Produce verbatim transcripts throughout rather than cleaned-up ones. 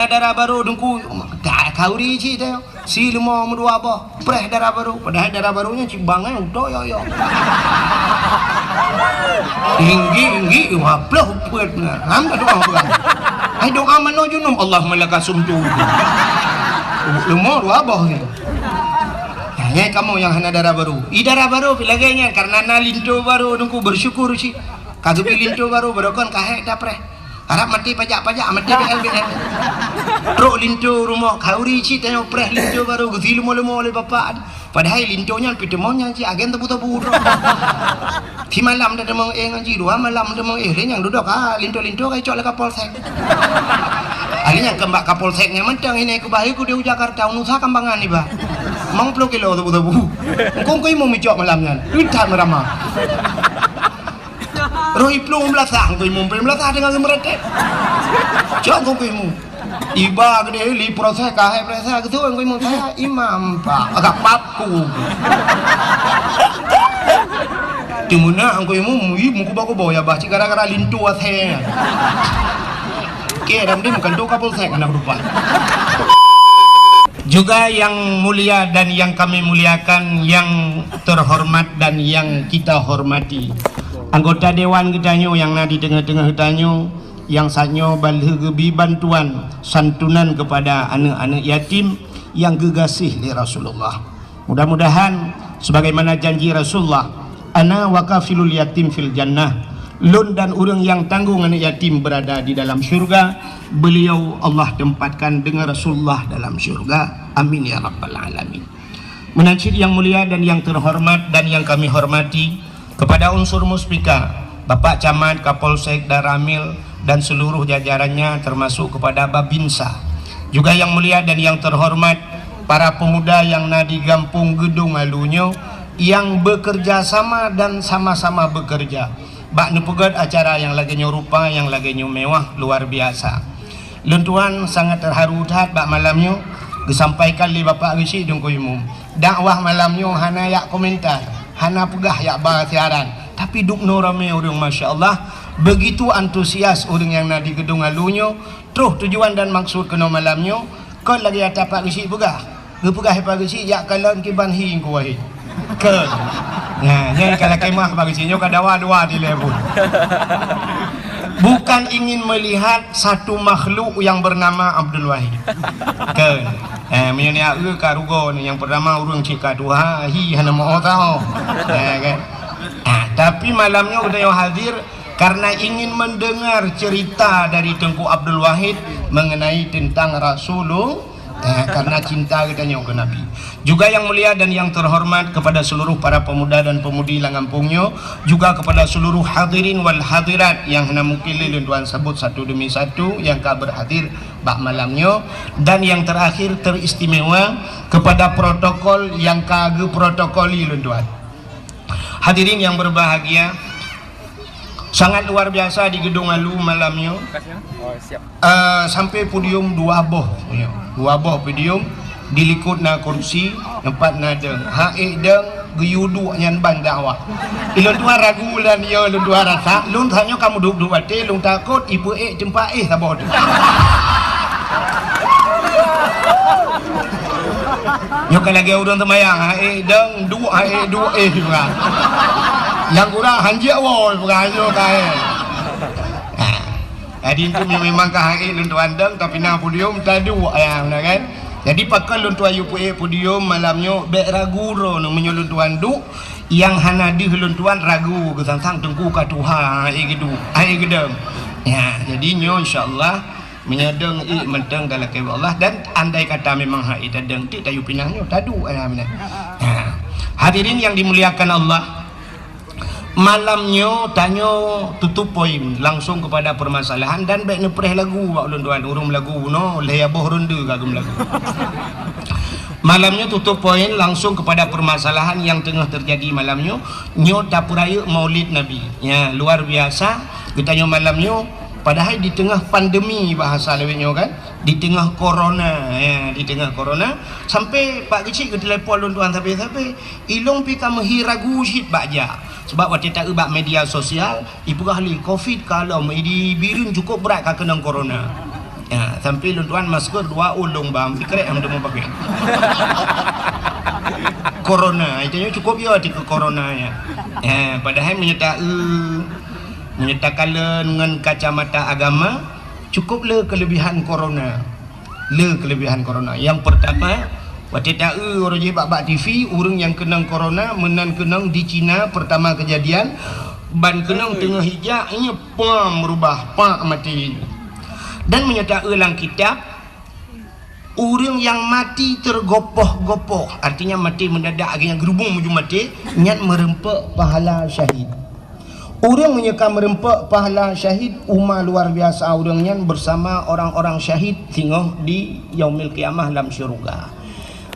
Dara barô Teungku, ka-, khauri cit teuh. Si leumo meudua boh, preh dara barô. Padahai dara barô nyan cit bang, eh, utok yo-yo. Tinggi-tinggi, dua ploh peuet. Ham ka doa peugah. Hai doa manoe junub, Allahumma laka sumtu. Leumo dua boh ni. Nah, nyan kamoe nyang hana dara barô. I dara barô pi lagèe nyan, karena na linto barô Teungku, bersyukur cit. Ka geubri linto barô, barô kon ka hék tapreh. Harab maté pajak-pajak, maté B L B L. Trok linto rumoh, khauri cit tanyoe preh linto barô, geusi leumo-leumo lé bapak. Padahai linto nyan peuteumon nyan cit agen tebu-tebu droe. Si malam dah teumon éh ngon jih, dua malam teumon éh, lé nyang dudoe ka linto-linto ka icok lé Kapolsek. Akhirnya keu bak Kapolsek nyan mantong ini keu bahi ku di Jakarta, unusa kambangan iba. Mang ploh kilo tebu-tebu. Engkong kui mu micok malam nyan. Udah merama. Roh iplueng beulasah, ngku imeum peuet beulasah teungoh geumeureutek. Cok ngku imeum. Iba keudeh li proses ka hai proses geuteupeue ngku imeum, "Saya imam, Pak." Agak pap ku. Teumeunak ngku imeum, ih, meukuba-kuba ya bah, cit gara-gara linto asèe. Oke, dan dia bukan tu Kapolsek anak rupa. Juga yang mulia dan yang kami muliakan, yang terhormat dan yang kita hormati, anggota dewan geutanyoe nyang na di teungoh-teungoh geutanyoe, nyang saat nyoe ban lheueh geubi bantuan santunan kepada aneuk-aneuk yatim nyang geugaséh lé Rasulullah. Mudah-mudahan sebagaimana janji Rasulullah, "Ana wa kafilul yatim fil jannah." Lôn dan ureuëng nyang tanggong aneuk yatim berada di dalam syurga. Beliau Allah tempatkan dengan Rasulullah dalam syurga. Amin ya rabbal alamin. Meunan cit yang mulia dan yang terhormat dan yang kami hormati, kepada unsur Muspika, Bapak Camat, Kapolsek, Danramil, dan seluruh jajarannya, termasuk kepada Babinsa. Juga yang mulia dan yang terhormat, para pemuda yang na di Gampong Geudong Alu nyoe, yang bekerja sama dan sama-sama bekerja bak neupeugét acara nyang lagée nyoe rupa, nyang lagée nyoe mewah, luar biasa. Lôn tuan sangat terharu that bak malam nyoe geusampaikan lé Bapak Geuchik Teungku Imum. Dakwah malam nyoe hana yak komentar, hana peugah yak ba siaran, tapi dubnoe ramé ureuëng, masya Allah. Begitu antusias ureuëng nyang na di Geudong Alu nyoe, troh tujuan dan maksud keunoe malam nyoe, kon lagée ata Pak Geuchik peugah. Geupeugah Pak Geuchik, "Jak kalon kiban hi Teungku Wahid." Keu. Nah, nyan ka lakée meuah Pak Geuchik, nyoe ka dawa dua dilée pun. Bukan ingin melihat satu makhluk yang bernama Abdul Wahid. Keu. Eh, meunyoe nyan eu ka rugoe ni, nyang pertama ureuëng cit ka tuha, hi hana meu tahu. Eh, kan? Ah, tapi malam nyoe geutanyoe hadir karena ingin mendengar cerita dari Teungku Abdul Wahid mengenai tentang Rasulullah. Eh, karena cinta geutanyoe keu Nabi. Juga yang mulia dan yang terhormat kepada seluruh para pemuda dan pemudi lam gampông nyoe, juga kepada seluruh hadirin wal hadirat yang hana mungkin lé lôn tuan sebut satu demi satu yang ka berhadir bak malam nyoe, dan yang terakhir teristimewa kepada protokol yang ka geuprotokoli lôn tuan. Hadirin yang berbahagia, sangat luar biasa di Geudong Alu malam nyoe. Eh, sampai podium dua boh, ya. Dua boh podium, di likot na kursi, teumpat na deueng. Ha ék deueng, geuyue duek nyan ban dakwah. Lôn tuan ragu lôn, ya, lôn tuan rasa, lôn tanyoe ka meuduek-duek até, lôn takot ipeuék teumpat éh saboh teuh. Nyoe ka lagée ureuëng seumayang, ha ék deueng, duek, ha ék duek, éh, peugah. Nyang kurang hanjeuet woe, peugah, nyoe ka, éh. Ha. Jadi, itu memang ka hai lôn tuan deueng, tapi na podium taduek, ya, beuna kan? Jadi, pakon lôn tuan yue peuék podium malam nyoe, bék ragu droeneuh meunyoe lôn tuan duek, nyang hana deuh lôn tuan ragu, geusang-sang teungku ka tuha, hai geuduek, hai geudeueng. Ya, jadi nyoe insya Allah, meunyoe deueng ék mantong ka lakée bak Allah, dan andai kata memang hai tadeueng, teuk tayue pinang nyoe, taduek, ya, beuna. Ya. Hadirin yang dimuliakan Allah, malam nyoe tanyoe tutup poin langsung kepada permasalahan dan bék neupreh lagu bak ulôn tuan. Ureuëng lagu bunoe lhée boh ronde ka geumeulagu. Malam nyoe tutup poin langsung kepada permasalahan yang teungoh terjadi malam nyoe. Nyoe tapeurayeuk Maulid Nabi. Ya, luar biasa. Geutanyoe malam nyoe padahai di teungoh pandemi bahasa lawét nyoe kan. Di teungoh corona, ya, di teungoh corona sampai Pak Geuchik geutelepon lôn tuan sabe-sabe. Ilong pi ka meuhi ragu cit bak jak. Sebab watée taeu bak media sosial, ipeugah lé covid ka lom, idi Bireuen cukup brat ka keunong corona. Ya, sampai lôn tuan masker dua ulông bang, sikrek hana teumé pakai. Corona, itu nyoe cukup ya, arti ke corona ya. Ya, padahai meunyoe ta-, eh, meunyoe takalon ngon kacamata agama, cukup le kelebihan corona. Le kelebihan corona. Yang pertama, watée ta-, eh, uroe jih bak-bak T V, ureuëng nyang keunong corona, meunan keunong di Cina, pertama kejadian, ban keunong teungoh ijak, nyoe pam rubah, pak mati. Dan meunyoe ta-, eh, lam kitab, ureuëng nyang mati tergopoh-gopoh, artinya mati mendadak, akhirnya gerubung menuju mati, nyan meureumpok pahala syahid. Ureuëng meunyoe ka meureumpok pahala syahid, uma luar biasa ureuëng nyan bersama orang-orang syahid singoh di Yaumil Qiyamah lam syurga.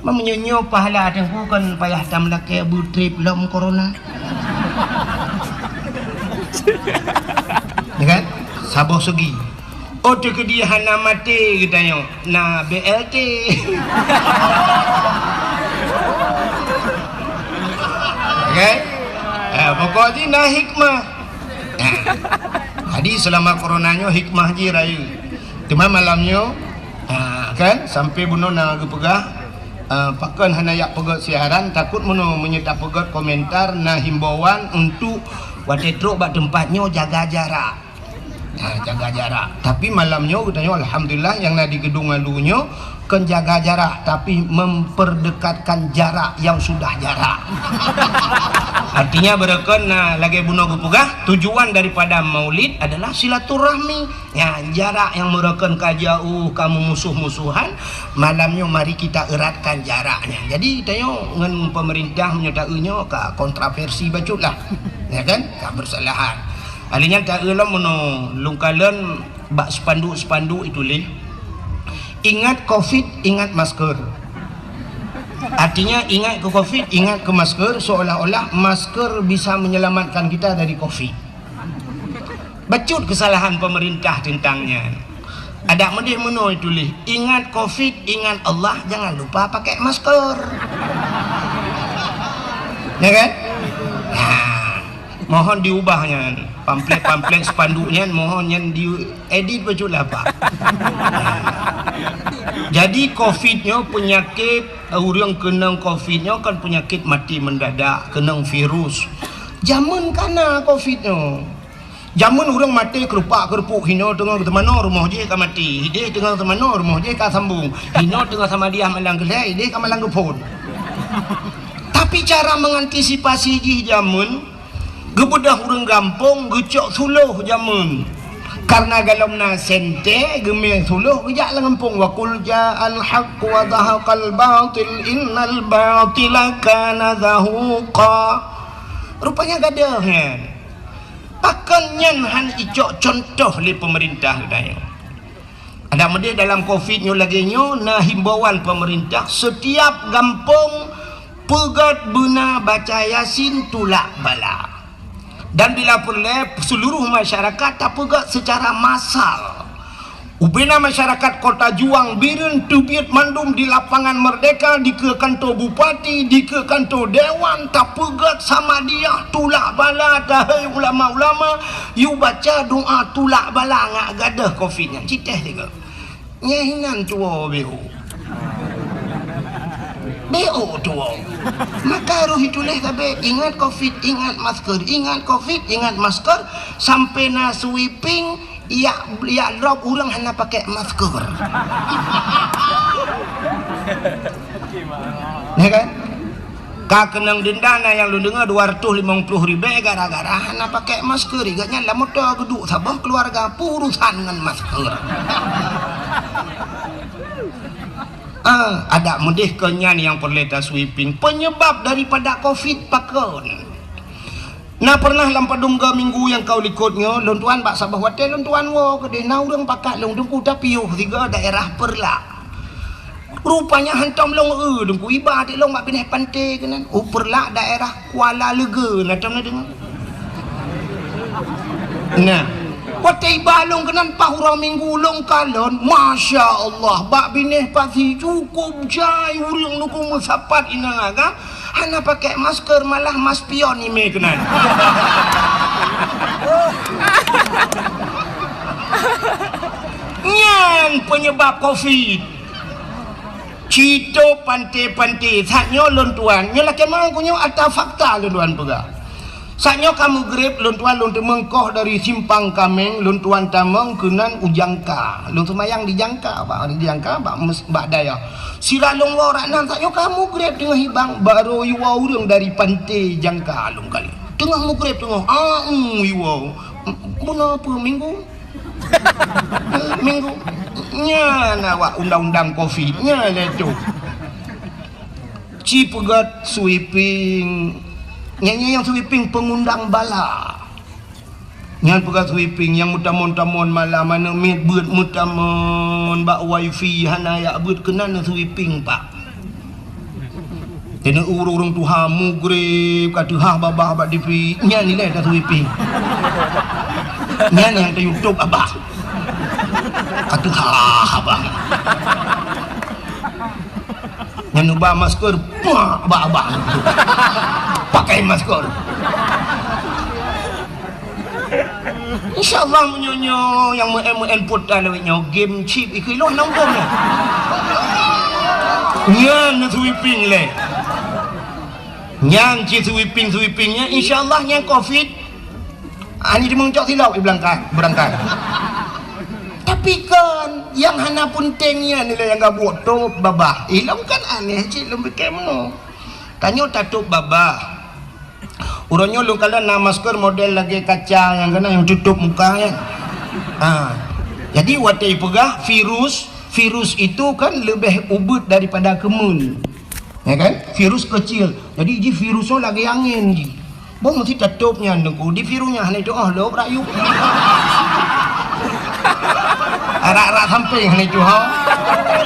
Meunyoe nyoe pahala teungku kon payah tameulakée beutrip lom corona. Ya kan? Saboh segi. Oh, teukeudi hana maté geutanyoe, na B L T. Oke? Eh, pokok jih na hikmah. Eh, jadi selama corona nyoe hikmah jih rayeuk. Cuma malam nyoe, ah, kan, sampai bunoe na geupeugah, ah, pakon hana yak peugét siaran, takut bunoe meunyoe tapeugét komentar, na himbauan untuk watée trok bak teumpat nyoe jaga jarak. Ha, jaga jarak. Tapi malam nyoe geutanyoe alhamdulillah nyang na di Geudong Alu nyoe kon jaga jarak, tapi memperdekatkan jarak yang sudah jarak. Artinya beureukan na lagée bunoe geupeugah, tujuan daripada maulid adalah silaturahmi. Ya, jarak yang meureukan ka jauh, ka meumusuh-musuhan, malam nyoe mari kita eratkan jaraknya. Jadi geutanyoe ngon pemerintah meunyoe ta-, eh, nyoe ka kontroversi bacut lah. Ya kan? Ka bersalahan. Ahli nyan ta-, eh, lom meunoe lôn kalon bak spanduk-spanduk ituléh, "Ingat covid, ingat masker." Artinya ingat ke covid, ingat ke masker, seolah-olah masker bisa menyelamatkan kita dari covid. Bacut kesalahan pemerintah tentang nyan. Adak meudeh meunoe tuléh, "Ingat covid, ingat Allah, jangan lupa pakai masker." Ya kan? Nah, mohon diubah nyan. Pamflet-pamflet spanduk nyan mohon nyan diedit bacut lah, Pak. Jadi covid nyoe peunyakét, ureuëng keunong covid nyoe kan peunyakét mati mendadak, keunong virus. Jameun ka na covid nyoe. Jameun ureuëng maté keurupak-keurupuk, hinoe teungoh teumanoe rumoh jih ka maté, idéh teungoh teumanoe rumoh jih ka sambong, hinoe teungoh samadiah malang keu lhée, idéh ka malang keu phon. Tapi cara mengantisipasi jih jameun, geubeudôh ureuëng gampông geucok suloh jameun. Karena golom na sentée geumé suloh geujak lam gampông, "Wa qul ja'al haqq wa zahaqal batil innal batila kana zahuqa." Rupanya gadôh nyan. Pakon nyan hana icok contoh lé pemerintah geutanyoe? Adak meudeh dalam covid nyoe lagée nyoe na himbauan pemerintah, setiap gampông peugét beuna baca Yasin tulak bala. Dan bila peureulée seluruh masyarakat tapeugét secara massal. Ubena masyarakat Kota Juang Bireuen teubiet mandum di Lapangan Merdeka, dikeue kanto bupati, dikeue kanto dewan, tapeugét samadiah tulak bala tahei ulama-ulama, yue baca doa tulak bala ngat gadôh covid nyan. Citéh sigoe. Nyeh inan tuwoe B O. B O tuwoe. Maka roh ituléh sabe, ingat covid, ingat masker, ingat covid, ingat masker, sampai na sweeping, yak, yak drop ureuëng hana pakai masker. Ya kan? Ka keunong denda na nyang lôn deungoe dua ratus limong puluh ribée gara-gara hana pakai masker. Ingat nyan lam moto geuduek saboh keluarga peurusan ngon masker. Ah, adak meudeh keu nyan nyang peureulée tasweeping. Penyebab daripada covid pakon? Na pernah lam padum ga minggu nyang ka likot nyoe, lôn tuan bak saboh watée lôn tuan woe keudeh na ureuëng pakat lôn teungku tapiôh sigoe daerah Peureulak. Rupanya hantom lôn eu teungku iba até lôn bak binéh panté keunan. U Peureulak daerah Kuala Leuge na tom na deungoe. Nah, watée iba lôn keunan paih uroe minggu lôn kalon, masya Allah, bak binéh pasi cukup jai ureuëng nungku meusapat inong agam. Hana pakai masker, malah maspion imé keunan. Nyan penyebab covid. Cito panté-panté, saat nyoe lôn tuan, nyoe lakée meu'ah nyoe ata fakta lôn tuan peugah. Saat nyoe ka meugreb lôn tuan, lôn teumeung koh dari Simpang Kameng, lôn tuan tamong keunan u Jangka. Lôn seumayang di Jangka, bak, di Jangka, bak mes-, bak dayah. Sira lôn woe rak nan, saat nyoe ka meugreb teungoh hibang, barô iwoe ureuëng dari panté Jangka lôn kalon. Teungoh meugreb teungoh, a, iwoe. Bunoe peue minggu? Minggu nyan awak undang-undang covid nyan lé tu. Ci peugöt sweeping. Nyan, nyan nyang sweeping pengundang bala. Nyan peugöt sweeping nyang meutamon-tamon malam aneuk miet beuet meutamon bak wifi hana yak beuet keunan sweeping pak. Keuneuk ureuëng-ureuëng tuha mugreb ka teuhah babah bak T V, nyan ilée tasweeping. Nyan nyang ta-YouTube abah. Ka teuhah abah. Nyan uba masker, puak bak abah. Pakai masker. Insya Allah meunyoe nyoe nyang meu'en-meu'en pota lewat nyoe game chip ikeu iloh nang bom nyoe. Nyan sweeping lé. Nyan ci sweeping-sweeping nyan insya Allah nyan covid. Ani di meuncok silop i belangkat, berangkat. Tapi kan yang hana penting nyan nilai yang gabuk top babah. Ilong kan aneh cit lom pikir meunoe. Tanyoe tatop babah. Uroe nyoe lôn kalon na masker model lagée kaca nyang keunan nyang tutup muka nyan. Ha. Jadi watée peugah virus, virus itu kan lebih ubit daripada keumuen. Ya kan? Virus kecil. Jadi ji virus nyoe lagée angén ji. Boh meusti tatop nyan Teungku. Di virus nyan hana itu oh lop rayu. Arak-arak samping hana itu ha.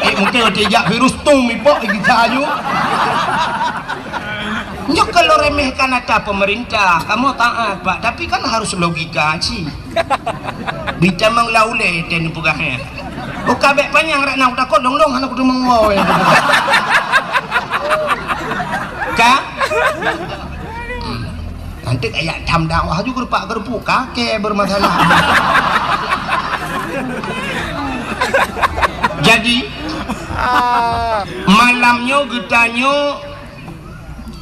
Eh mungkin watée jak virus tum ipok di kita aju. Nyoe kalau remehkan ata pemerintah, kamu taat, Pak. Tapi kan harus logika cit. Bitamang laulé ten peugahnya. Buka bek panyang rak nang takot dong-dong hana kutu mengoe. Ka? Nanti kayak tham dakwah juga rupak gerupuk kakek bermasalah. Jadi malamnya getanyo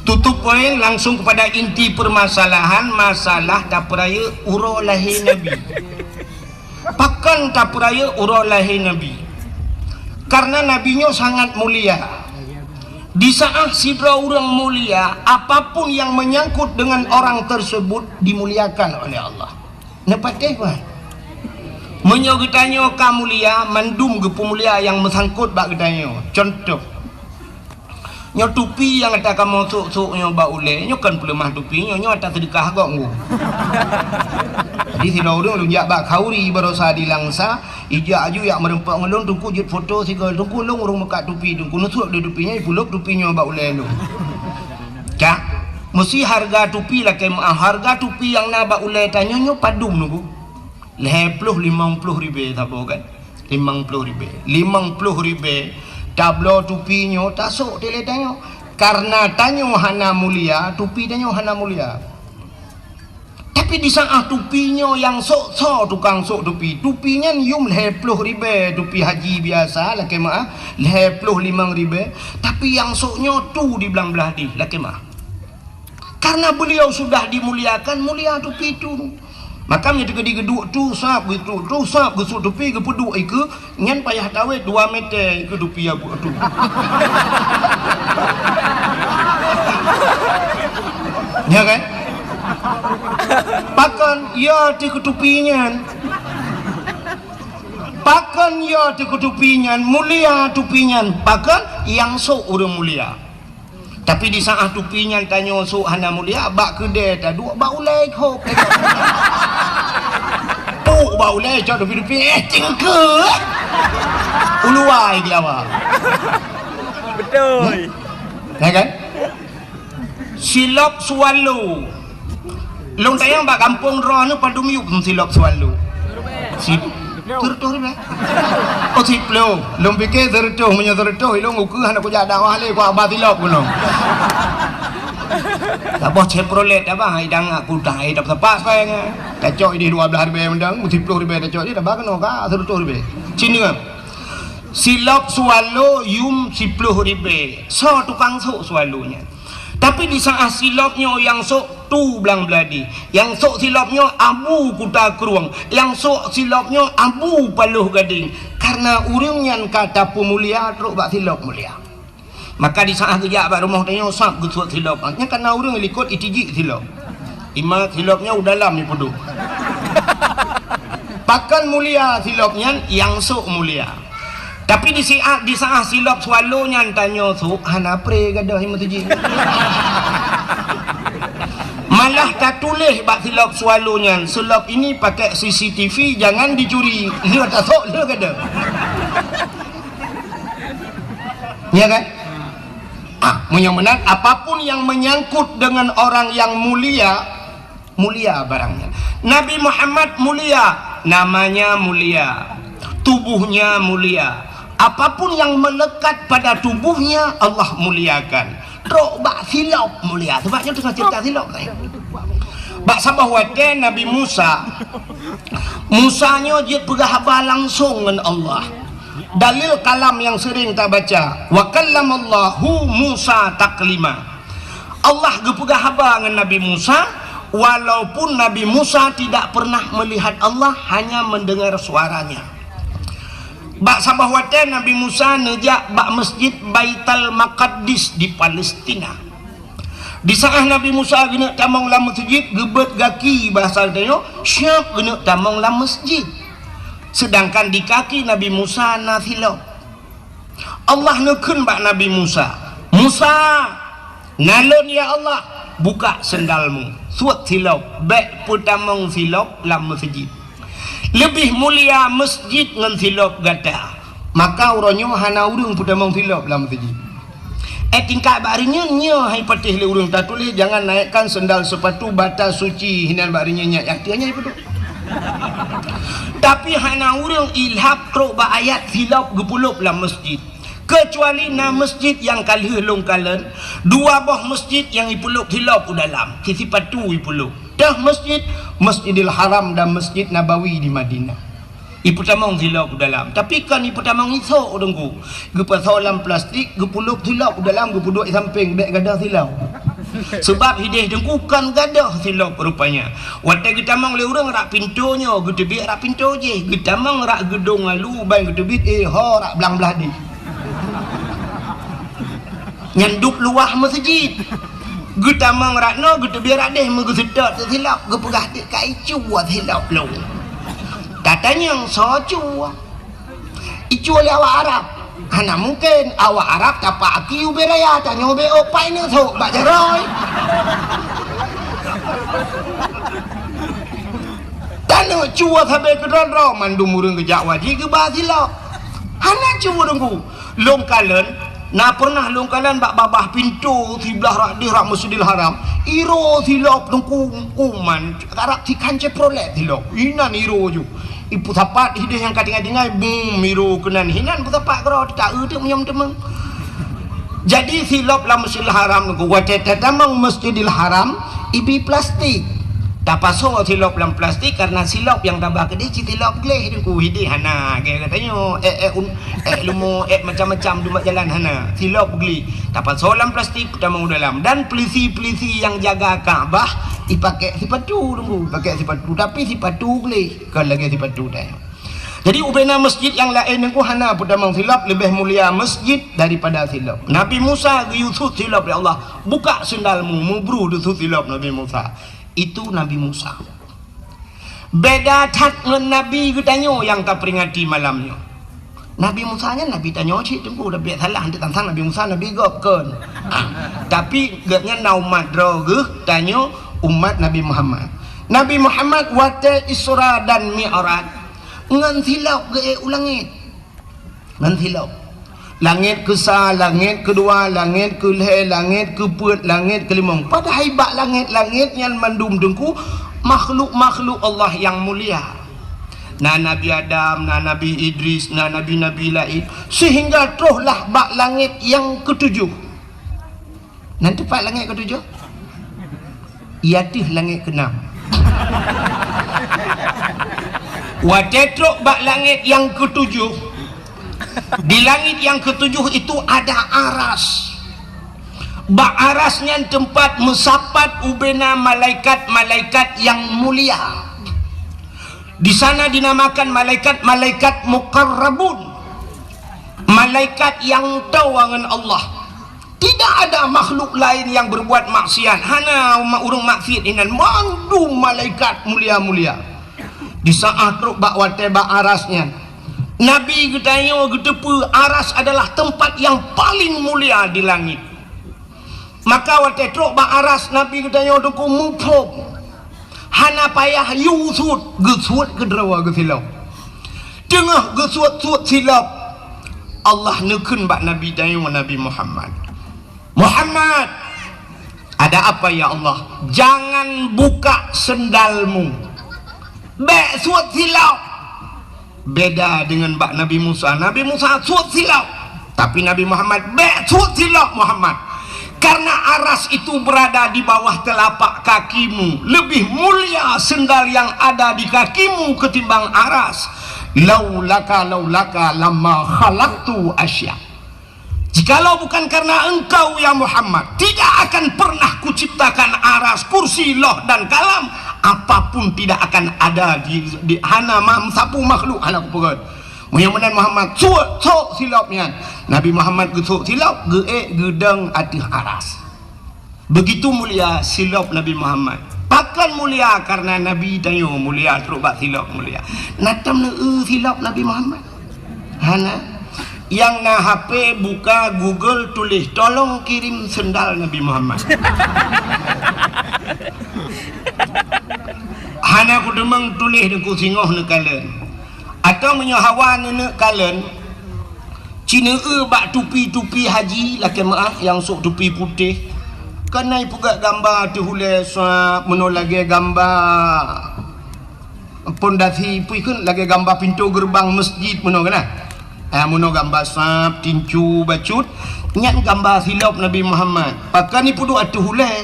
tutup poin langsung kepada inti permasalahan, masalah tapeuraya uroe lahé Nabi. Pakon tapeuraya uroe lahé Nabi? Karena Nabi nyoe sangat mulia. Di saat sidroe ureuëng mulia, apapun yang menyangkut dengan orang tersebut dimuliakan oleh Allah. Neupatéh bah. Meunyoe geutanyoe ka mulia, mandum geupeumulia nyang meusangkot bak geutanyoe. Contoh, nyoe tupi nyang ata kamoe sôk-sôk nyoe bak ulée, nyoe kon peuleumah tupi nyoe, nyoe ata seudeukah gok ngu. Jadi sidroe ureuëng lôn jak bak khauri barosa di Langsa, ijak aju yak meureumpok ngon lôn, Teungku jeuet foto sigoe, Teungku lôn ureuëng meukat tupi, Teungku neusôk di tupi nyoe, ipulop tupi nyoe bak ulée lôn. Cak, meusi hareuga tupi lakée meuah, hareuga tupi nyang na bak ulée tanyoe nyoe padum Teungku? Lhée ploh limong ploh ribée saboh kan? Limong ploh ribée. Limong ploh ribée tabloe tupi nyoe tasôk tilée tanyoe. Karena tanyoe hana mulia, tupi tanyoe hana mulia. Tapi di saat tupi nyoe nyang sôk soe tukang sôk tupi, tupi nyan yum lhée ploh ribée tupi haji biasa lakée meuah, lhée ploh limong ribée, tapi nyang sôk nyoe tu di blang blah dih lakée meuah. Karena beliau sudah dimuliakan, mulia tupi tu. Maka meunyoe teukeudi geuduek tu sab geuduek tu sab geusut tupi geupeuduek ikeue nyan payah tawét dua meter ikeue tupi abu tu. Ya kan? Pakon ya teukeue tupi nyan? Pakon ya teukeue tupi nyan mulia tupi nyan? Pakon nyang sôk ureuëng mulia. Tapi di saat tupi nyan tanyoe sôk hana mulia, bak keudée taduek bak ulée khôk. Puk bak ulée cok tupi-tupi, eh cingkeue. Uluai di awak. Betul. Ya kan? Silop swallow. Lôn tanyong bak gampông droeneuh padum yup silop swallow. Si, sireutoh ribée. Oh, siploh. Lôn pike sireutoh, meunyoe sireutoh, ilôn ukeue hana kujak dakwah lé, kuaba silop gunong. Saboh Chevrolet abah, idang aku dah, eh, dapat sepak sekarang. Tacok idih dua belas ribée mendang, siploh ribée tacok idih, dah bah keunoe ka sireutoh ribée. Cina. Silop swallow yum siploh ribèe. Soe tukang sôk swallow nyan? Tapi di saat silop nyoe nyang sôk tu blang beuladi. Nyang sôk silop nyoe Abu Kuta Krueng. Nyang sôk silop nyoe Abu Paloh Gadeng. Karena ureueng nyan ka tapeumulia trok bak silop mulia. Maka di saat geujak bak rumoh tanyoe sab geusuet silop. Nyan kana ureueng likot itijik silop. Ima silop nyan u dalam ipeuduek. Pakon mulia silop nyan, nyang sôk mulia. Tapi di siat, di saat silop swallow nyan tanyoe sôk, hana pré gadôh i meuseujid. Malah tatuléh bak silop swallow nyan, "Silop ini pakai C C T V, jangan dicuri." Lheueh tasôk, lheueh gadôh. Ya kan? Ah, meunyoe meunan, apapun yang menyangkut dengan orang yang mulia, mulia barangnya. Nabi Muhammad mulia, namanya mulia, tubuhnya mulia. Apapun yang melekat pada tubuhnya, Allah muliakan. Trok bak silop mulia. Sebab nyoe teungoh cerita silop tadi. Bak saboh watèe Nabi Musa, Musa nyoe jeuet peugah haba langsong ngon Allah. Dalil kalam nyang sering tabaca, "Wa kallamallahu Musa taklima." Allah geupeugah haba ngon Nabi Musa, walaupun Nabi Musa tidak pernah melihat Allah, hanya mendengar suaranya. Bak saboh watèe Nabi Musa neujak bak Masjid Baitul Maqaddis di Palestina. Di saat Nabi Musa geuneuk tamong lam meuseujid, geubeuet gaki bahasa geutanyoe, siap geuneuk tamong lam meuseujid. Sedangkan di kaki Nabi Musa na silop. Allah neukheun bak Nabi Musa, "Musa, na lôn ya Allah, buka sendalmu, suet silop, bèk peutamong silop lam meuseujid. Leubeh mulia meuseujid ngon silop gata." Maka uroe nyoe hana ureueng peutamong silop lam meuseujid. Eh, tingkat bak hari nyoe, nyoe hai patéh lé ureueng tatuléh, "Jangan naikkan sendal sepatu bata suci," hinan bak hari nyoe nyan, nyang tiep nyan ipeuduek. Tapi hana ureueng ilhab trok bak ayat silop geupeulop lam meuseujid. Keucuali na meuseujid nyang ka lheueh lôn kalon, dua boh meuseujid nyang ipeulop silop u dalam, sipatu ipeulop. Teuh meuseujid, Masjidil Haram dan Masjid Nabawi di Madinah. Ipeutamong silop u dalam. Tapi kon ipeutamong isok Teungku. Geupasoe lam plastik, geupeulop silop u dalam, geupeuduek i sampéng, bèk gadôh silop. Sebab hideh Teungku kon gadôh silop rupanya. Watèe geutamong lé ureueng rak pintoe nyoe, geuteubiet rak pintoe jih. Geutamong rak geudong alu, ban geuteubiet, eh, ho rak blang blah deh. Nyan dub luwah meuseujid. Geutamong rak noe, geuteubiet rak deh, meugeuseutôt silop, geupeugah teuk ka icue silop lôn. Tatanyong soe cue? Icue lé awak Arab. Hana mungken, awak Arab tapak aki ubé raya, tanyoe ubé ôk pai neuk sôk bak jaroe. Taneuk cue sabe keudroe-droe, mandum ureueng geujak wajéb geuba silop. Hana cue Teungku. Lôn kalon, na peureunah lôn kalon bak babah pintoe siblah rak deh rak Masjidil Haram. Iroe silop Teungku, uman, karab sikhan Chevrolet silop. Inan iroe ju. Ipeusapat hideh nyang ka tinggai-tinggai, bum, iroe keunan. Hinan peusapat keudroe, ta-eu teuk meunyoe meuteumèe. Jadi silop lam Masjidil Haram Teungku, watèe tatamong Masjidil Haram, ibi plastik. Tapasoe silop lam plastik karena silop nyang taba keudeh cit silop gleh Teungku. Hideh hana, lagèe geutanyoe, èk, èk un-, èk leumo, èk macam-macam dumat jalan hana. Silop gleh. Tapasoe lam plastik, tamong u dalam. Dan pelisi-pelisi nyang jaga Ka'bah, ipakèk sipatu Teungku, pakèk sipatu. Tapi sipatu gleh, kon lagèe sipatu tanyoe. Jadi, ubena masjid nyang laén Teungku hana peutamong silop, leubeh mulia masjid daripada silop. Nabi Musa geuyue sut silop lé Allah, "Buka sendalmu," meubru deusut silop Nabi Musa. Itu Nabi Musa. Beda that ngon nabi geutanyoe nyang taperingati malam nyoe. Nabi Musa nyan nabi tanyoe cit Teungku, tapi salah, hana tantang Nabi Musa nabi gob kon. Ah, tapi gobnyan na umat droe geuh, tanyoe umat Nabi Muhammad. Nabi Muhammad watèe Isra dan Mi'raj, ngon silop geuék u langét. Ngon silop. Langét keusa, langét keudua, langét keulhèe, langét keupeuet, langét keulimong. Padahai bak langét-langét nyan mandum Teungku makhluk-makhluk Allah nyang mulia. Na Nabi Adam, na Nabi Idris, na nabi-nabi laén. Sehingga troh lah bak langét nyang keutujoh. Nan teumpat langét keutujoh? Iya teuh langét keunam. Watée trok bak langét nyang keutujoh, di langét nyang keutujoh itu ada aras. Bak aras nyan teumpat meusapat ubena malaikat-malaikat nyang mulia. Di sana dinamakan malaikat-malaikat muqarrabun, malaikat nyang toe ngon Allah. Tidak ada makhluk laén nyang berbuat maksiat, hana ma-, ureuëng maksiat inan, mandum malaikat mulia-mulia. Di saat trok bak watée bak aras nyan, Nabi geutanyoe geuteupeue aras adalah teumpat nyang paleng mulia di langét. Maka watée trok bak aras, Nabi geutanyoe teungku muphom. Hana payah yue suet, geusuet keudroe geusilop. Teungoh geusuet-suet silop, Allah neukheun bak Nabi tanyoe, Nabi Muhammad, "Muhammad, ada apa ya Allah?" "Jangan buka sendalmu. Bék suet silop." Beda dengan bak Nabi Musa. Nabi Musa suet silop, tapi Nabi Muhammad bék suet silop, Muhammad. Karena aras itu berada di bawah telapak kakimu, lebih mulia sendal yang ada di kakimu ketimbang aras. Laulaka, laulaka lama khalaqtu asya. Jikalau bukan karena engkau, ya Muhammad, tidak akan pernah kuciptakan aras, kursi, loh, dan kalam. Apapun tidak akan ada di, di hana ma-, sapeue makhluk hana kupeugét. Meunyoe meunan Muhammad, suet, sok silop nyan. Nabi Muhammad geusok silop, geuék geudong ateueh aras. Begitu mulia silop Nabi Muhammad. Pakon mulia? Karena Nabi tanyoe mulia, trok bak silop mulia. Na tom neueu silop Nabi Muhammad? Hana. Nyang na H P, buka Google, tuléh, "Tolong kirim sendal Nabi Muhammad." Hana kuteumeung tuléh, deungon singoh neukalon. Atawa meunyoe hawa neuneuk kalon, ci neueu bak tupi-tupi haji lakée meuáh nyang sôk tupi putéh, keunan ipeugét gamba ateueh ulée sab meunoe lagée gamba pondasi, peue kheun, lagée gamba pintoe geureubang meuseujid meunoe keunan. Ah, meunoe gamba sab, tincu, bacut, nyan gamba silop Nabi Muhammad. Pakon ipeuduek ateueh ulée?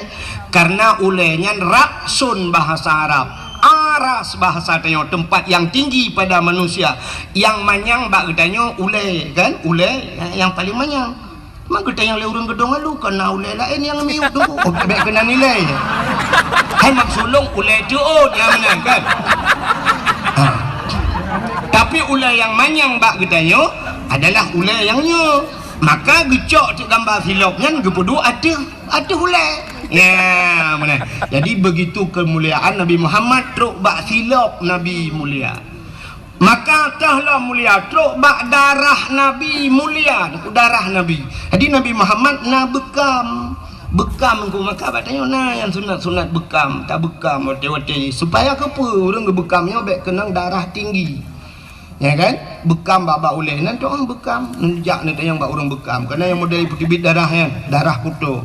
Karena ulée nyan ra'sun bahasa Arab. Aras bahasa tanyoe, tempat yang tinggi pada manusia. Nyang manyang bak geutanyoe ulée, kan? Ulée nyang paleng manyang. Maka geutanyoe lé ureuëng geudong alu, kana ulée laén nyang miyueb tu. Oh, bék keunan ilée. Hai maksud lôn ulée teuôt nyang meunan, kan? Ha. Tapi ulée nyang manyang bak geutanyoe adalah ulée nyang nyoe. Maka geucok teuk gamba silop nyan geupeuduek ateueh, ateueh ulée. Ya, meunan. Jadi begitu kemuliaan Nabi Muhammad trok bak silop Nabi mulia. Maka toh lom mulia trok bak darah Nabi mulia, darah Nabi. Jadi Nabi Muhammad na beukam. Beukam engko maka bak tanyoe na nyang sunat-sunat beukam, tabeukam watée-watée supaya keupeue ureuëng geubeukam nyoe bék keunong darah tinggi. Ya kan? Beukam bak-bak ulée nan teuh beukam. Neujak neutanyong bak ureuëng beukam. Kana nyang model peuteubiet darah nyan, darah kuto.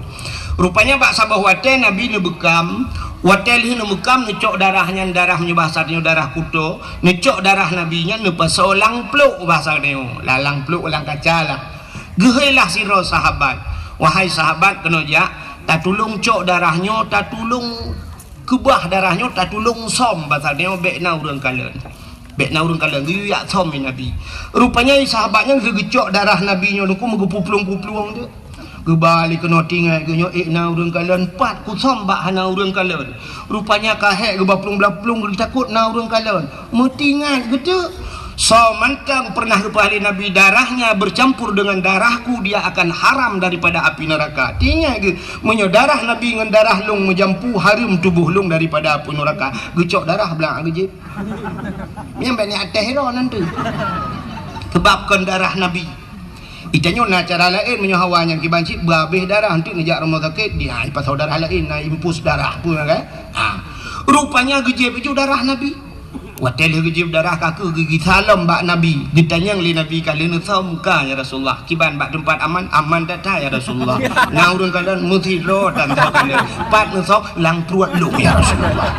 Rupanya bak saboh watée Nabi neubeukam, watée lheueh neubeukam neucok darah nyan, darah meunyoe bahasa tanyoe darah kuto, neucok darah Nabi nyan neupasoe lam plôk bahasa tanyoe. Lam, lam plôk lam kaca lah. Geuhôi lah sidroe sahabat, "Wahai sahabat, keunoe jak, tatulông cok darah nyoe, tatulông keubah darah nyoe, tatulông som bahasa tanyoe, bék na ureuëng kalon." Bék na ureuëng kalon, geuyue jak som lé Nabi. Rupanya sahabat nyan geugeucok darah Nabi nyoe teungku meugeupuplueng-puplueng teuk. Geuba lé keunoe tinggai geuh nyoe ék na ureuëng kalon, pat kusom bak hana ureuëng kalon. Rupanya ka hék geuba plueng-blah plueng geutakot na ureuëng kalon. Meutingat geuteuk, soe mantong pernah geupeugah lé Nabi, "Darahnya bercampur dengan darahku, dia akan haram daripada api neraka." Tingat geuh, meunyoe darah Nabi ngon darah lôn meujampu, hareuem tuboh lôn daripada api neraka. Geucok darah blang geujieb. Nyang bak ni até hero nan tu. Sebab kon darah Nabi. Itanyoe na cara laén meunyoe hawa nyang kiban cit beurabéh darah, enteuk neujak rumoh sakét, dia ipasoe darah laén, na impus darah pun kan. Ha. Rupanya geujieb ju darah Nabi. Watée lheueh geujieb darah ka kheueh geugisalom bak Nabi. Geutanyong lé Nabi, "Ka lheueh neusom ka, ya Rasulullah? Kiban bak teumpat aman?" "Aman that-that, ya Rasulullah." Na ureuëng kalon meusidroe dan kalon. Pat neusom lam pruet lôn, ya Rasulullah.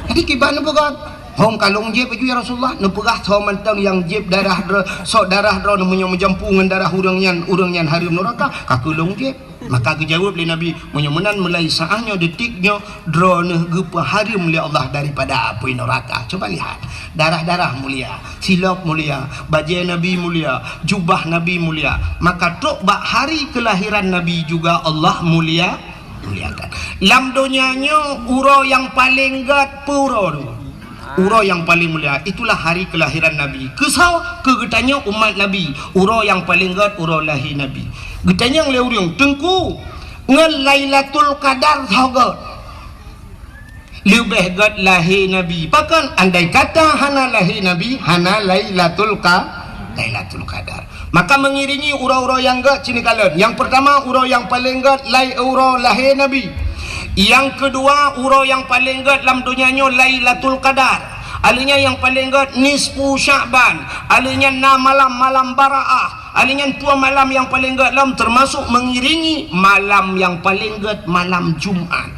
Jadi kiban neupeugah, Hong ka lôn jieb aju, ya Rasulullah, neupeugah soe mantong nyang jieb darah dro-, sok darah droeneuh meunyoe meujampu ngon darah ureuëng nyan, ureuëng nyan hareuem nuraka, ka keu lôn jieb. Maka geujaweueb lé Nabi, "Meunyoe meunan, mulai saát nyoe, detik nyoe, droeneuh geupeuhareuem lé Allah daripada apui nuraka." Coba lihat, darah-darah mulia, silop mulia, bajée Nabi mulia, jubah Nabi mulia. Maka trok bak hari keulahiran Nabi juga Allah mulia, muliakan. Lam donya nyoe uroe nyang paleng gét peue uroe nyoe? Uroe nyang paleng mulia, itulah hari keulahiran Nabi. Keu soe? Keu geutanyoe umat Nabi. Uroe nyang paleng gét uroe lahé Nabi. Geutanyong lé ureuëng, "Teungku, ngon Lailatul Qadar soe gét?" "Leubeh gét lahé Nabi." Pakon? Andai kata hana lahé Nabi, hana Lailatul Qa-, Lailatul Qadar. Maka mengiringi uroe-uroe nyang gét cit neukalon. Nyang pertama, uroe nyang paleng gét lai uroe lahé Nabi. Nyang keudua, uroe nyang paleng gét lam donya nyoe Lailatul Qadar. Aleuh nyan nyang paleng gét nisfu Sya'ban. Aleuh nyan na malam-malam Baraah. Aleuh nyan dua malam nyang paleng gét lom, termasuk mengiringi malam nyang paleng gét, malam Jumat.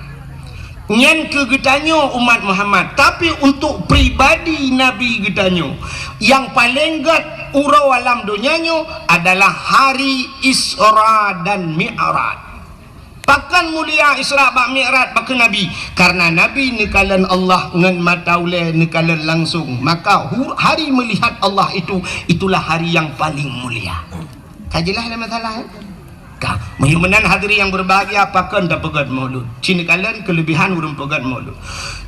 Nyan keu geutanyoe umat Muhammad, tapi untuk pribadi Nabi geutanyoe, nyang paleng gét uroe lam donya nyoe adalah hari Isra dan Mi'raj. Pakon mulia Isra bak Mi'raj bak Nabi? Karena Nabi neukalon Allah ngon mata ulée, neukalon langsung. Maka hu-, hari melihat Allah itu, itulah hari yang paling mulia. Ka jeulaih lé masalah, eh? Ka. Meunyoe meunan, hadirin yang berbahagia, pakon tapeugét Maulud? Cit neukalon keulebihan ureuëng peugét Maulud.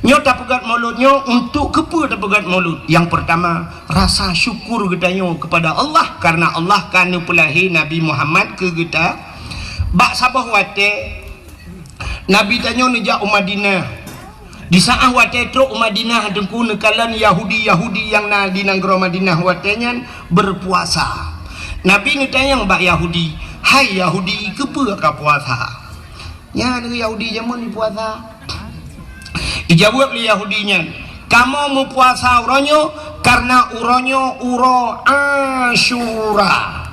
Nyoe tapeugét Maulud nyoe untuk keupeue tapeugét Maulud? Yang pertama, rasa syukur geutanyoe kepada Allah karena Allah ka neupeulahé Nabi Muhammad keu geuta. Bak saboh watée, Nabi tanyoe neujak u Madinah. Di saát watée trok u Madinah, Teungku, neukalon Yahudi-Yahudi nyang na di nanggroe Madinah watée nyan berpuasa. Nabi neutanyong bak Yahudi, "Hai Yahudi, keupeue ka puasa?" Nyan Yahudi jameun puasa. Ijaweueb lé Yahudi nyan, "Kamoe meupuasa uroe nyoe karena uroe nyoe uroe Asyura."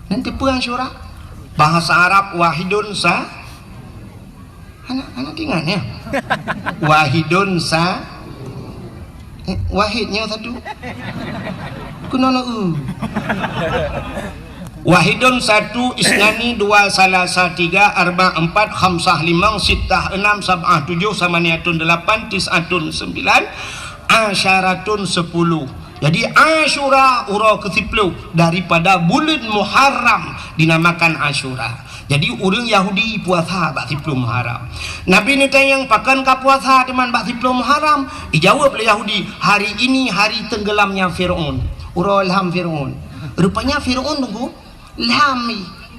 Nyan keupeue Asyura? Bahasa Arab wahidun sa-, hana, hana teuingat, ya? Wahidun sa-, eh, wahid nyoe satu. Keunoe na u. Wahidun satu, isnani dua, salasa tiga, arba empat, khamsah limong, sittah enam, sab'ah tujuh, samaniatun delapan, tis'atun sembilan, asyaratun sepuluh. Jadi, Asyura uroe keusiplôh daripada buleuen Muharram dinamakan Asyura. Jadi, ureuëng Yahudi puasa bak siplôh Muharram. Nabi neutanyong, "Pakon ka puasa teuma bak siplôh Muharram?" Ijaweueb lé Yahudi, "Hari ini hari tenggelamnya Fir'aun." Uroe lham Fir'aun. Rupanya Fir'aun, Teungku, lham.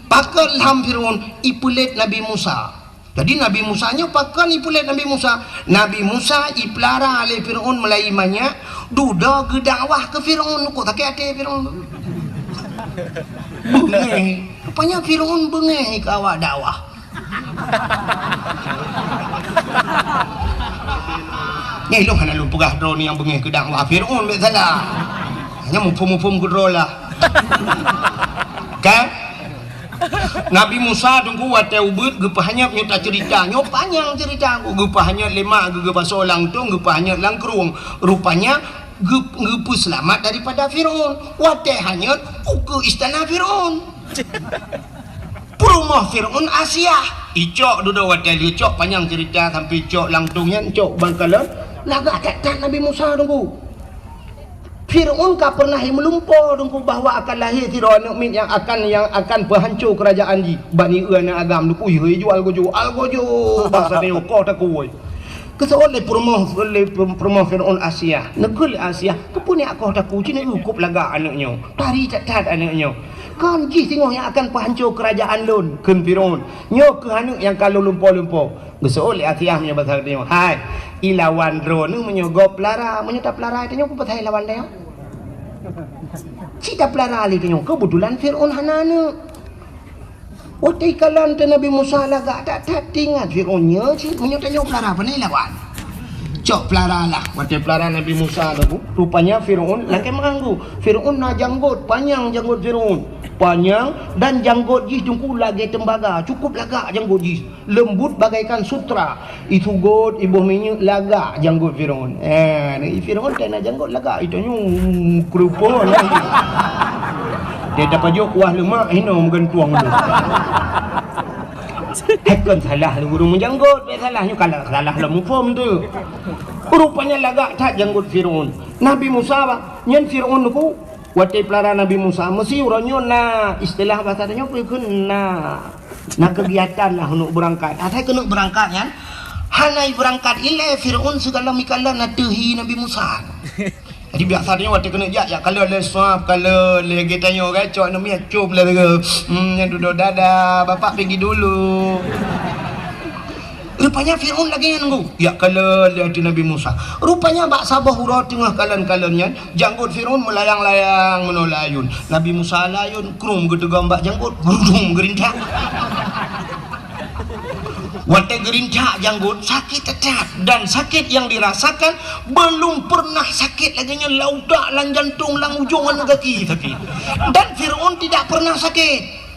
Pakon lham Fir'aun? Ipeulét Nabi Musa. Jadi, Nabi Musa nyoe pakon ipeulét Nabi Musa? Nabi Musa ipeulara lé Fir'aun meulai manyak, dudoe geudakwah keu Fir'aun, kok sakét até Fir'aun tu. Beungéh. Rupanya Fir'aun beungéh keu awak dakwah. Nyan ilôn hana lôn peugah droeneuh nyang beungéh keu dakwah Fir'aun, bèk salah. Hanya muphom-muphom keudroe lah. Kan? Nabi Musa, Teungku, watée ubit geupeuhanyot, nyoe taceurita. Nyoe panyang ceurita, geupeuhanyot lé mak geuh, geupasoe lam tong, geupeuhanyot lam krueng. Rupanya geu-, geupeuseulamat daripada Fir'aun. Watée hanyot, ukeue istana Fir'aun. Peurumoh Fir'aun Asiah. Icok dudoe watée lheueh cok, panyang ceurita sampai cok lam tong nyan, cok ban kalon. Lagak that-that Nabi Musa, Teungku. Fir'aun ka pernah meulumpoe, Teungku, bahwa akan lahé sidroe aneuk miet nyang akan, nyang akan peuhanco keurajeuen jih. Bani eu aneuk agam, Teungku, yue jual gojo, al gojo, basa nyoe koh takue. Geuseuôt lé peurumoh, lé peurumoh Fir'aun Asiah. Neukheun lé Asiah, "Keupeue nyak koh takue, ci nyoe kop lagak aneuk nyoe. Tari that-that aneuk nyoe. Kon jih singoh nyang akan peuhanco keurajeuen lôn," kheun Fir'aun. "Nyoe kheueh aneuk nyang ka lôn lumpoe-lumpoe." Geuseuôt lé Asiah meunyoe basa geutanyoe, "Hai, ilawan droeneuh meunyoe gob peulara, meunyoe tapeulara tanyoe peue pasai lawan tanyoe? Ci tapeulara lé tanyoe, keubeutulan Fir'aun hana aneuk." Watée ikalon teuh Nabi Musa lagak that-that, teuingat Fir'aun nyoe cit, meunyoe tanyoe peulara, pane lawan? Cok peulara lah. Watée peulara Nabi Musa tu, rupanya Fir'aun lakée meuanggu. Fir'aun na janggot, panyang janggot Fir'aun. Panyang dan janggot jih teungku lagèe tembaga, cukup lagak janggot jih, lembut bagaikan sutra. Isugot iboh minyeuk lagak janggot Firaun. Eh, Firaun keunan janggot lagak, itu nyu keurupon. Dia dapat jok kuah lemak hino meugantung tu. Hakon salah lé ureueng meujanggot, bèk salah nyoe kalau salah lom muphom tu. Rupanya lagak that janggot Firaun. Nabi Musa bah, nyan Firaun ku Watèe peulara Nabi Musa, meusi uroe nyoe na istilah basa tanyoe peue kheun na, na kegiatan lah untuk beurangkat. Asai keuneuk beurangkat nyan, hana beurangkat ilèe Firaun sigohlom ikalon ateueh hi Nabi Musa. Jadi biasa tanyoe watèe keuneuk jak, jak kalon lé suap, kalon lé geutanyoe kan, cok aneuk miet cop lé lagèe, hmm, nyan dudoe dada, bapak pergi dulu. Rupanya Firaun lagèe nyan nunggu, jak kalon lé ateueh Nabi Musa. Rupanya bak saboh uroe teungoh kalon-kalon nyan, janggot Firaun meulayang-layang meunoe layun. Nabi Musa layun, krum geuteugom bak janggot, gurudung geurintak. Watèe geurintak janggot, sakét that-that. Dan sakét yang dirasakan belum pernah sakét lagèe nyan lam utak, lam jantong, lam ujong aneuk gaki sakét. Dan Firaun tidak pernah sakét.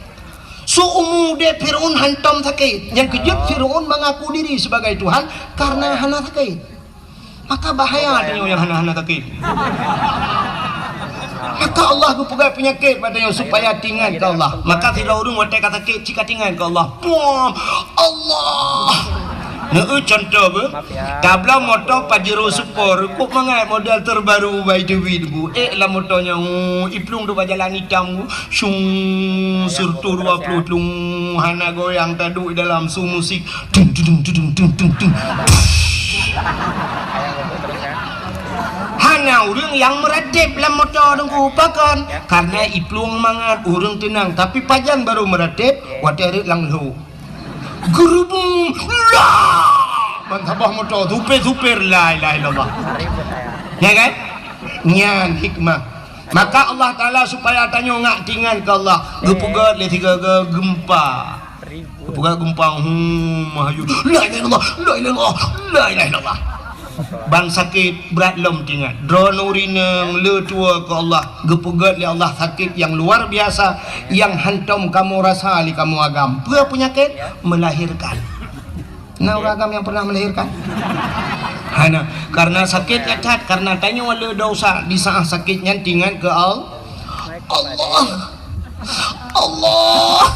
Seumu udép Firaun hantom sakét. Nyang keujeuet Firaun mengaku diri sebagai Tuhan karena hana sakét. Maka bahaya tanyoe nyang hana-hana sakét. Maka Allah geupeugah peunyakét bak tanyoe supaya tingat keu Allah. Maka sidroe ureueng watèe ka sakét cit ka tingat keu Allah. Puang! Allah! Neu contoh beuh. Tablang moto Pajero Sport, kok mangat model terbaru bak I T V tu. Eh, lam moto nyan, oh, iplueng tu bak jalan itam tu. Syung, sireutoh dua ploh tlung, hana goyang, taduek dalam su musik. Tung, tung, tung. Hana ureueng nyang meuratéb lam moto teungku, pakon? Karena iplueng mangat, ureueng teunang, tapi pajan barô meuratéb, watèe rhët lam lhô. Geurubung, lah! Ban saboh moto, supir-supir, la ilaha illallah. Ya kan? Nyan hikmah. Maka Allah Taala supaya tanyoe ngak tingat keu Allah. Geupeugèt lé sigoe-goe geumpa. Geupeugèt geumpa, hmm, meuhayun. La ilaha illallah, la ilaha illallah, la ilaha illallah. Ban sakét brat lom tingat. Droeneuh urineueng le tuwoe keu Allah. Geupeugèt lé Allah sakét nyang luar biasa, nyang hantom kamoe rasa lé kamoe agam. Peue peunyakét? Melahirkan. Na ureueng agam nyang pernah melahirkan? Hana. Karena sakét nyan that, karena tanyoe le desya di saat sakét nyan tingat keu Al-, Allah. Allah.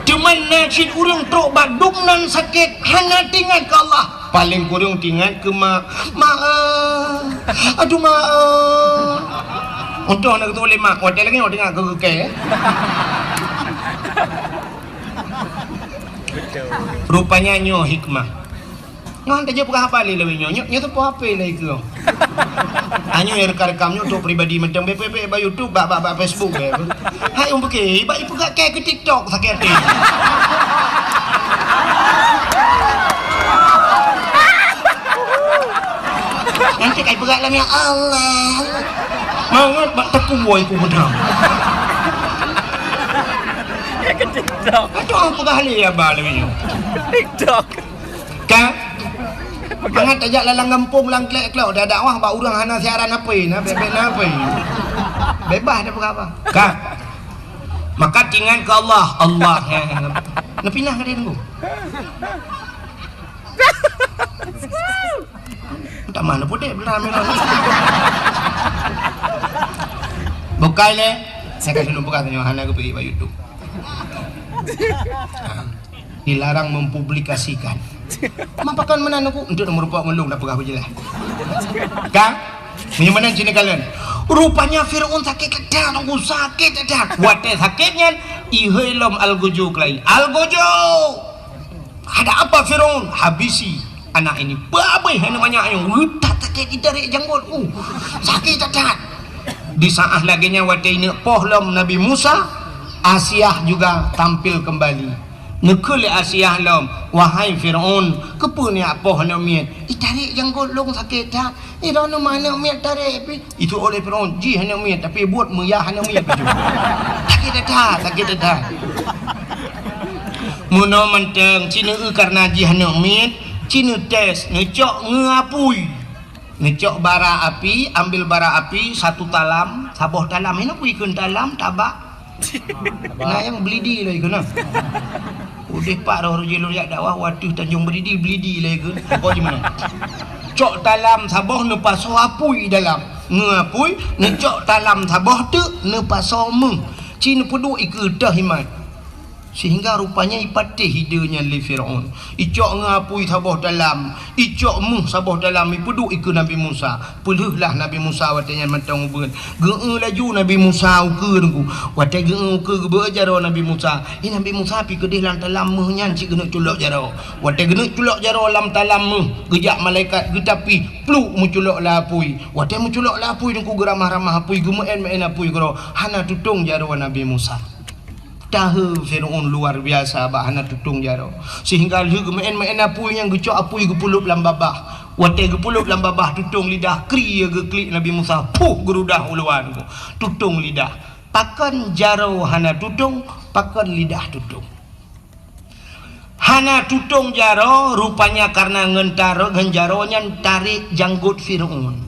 Teuma na cit ureueng trok bak dum nan sakét, hana tingat keu Allah. Paléng kureueng tingat keu mak. Mak, eh. Aduh, mak, eh. Untung hana geutuléh mak. Watèe lagèe nyoe teuingat keu keu kèe. Rupanya nyoe hikmah. Ngon tajak peugah haba lé lawét nyoe. Nyoe, nyoe teupeue hapé lé keu. Anyoe rekam-rekam nyoe untuk pribadi mantong, bèk, bèk, bèk bak YouTube, bak, bak, bak Facebook, bèk. Hai, um, bukit, bak ipeugah kèe keu TikTok, sakét hati. Nanti kai peugah lam, ya Allah. Mangat bak takue ku beudang. Ya, keu TikTok. Aduh, peugah lé ya, ba, lé. TikTok. Ka? Mangat tajak lam gampông, lam klek-klok, dah dakwah bak ureueng hana siaran hapé, na bèk-bèk na hapé. Bebas dah peugah apa. Ka? Maka tingat keu Allah, Allah. Neupinah ka dia tunggu. Tamah na putéh belah merah. Bukai lé. Saya kasih nombor katanya hana geupi bak YouTube. Dilarang mempublikasikan. Mapakan meunan aku untuk nomor pok ngelung dah peugah beujeulaih. Kan? Meunyoe meunan cina kalian. Rupanya Firaun sakét that-that, aku sakét that-that. Watèe sakét nyan, ihôi lom algojo keulai. Algojo! Ada apa Firaun? Habisi anak ini. Babeh aneuk manyak nyoe. Utak sakét itarek janggot. Uh, sakét that-that. Di saat lagèe nyan watèe ineuk poh lom Nabi Musa, Asiah juga tampil kembali. Neukheun lé Asiah lom, "Wahai Firaun, keupeue neujak poh aneuk miet? Itarek janggot lôn sakét that. Iroh neu ma aneuk miet tarek pih." Itu oleh Firaun, jih aneuk miet, tapi buet meuyah aneuk miet baju. Sakét that-that, sakét that-that. Meunoe mantong, ci neu-eu kareuna jih aneuk miet, ci neutés, neucok ngeu apui. Neucok bara api, ambil bara api satu talam, Saboh talam, hana peue ikheun talam, tabak. Na nyang Belidi lé ikheun na. Udeh pat roh jih lôn jak dakwah, watèe Tanjong Belidi, Belidi lé ikheun. Pokok jih meunan. Cok talam saboh neupasoe apui dalam. Ngon apui, neucok talam saboh teuk neupasoe méuh. Ci neupeuduek ikeue teuh iman. Sehingga rupanya ipatéh ide nyan lé Firaun. Icok ngon apui saboh talam, icok méuh saboh talam, ipeuduek ikeue Nabi Musa. Peulheueh lah Nabi Musa watèe nyan mantong ubeuen. Geu-eu laju Nabi Musa ukeue teungku. Watèe geu-eu ukeue geubeuet jaroe Nabi Musa. Ih, Nabi Musa pih keudeh lam talam méuh nyan cit geuneuk culok jaroe. Watèe geuneuk culok jaroe lam talam méuh, geujak malaikat geutapih, pluk meuculok lam apui. Watèe meuculok lam apui teungku geuramah-ramah apui, geumeu'en-meu'en apui keudroe. Hana tutong jaroe Nabi Musa. Tahe Firaun luar biasa bak hana tutong jaroe. Sehingga lheueh geumeu'en-meu'en apui nyan geucok apui geupeulop lam babah. Watèe geupeulop lam babah tutong lidah, kri geuklik Nabi Musa, puh geurudah u luwa teungku. Tutong lidah. Pakon jaroe hana tutong, pakon lidah tutong. Hana tutong jaroe, rupanya karena ngon taro-, ngon jaroe nyan tarek janggot Firaun.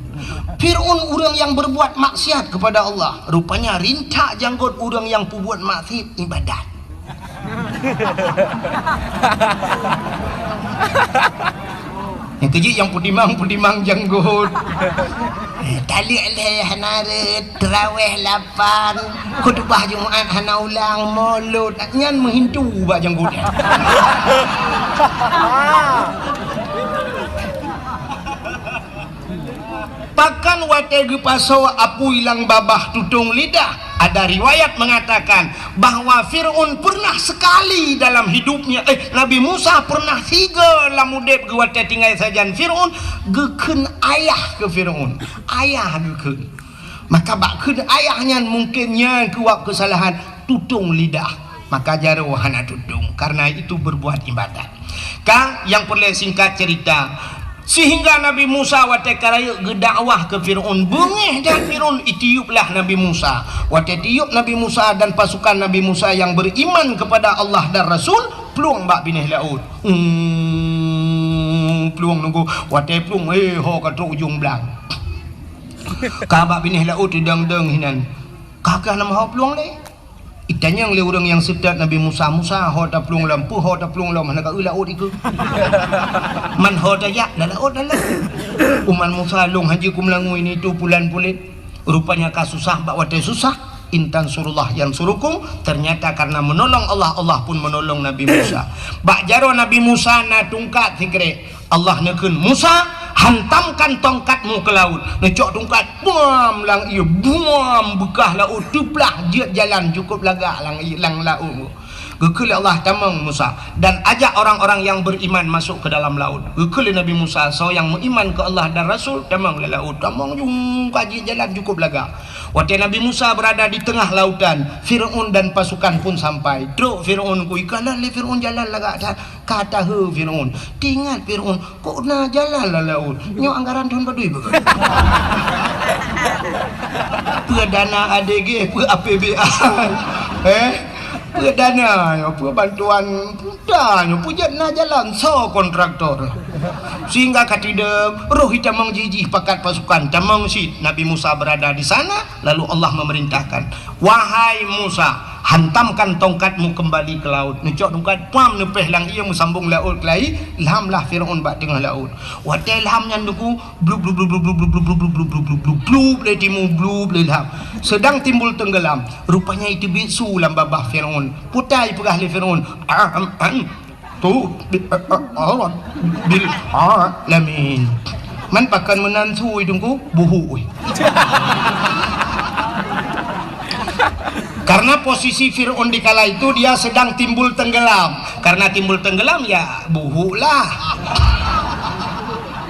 Firaun ureueng nyang berbuat maksiat kepada Allah, rupanya rintak janggot ureueng nyang peubuet maksiat ibadat. Nyang keujeuet nyang peutimang-peutimang janggot. Eh, taleuek lhèe hana rhët, teurawèh lapan, khutubah Jumat hana ulang, molot, nyan meuhintu bak janggot nyan. Pakon watèe geupasoe apui lam babah tutong lidah, ada riwayat mengatakan bahwa Firaun pernah sekali dalam hidupnya, eh, Nabi Musa pernah sigoe lam udép geuh watèe tinggai sajan Firaun, geukheun ayah keu Firaun. Ayah geukheun. Maka bak kheun ayah nyan mungken nyan keuwab keusalahan tutong lidah. Maka jaroe hana tutong, karena itu berbuat ibadat. Ka, nyang peureulèe singkat cerita, sehingga Nabi Musa watèe ka rayeuk geudakwah keu Firaun, beungèh that Firaun, itiup lah Nabi Musa. Watèe tiup Nabi Musa dan pasukan Nabi Musa yang beriman kepada Allah dan Rasul, plueng bak binéh laôt. Hmm, plueng nunggu. Watèe plueng, eh, ho ka trok ujong blang. Ka bak binéh laôt idong-dong hinan. Ka keuh nama ho plueng lé. Itanyong lé ureueng nyang seutôt Nabi Musa, "Musa, ho taplueng lom, peue ho taplueng lom, hana ka eu laôt ikeue?" "Man ho tajak, lam laôt lam." "Umat Musa, lôn hana jiku meulangui nitu pulan pulet." Rupanya ka susah bak watèe susah, "In tansurullah yansurukum." Ternyata karena menolong Allah, Allah pun menolong Nabi Musa. Bak jaroe Nabi Musa na tungkat sikrek. Allah neukheun, "Musa, hantamkan tongkatmu ke laut." Neucok tungkat, buam lam ié, buam beukah laôt teuplah jeuet jalan cukôp lagak lam ié, lam laôt. Geukheun lé Allah, "Tamong Musa, dan ajak orang-orang yang beriman masuk ke dalam laut." Geukheun lé Nabi Musa, soe nyang meuiman keu Allah dan Rasul, tamong lam laôt. Tamong jungka jeuet jalan cukôp lagak. Watèe Nabi Musa berada di tengah lautan, Firaun dan pasukan pun sampai. Trok Firaun ku ikalon lé Firaun jalan lagak that. Ka tahe Firaun. Teuingat Firaun, "Kok na jalan lam laôt? Nyoe anggaran thôn padum beuh?" Peue dana A D G, peue A P B A. Eh? Peue dana nyoe, peue bantuan pemerintah nyoe, peue jeuet na jalan, soe kontraktor? Sehingga ka teudong, roh itamong jih-jih pakat pasukan, tamong cit. Nabi Musa berada di sana, lalu Allah memerintahkan, "Wahai Musa, hantamkan tongkatmu kembali ke laut." Neucok tungkat, puam, neupéh lam ié, meusambong laôt keulai, lham lah Firaun bak teungoh laôt. Watèe lham nyan teungku, blub, blub, blub, lé timu, blub, lé lham. Sedang timbul tenggelam. Rupanya iteubiet su lam babah Firaun. Peue ta ipeugah lé Firaun, "Am, am, tu, bi, a, a, a, bil alamin." Man pakon meunan su teungku, buhuk. Karena posisi Firaun di kala itu dia sedang timbul tenggelam. Karena timbul tenggelam, ya buhuk lah.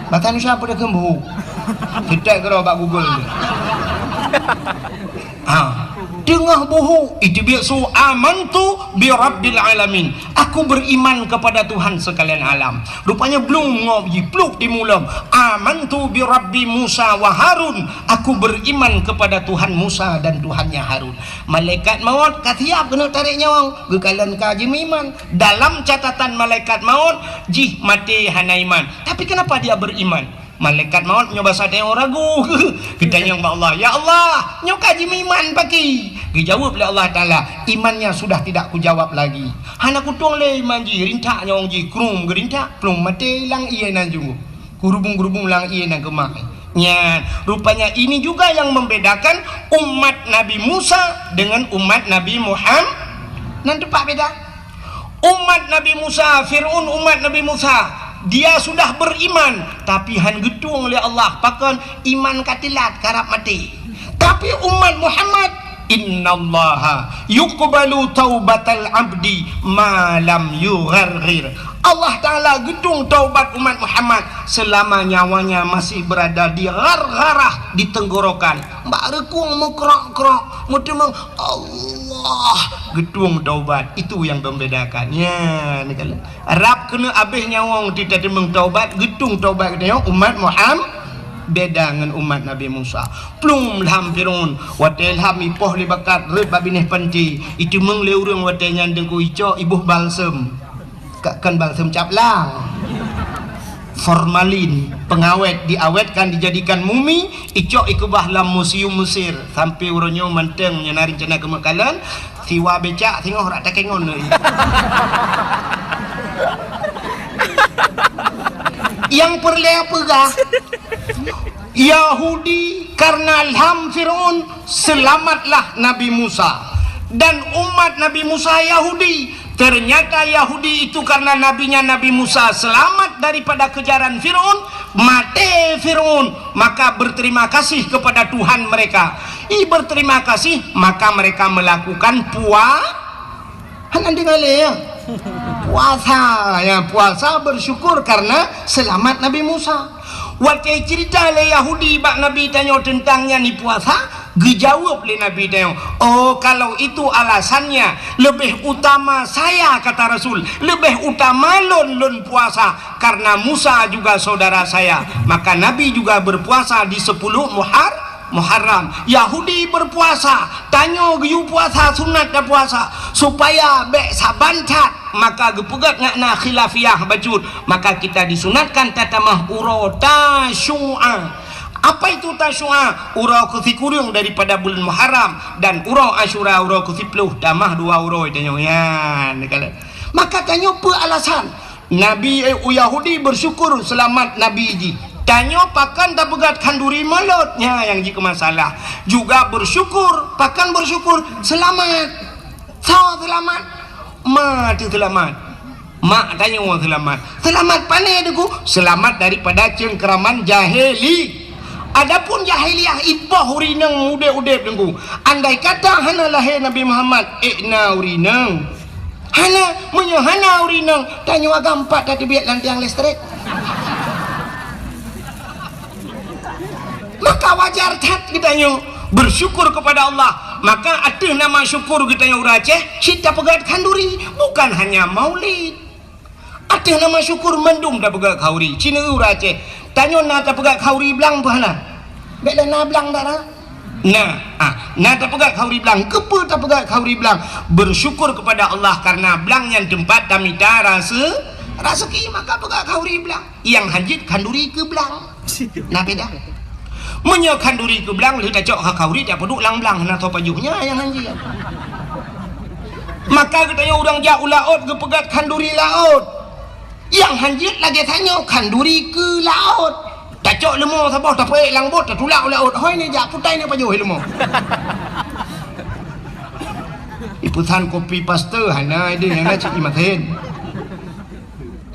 Bahkan siapa dah kembuhuk? Setek kira bak Google tu. Ha. Teungoh buhuk, iteubiet su, "Amantu bi rabbil alamin." "Aku beriman kepada Tuhan sekalian alam." Rupanya blum ngop jipluk di mulom. "Amantu bi rabbi Musa wa Harun." "Aku beriman kepada Tuhan Musa dan Tuhannya Harun." Malaikat maut ka siap keuneuk tarek nyawöng. Geukalon ka jimeuiman. Dalam catatan malaikat maut, jih maté hana iman. Tapi kenapa dia beriman? Malaikat maut nyoe basa teuh ragu. Geutanyong bak Allah, "Ya Allah, nyoe ka jimeuiman pakri?" Geujaweueb lé Allah Taala, "Imannya sudah tidak kujawab lagi." Hana kutueng lé iman jih, rintak nyawöng jih, krum geurintak, plueng maté lam ié nan junggoh. Geurubung-geurubung lam ié nan keumah. Nyan, rupanya ini juga yang membedakan umat Nabi Musa dengan umat Nabi Muham-, nan teumpat beda. Umat Nabi Musa, Firaun umat Nabi Musa, dia sudah beriman, tapi han geutueng lé Allah, pakon iman ka teulat, karab maté. Tapi umat Muhammad, "Innallaha yuqbalu taubatal abdi ma lam yugharghir." Allah Taala geutueng taubat umat Muhammad selama nyawanya masih berada di ghargharah, di tenggorokan. Bak reukung meukrok-krok, meuteumeung, Allah geutueng taubat. Itu yang membedakan. Nyan, kan? Rab keuneuk abéh nyawöng teutateumeung taubat, geutueng taubat geutanyoe umat Muham-, beda ngon umat Nabi Musa. Plueng lham Firaun, watée lham ipoh lé bakat rhot bak binéh panté, iteumeung lé ureuëng watée nyan deungon icok iboh balsem. Ka-, kan balsem cap lang. Formalin, pengawet, diawetkan, dijadikan mumi, icok ikeubah lam museum Mesir. Sampai uroe nyoe mantong nyang na rencana keu meukalon, siwa becak singoh rak takengon. Nyang peureulée peugah, Yahudi karena lham Firaun, selamatlah Nabi Musa. Dan umat Nabi Musa Yahudi, ternyata Yahudi itu karena nabinya Nabi Musa selamat daripada kejaran Firaun, maté Firaun, maka berterima kasih kepada Tuhan mereka. I berterima kasih, maka mereka melakukan pua-, Hana deungoe lé, ya. Puasa, ya, puasa bersyukur karena selamat Nabi Musa. Watée cerita lé Yahudi bak Nabi tanyoe tentang nyan i puasa, geujaweueb lé Nabi tanyoe, "Oh, kalau itu alasannya, lebih utama saya," kata Rasul, "lebih utama lôn, lôn puasa, karena Musa juga saudara saya." Maka Nabi juga berpuasa di sepuluh Muhar-, Muharram. Yahudi berpuasa, tanyoe geuyue puasa sunat tapuasa, supaya bék saban that, maka geupeugét ngon na khilafiyah bacut, maka kita disunatkan tatamah uroe Tasyu'a. Apa itu Tasyu'a? Uroe keusikureueng daripada buleuen Muharram, dan uroe Asyura uroe keusiplôh, tamah dua uroe tanyoe nyan. Maka tanyoe peue alasan? Nabi, eh, u Yahudi bersyukur selamat Nabi jih. Tanyoe pakon tapeugét khanduri mulod, nyan nyang jikeu masalah. Juga bersyukur, pakon bersyukur selamat. Soe selamat? Ma teuh selamat. Mak tanyoe selamat. Selamat pane Teungku? Selamat daripada cengkraman jahili. Adapun jahiliyah ipoh ureuëng inong udeb-udeb Teungku. Andai kata hana lahé Nabi Muhammad, ék na ureuëng inong. Hana, meunyoe hana ureuëng inong, tanyoe agam pat tateubiet lam tiang listrik. Maka wajar that geutanyoe bersyukur kepada Allah. Maka ateueh nama syukur geutanyoe ureuëng Aceh, cit tapeugét khanduri, bukan hanya maulid. Ateueh nama syukur mandum tapeugét khanduri, cit ureuëng Aceh. Tanyoe na tapeugét khanduri blang peue hana? Bék lé na blang dak na? Na, ah, na tapeugét khanduri blang. Keupeue tapeugét khanduri blang? Bersyukur kepada Allah karena blang nyan teumpat tamita rase-, raseuki, maka peugét khanduri blang. Nyang hanjeuet khanduri keu blang. Na beda. Meunyoe khanduri keu blang, lheueh tacok khanduri, tapeuduek lam blang, hana soe pajoh, nyan nyang hanjeuet. Maka geutanyoe ureuëng jak u laôt geupeugét khanduri laôt. Nyang hanjeuet lagée tanyoe khanduri keu laôt. Tacok leumo saboh tapeuék lam bot, tatulak u laôt. Hôi ni jak putai ni pajoh leumo. Ipeusan kopi paste hana ideh nyang na cit imaten.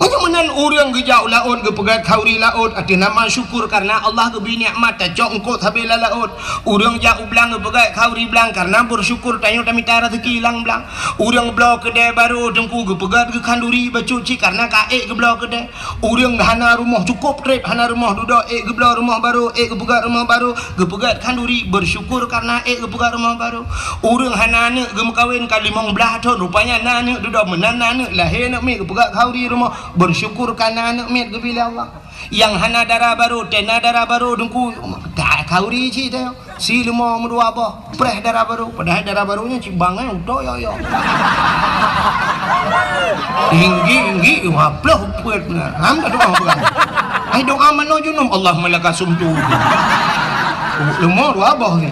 Meunyoe meunan ureuëng geujak u laôt geupeugét khanduri laôt ateueh nama syukur karena Allah geubri nikmat tacok eungkôt sabe lam laôt. Ureuëng jak u blang geupeugét khanduri blang karena bersyukur tanyoe tamita raseuki lam blang. Ureuëng bloe keudè barô Teungku geupeugét geu khanduri bacut cit karena ka ék geubloe keudè. Ureuëng hana rumoh cukôp treb, hana rumoh dudoe, ék geubloe rumoh barô, ék geupeugét rumoh barô, geupeugét khanduri bersyukur karena ék geupeugét rumoh barô. Ureuëng hana aneuëk geumeukawen ka limong blaih thon, rupanya na aneuëk dudoe, meunan na aneuëk, lahé aneuëk miet geupeugét khanduri rumoh, bersyukur karena aneuëk miet geubri lé Allah. Nyang hana dara barô, tena dara barô Teungku, ta khanduri cit teuh. Si leumo meudua boh, preh dara barô, padahai dara barô nyan cit bang, eh, utoe yo-yo. Tinggi-tinggi, lima ploh peuet na. Ham ka tukang peugah. Ai doa manoe junub, Allahumma laka sumtu. Leumo dua boh ni.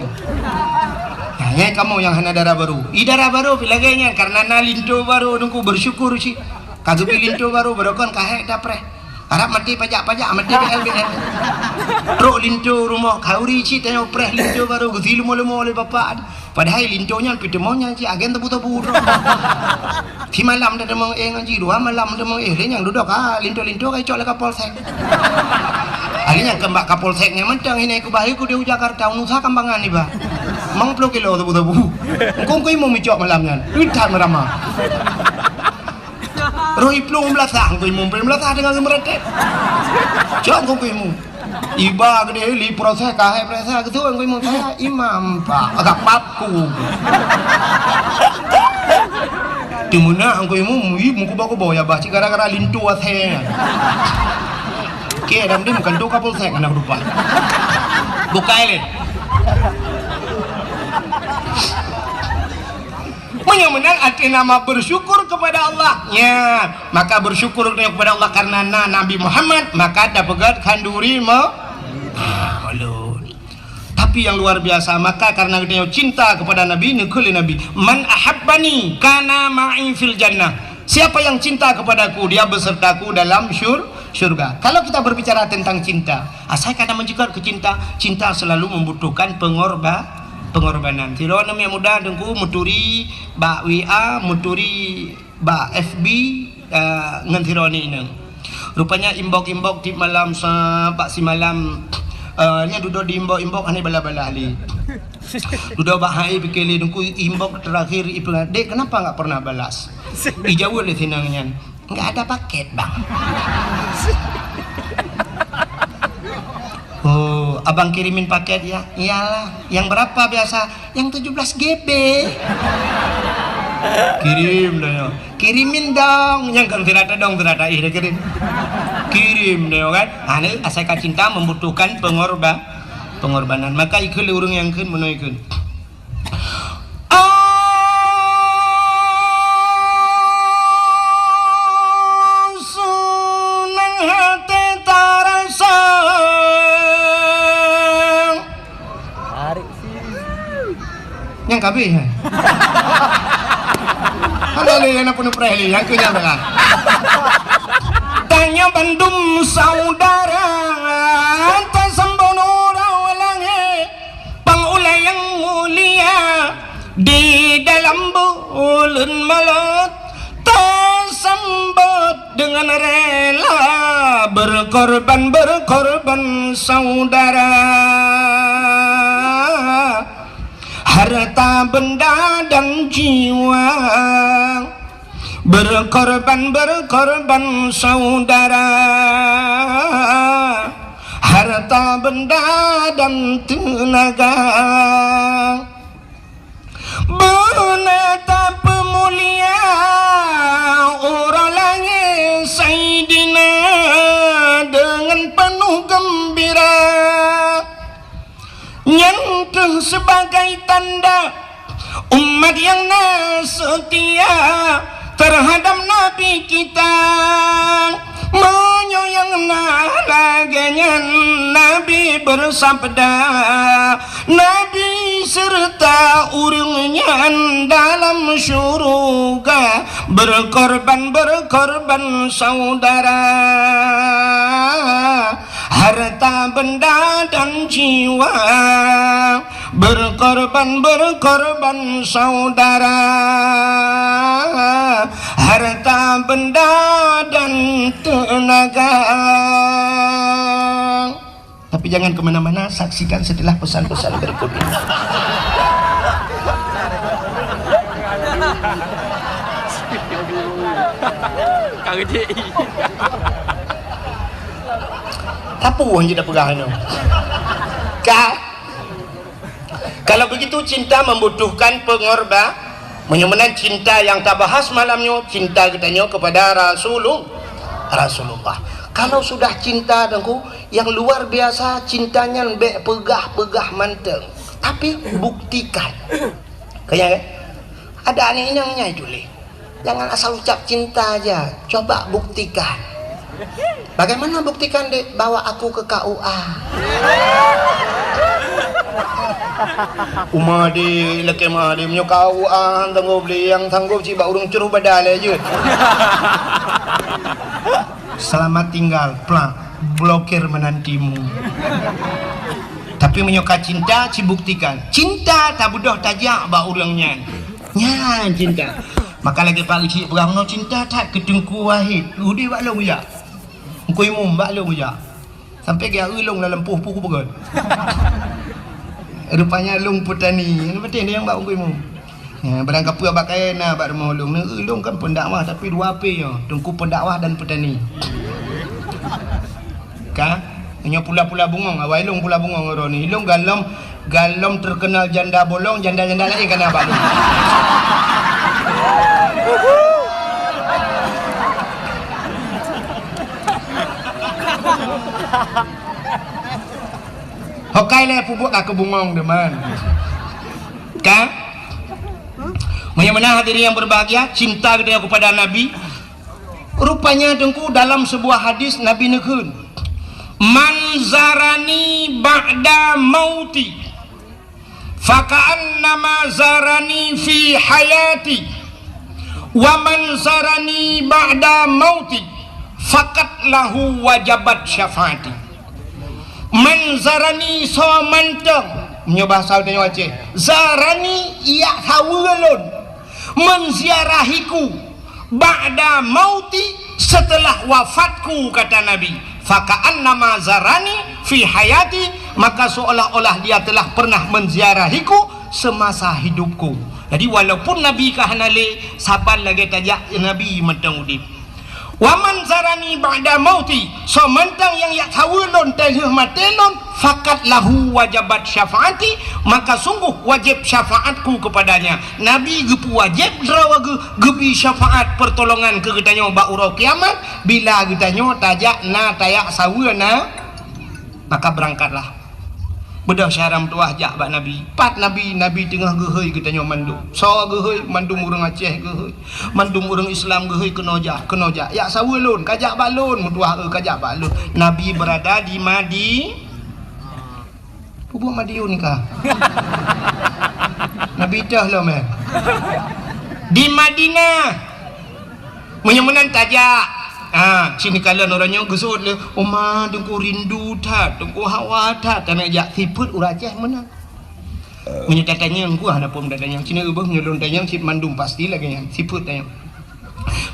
Nah, nyan kamoe nyang hana dara barô. I dara barô pih lagèe nyan, karena na linto barô, Teungku, bersyukur cit. Ka geubri linto barô, barokon ka hék tapreh. Arab maté pajak-pajak, maté B L B L. Trok linto rumoh, khauri cit tanyoe preh linto barô, geusi leumo-leumo lé bapak. Padahai linto nyan pih teumon nyan cit agen tebu-tebu droe. Simalam dah teumon éh ngon jih, dua malam teumon éh. Lé nyang dudoe ka linto-linto ka icok lé Kapolsek. Ahli nyang keumbak Kapolsek nyan mantong hina ikubah ikut di Jakarta, unusa kambangan iba. Mang ploh kilo tebu-tebu. Engkong kui mu micok malam nyan. Udah merama. Roh iplueng beulasah, ngku imum peuet beulasah teungoh geumeuratéb. Cok ngku imum. Iba keudéh li proses kahai proses keu tuan ngku imum, "Saya imam, Pak." Agak papku. Teumeunak ngku imum, ih, meukuba-kuba ya bah, cit gara-gara linto asèe nyan. Oke, dan dia bukan tu Kapolsek anak rupa. Bukai lé. Meunyoe meunan arti nama bersyukur kepada Allah. Ya, maka bersyukur kepada Allah karena na Nabi Muhammad, maka dapeugöt khanduri me-, ah, ulôn. Tapi yang luar biasa, maka karena geutanyoe cinta kepada Nabi, neukheun lé Nabi, "Man ahabbani kana ma'i fil jannah." Siapa yang cinta kepadaku, dia besertaku dalam syur-, syurga. Kalau kita berbicara tentang cinta, asai ka na meujeuet keu cinta, cinta selalu membutuhkan pengorba-, pengorbanan. Sidroe aneuk muda Teungku meuturi bak W A, meuturi bak F B, eh, ngon sidroe aneuk inong. Rupanya inbox-inbox tiep malam sa-, bak simalam, eh, nyan dudoe di inbox-inbox hana balas-balas lé. Dudoe bak hai pike lé Teungku inbox terakhir ipeugah, "Dek, kenapa nggak pernah balas?" Ijaweueb lé si inong nyan, "Nggak ada paket, Bang." "Oh, abang kirimin paket ya?" "Iyalah." "Yang berapa biasa?" "Yang tujuh belas G B." Kirim dah ya. "Kirimin dong." Nyang kan sirata dong, sirata ih dah kirim. Kirim dah ya kan. Ha, ni asai ka cinta membutuhkan pengorba-, pengorbanan. Maka ikheun lé ureueng nyang kheun meunoe ikheun. Asu nang hati tarasa. Tarik sih. Nyang kabeh, hai. Hana lé nyang na peunuh preh lé, nyang keu nyang tengah. Tanyoe bandum saudara, tasambong uroe langét. Bang ulée nyang mulia, di dalam buleuen Maulud, tasambot dengan rela berkorban, berkorban saudara. Harta benda dan jiwa, berkorban, berkorban saudara, harta benda dan tenaga. Beuna tapeumulia uroe langét Saidina deungon peunoh geumbira. Nyan kheueh sibagai tanda umat nyang na seutia teuhadab Nabi kita. Meunyoe nyang na lagée nyan, Nabi beusabda, Nabi seureuta ureuëng nyan dalam syeuruga, berkorban, berkorban saudara. Harta benda dan jiwa, berkorban, berkorban saudara, harta benda dan tenaga. Tapi jangan ke mana-mana, saksikan setelah pesan-pesan berikut ini. Kang Dik. Apa orang je dah pegang tu? Ka? Kalau begitu, cinta membutuhkan pengorba-, meunyoe meunan cinta nyang tabahas malam nyoe, cinta geutanyoe kepada Rasulu-, Rasulullah. Kalau sudah cinta, Teungku, nyang luar biasa cinta nyan bék peugah-peugah mantong, tapi buktikan. Kaya, kan? Ada aneuk inong nyai tuléh. Jangan asal ucap cinta aja, coba buktikan. Bagaimana buktikan, Dek? Bawa aku ke K U A. Uma, Dek, lakée meu'ah, Dek, meunyoe K U A han sanggob lé, nyang sanggob cit bak ureuëng cruh badan lé jeuet. Selamat tinggal, plak, blokir menantimu. Tapi meunyoe ka cinta, cibuktikan. Cinta tabeudôh tajak bak ureuëng nyan. Nyan cinta. Maka lagée Pak Geuchik peugah, meunyoe cinta that keu Teungku Wahid, udeb bak lôn jak. Teungku Imum bak lôn jak. Sampai geujak eu lôn lam lampôh puh kupeugöt. Rupanya lôn peutani. Nyang penting nyang bak Teungku Imum. Ya, barang kapeue bak kayée na bak rumoh lôn. Neu eu lôn kan pendakwah tapi dua P nyoe. Teungku pendakwah dan petani. Ka? Nyoe pula-pula bungong, awai lôn pula bungong droeneuh. Ilôn galom, galom terkenal janda bolong, janda-janda laén ka na bak lôn. Hokai lé pubuet ka keubungong deman. Ka? Meunyoe meunan hadirin yang berbahagia, cinta geutanyoe kepada Nabi. Rupanya Teungku, dalam sebuah hadis Nabi neukheun, "Man zarani ba'da mauti, faka'annama zarani fi hayati, wa man zarani ba'da mauti, faqad lahu wajabat syafaati." Man zarani, soe mantong, nyoe bahasa tanyoe Aceh, zarani, jak saweue lôn, menziarahiku, ba'da mauti, setelah wafatku, kata Nabi, "Faka'annama zarani fi hayati," maka seolah-olah dia telah pernah menziarahiku semasa hidupku. Jadi, walaupun Nabi ka hana lé, saban lagée tajak Nabi mantong udeb. "Wa man zarani ba'da mauti," soe mantong nyang jak saweue lôn teulheueh maté lôn, "faqad lahu wajabat syafaati," maka sungguh wajéb syafaatku kepadanya. Nabi geupeuwajéb droe geu-, geubri syafaat pertolongan keu geutanyoe bak uroe kiamat, bila geutanyoe tajak na tajak saweue na, maka beurangkatlah. Beudôh syedara meutuwah jak bak Nabi. Pat Nabi, Nabi teungoh geuhôi geutanyoe mandum. Soe geuhôi? Mandum ureuëng Aceh geuhôi. Mandum ureuëng Islam geuhôi keunoe jak, keunoe jak. Jak saweue lôn, ka jak bak lôn, meutuwah, eu, ka jak bak lôn. Nabi berada di Madi-, Pubuet Madiun ka. Nabi teuh lom, eh. Di Madinah. Meunyoe meunan tajak. Ha, sini kalon ureuëng nyoe geuseuôt lé, "Uma, Teungku rindu that, Teungku hawa that." Taneuk jak sifeuet ureuëng Aceh meunan. Meunyoe tatanyong, ku hana phon tatanyong. Sini ubah meunyoe lôn tanyong, cit mandum pasti lagée nyan. Sifeuet tanyong.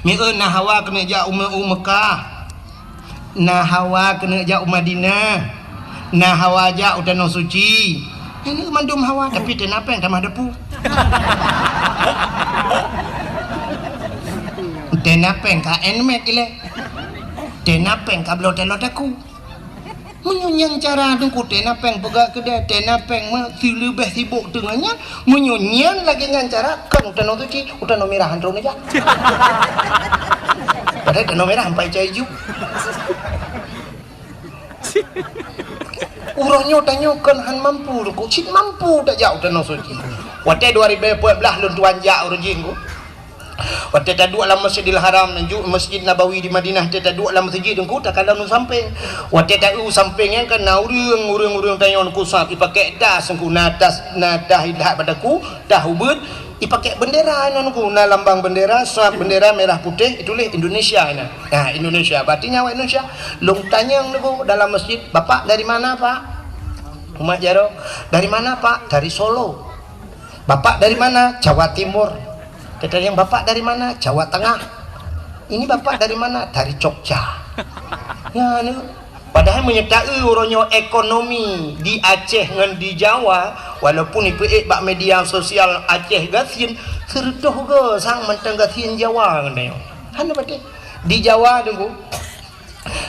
Mieu na hawa keuneuk jak u Me-, u Meukah. Na hawa keuneuk jak u Madinah. Na hawa jak u Tanoh Suci. Nyan mandum hawa, tapi teuh na péng tamah dapu. Teuh na péng ka handmade ilée. Teuh na péng ka bloe talot aku. Meunyoe nyan cara Teungku, teuh na péng peugah keudè, teuh na péng meusileubeh sibok teungoh nyan, meunyoe nyan lagée nyan cara, kon u Tanoh Suci, u Tanoh Mirah han troh neujak. Padahai Tanoh Mirah ampai cai ju. Uroe nyoe tanyoe kon han mampu, Teungku, cit mampu tajak u Tanoh Suci. Watée dua ribu empat belas lôn tuan jak uroe jih, Teungku. Watée taduek lam Masjidil Haram, ju-, Masjid Nabawi di Madinah, watée taduek lam meuseujid, Teungku, takalon u sampéng. Watée ta-eu u sampéng nyan kan na ureuëng, ureuëng-ureuëng tanyoe, Teungku, sab, ipakék das, Teungku, na das, na das ilat bak daku, das ubeut, ipakék bendera nyan, Teungku, na lambang bendera, sab bendera merah putih, ituléh Indonesia nyan. Nah, Indonesia, berarti nyan awak Indonesia. Lôn tanyong, Teungku, dalam masjid, "Bapak dari mana, Pak?" Umat jaroe, "Dari mana, Pak?" "Dari Solo." "Bapak dari mana?" "Jawa Timur." Tatanyong, "Bapak dari mana?" "Jawa Tengah." "Ini Bapak dari mana?" "Dari Jogja." Ya, ni. Padahai meunyoe ta-eu uroe nyoe ekonomi di Aceh ngon di Jawa, walaupun ipeuék bak media sosial Aceh gasien, seureutôh go sang mantong gasien Jawa ngon tanyoe. Hana patéh. Di Jawa, Teungku,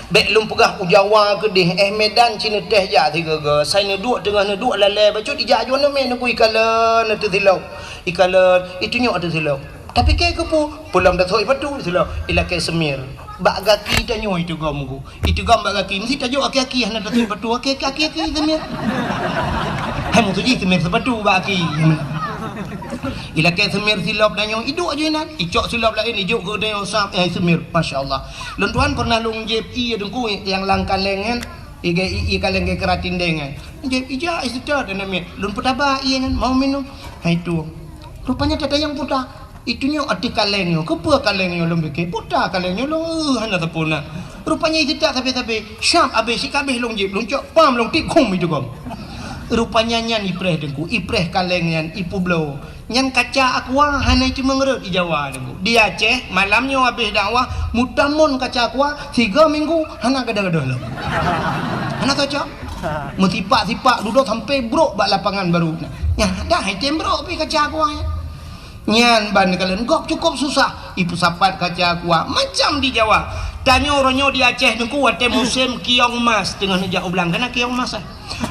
bék lôn peugah u Jawa keudeh, eh, Medan cit neuteh jak sigoe-goe, sai neuduek teungoh neuduek lalé bacut ijak junoe mé neukui ikalon ateueh silop. Ikalon, itunyok ateueh silop. Tapi kée keupeue, peulom tasok ipatu silop, ilakée semir. Bak gaki tanyoe itugom ku. Itugom bak gaki, meusi tajok aki-aki hana tasok ipatu, aki-aki, aki-aki semir. Hai musuh jih semir sepatu bak aki. Ilakée seumir silop tanyoe, iduek jih inan, icok silop laén, ijok keu tanyoe sam, eh, seumir. Masya Allah. Lôn tuan pernah lôn jieb ié Teungku nyang lam kaleng nyan, ié, ié kaleng keu keuratin deng nyan. Jieb ija iseutôt aneuk miet. Lôn peutaba ié nyan, mau minum. Hai tu. Rupanya tatanyong buta. Itu nyoe ateueh kaleng nyoe. Keupeue kaleng nyoe lôn pike? Buta kaleng nyoe lôn, eh, hana sapeue na. Rupanya iseutôt sabe-sabe. Syab abéh sikabéh lôn jieb, lôn cok pam lôn tieb khum itu gom. Rupanya nyan ipreh Teungku, ipreh kaleng nyan, ipubloe. Nyan kaca aqua hana iteumé rhot di Jawa Teungku. Di Aceh, malam nyoe abéh dakwah, meutamon kaca aqua, tiga minggu hana gadoh-gadoh lom. Hana cocok. Meusipak-sipak dudoe sampai brok bak lapangan baru. Nyan dah item brok pi kaca aqua nyan. Nyan ban kalon gob cukup susah. Ipeusapat kaca aqua macam di Jawa. Tanyoe uroe nyoe di Aceh Teungku watée musém kiong mas teungoh neujak u blang. Kana kiong mas, eh?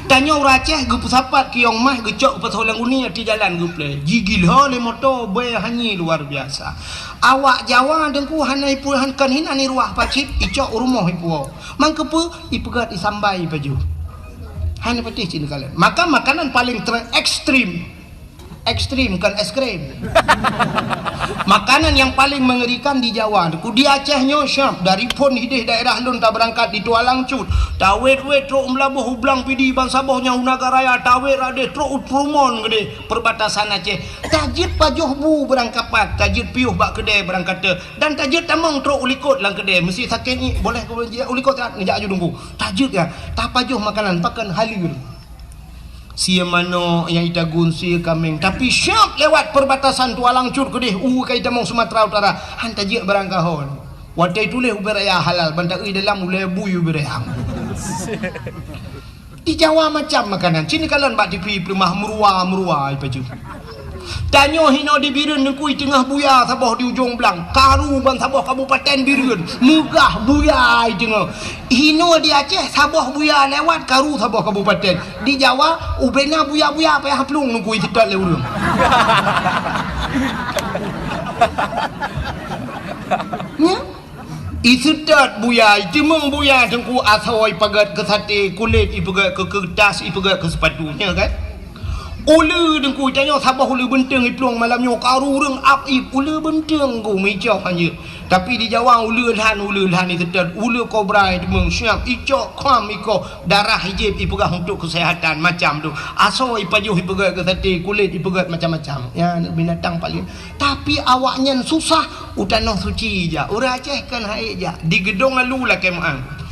Tanyoe ureuëng Aceh geupeusapat kiong mas, geucok geupasoe lam guni, ateueh jalan geuplè. Jigila lé moto, bèe hanyé luar biasa. Awak Jawa Teungku hana ipu-, han-, kon hinan iruah pacit, icok u rumoh ipuwoe. Mangkeupeue? Ipeugét isambai ipajoh. Hana patéh cit neukalon. Maka makanan paling ter-, ekstrim. Ekstrim, bukan es krim. Makanan yang paling mengerikan di Jawa, Teungku. Di Aceh nyoe syab, dari phon hideh daerah lôn tabeurangkat di Tualang Cut. Tawét-wét trok Meulaboh u Blang Pidie ban saboh nyang u Nagan Raya, tawét radeh trok u Trumon geudeh perbatasan Aceh. Tajeuet pajoh bu beurangkapat, tajeuet piôh bak keudè beurangkate, dan tajeuet tamong trok u likot lam keudè. Meusti sakét ngiek, boleh keu jijak u likot, neujak aju Teungku. Tajeuet ya, tapajoh makanan, pakon halal. Sie manok nyang itagun sie kaméng, tapi syab lewat perbatasan Tualang Cut keudeh u ka itamong Sumatera Utara, han tajeuet barang kahon. Watée tuléh ubé raya halal, ban taeu dalam ulée bui ubé raya. Di Jawa macam makanan, cit neukalon bak T V peuleumah meurua-meurua ipajoh. Tanyoe hinoe di Bireuen Teungku, teungoh buya saboh di ujong blang, karu ban saboh kabupaten Bireuen, meugah buya teungoh. Hinoe di Aceh saboh buya lewat, karu saboh kabupaten. Di Jawa ubena buya-buya payah plueng Teungku iseutôt lé ureuëng. Nya? Iseutôt buya, iteumong buya Teungku, asoe ipeugét keu saté, kulét ipeugét keu keuretas, ipeugét keu seupatu, nya kan? Uleue Teungku, tanyoe saboh uleue beunteueng iplueng malam nyoe, karu ureuëng ap ip uleue beunteueng Teungku, meuicoh hanjeuet. Tapi di Jawa uleue lhan, uleue lhan iseutôt, uleue kobra iteumong syab, icok kham ikoh, darah ijieb ipeugah untuk kesehatan, macam tu. Asoe ipajoh ipeugét keu saté, kulét ipeugét macam-macam. Ya, binatang paling Tapi awaknyan susah u Tanoh Suci jak. Ureuëng Aceh kan hai jak. Di Geudong Alu lakée meu'ah.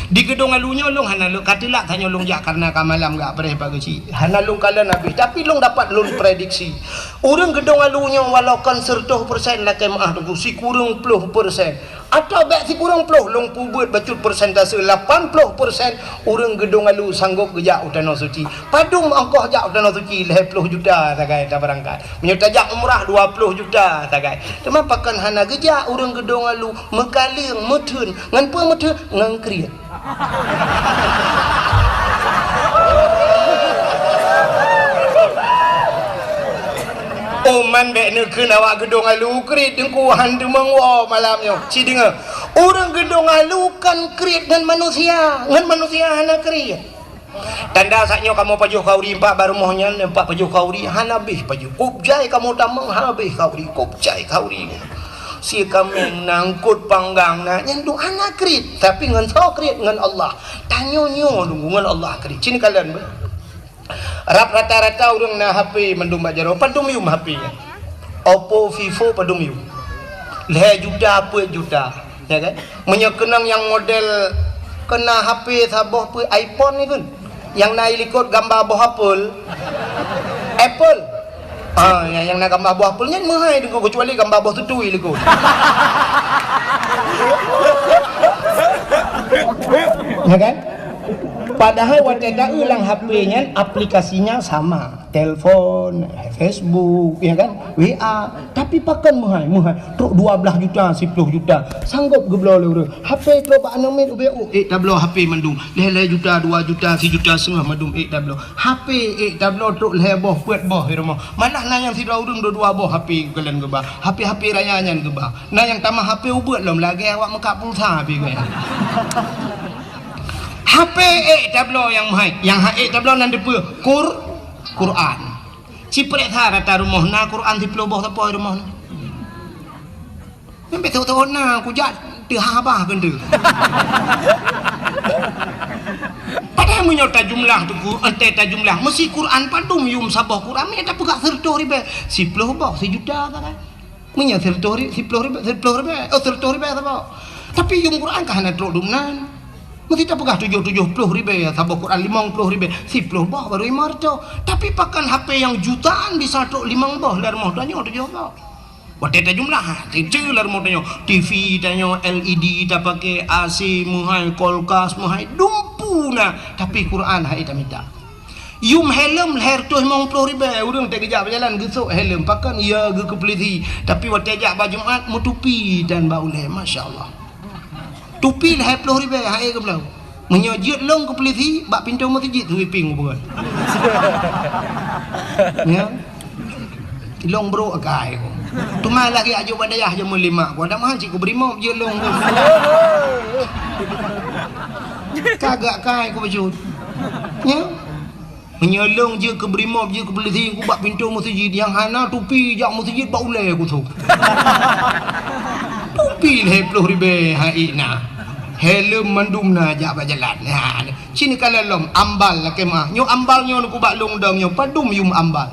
Di Geudong Alu nyoe lôn hana lôn ka teulak, tanyoe lôn jak karena ka malam gak preh bak geuchik. Hana lôn kalon habéh, tapi lôn dapat lôn prediksi. Ureuëng Geudong Alu nyoe walau kon seureutôh persen lakée meu'ah Teungku, sikureueng ploh persen. Atawa bék sikureueng ploh, lôn peubuet bacut persentase, lapan ploh persen ureuëng Geudong Alu sanggop geujak u Tanoh Suci. Padum ongkoh jak u Tanoh Suci? Lhée ploh juta sagai tabeurangkat. Meunyoe tajak umrah, dua ploh juta sagai. Teuma pakon hana geujak ureuëng Geudong Alu, meukaleueng, meutheun. Ngon peue meutheun? Ngon kriet. Uman bék neukheun awak Geudong Alu kriet Teungku, han teumong woe malam nyoe. Ci deungoe, ureuëng Geudong Alu kan kriet ngon manusia, ngon manusia hana kriet. Tanda saat nyoe kamoe pajoh khauri, empat bak rumoh nyan, empat pajoh khauri, hana habéh pajoh. Kop jai kamoe tamong, hana habéh khauri, kop jai khauri. Sie kaméng na, eungkot panggang na, nyan duek hana kriet, tapi ngon soe kriet? Ngon Allah. Tanyoe nyoe Teungku ngon Allah kriet. Ci neukalon beuh. Rab rata-rata ureuëng na H P mandum bak jaroe, padum yum H P nyan. Oppo, Vivo padum yum. Lhée juta, peuet juta, ya kan? Meunyoe keunong nyang model keu na H P saboh peuet iPhone ni kan. Nyang na i likot gamba boh apel. Apple. Ah, nyang, nyang na gamba boh apel nyan meuhai Teungku, keucuali gamba boh tutui likot. Ya kan? Padahai watée taeu lam H P nyan aplikasinya sama, telepon, Facebook, ya kan? W A, tapi pakon meuhai, meuhai. Trok dua belas juta, siploh juta, sanggop geubloe lé ureuëng. H P trok bak aneuk miet ubé, oh, ék tabloe H P mandum. Lhée-lhée juta, dua juta, sijuta seungoh mandum ék tabloe. H P ék tabloe trok lhée boh, peuet boh di rumoh. Malah na nyang sidroe ureuëng dua-dua boh H P geukalon geuba. H P-H P raya nyan geuba. Na nyang tamah H P ubeuet lom lagée awak meukat pulsa H P geuh. H P ék tabloe nyang meuhai. Nyang han ék tabloe nan dipeue? Qur-, Quran. Ciprek that rata rumoh na Quran siplôh boh sapo rumoh na. Sampai teuh-teuh na kujak teuhah bah keunteu. Padahai meunyoe tajumlah tu ku, enteh tajumlah, meusi Quran padum yum saboh Quran, meunyoe tapeugah sireutôh ribèe, siplôh boh, sijuta ka kan. Meunyoe sireutôh ri-, siplôh ribèe, siplôh ribèe, oh, sireutôh ribèe saboh. Tapi yum Quran ka hana trôk dumnan. Meusi tapeugah tujoh, tujoh plôh ribèe saboh Quran, limong plôh ribèe, siplôh boh baru limong reutôh. Tapi pakon hapé nyang jutaan bisa trôk limong boh lam rumoh tanyoe tujoh boh. Watèe tajumlah, ha, teucue lam rumoh tanyoe, T V tanyoe, L E D tapaké, A C meuhai, kulkas meuhai, dumpeue na, tapi Quran han ék tamita. Yum helm lhèe reutôh limong plôh ribèe, ureueng teuh geujak beujalan geusôk helm, pakon ya geukeupeuleudi, tapi watèe jak bak Jumat meutupi dan bak ulèe, masya Allah. Tupi lhèe plôh ribèe, han ék geubloe. Meunyoe jeuet lôn keu polisi, bak pintoe meuseujid sweeping buet. Ya. Lôn brôk akai ku. Teuma lagèe ajoe bak dayah jameun lima ku. Ada mah cit ku beurimop jeuet lôn ku. Ka gak akai ku bacut. Ya. Meunyoe lôn jeuet keu beurimop, jeuet keu polisi, ku bak pintoe meuseujid nyang hana tupi jak meuseujid bak ulèe ku sôk. Tupi lhèe plôh ribèe han ék na. Helm mandum na jak bak jalan. Ha, ci neukalon lom, ambal lakèe meu'ah. Nyoe ambal nyoe neukubak lôn dong nyoe, padum yum ambal.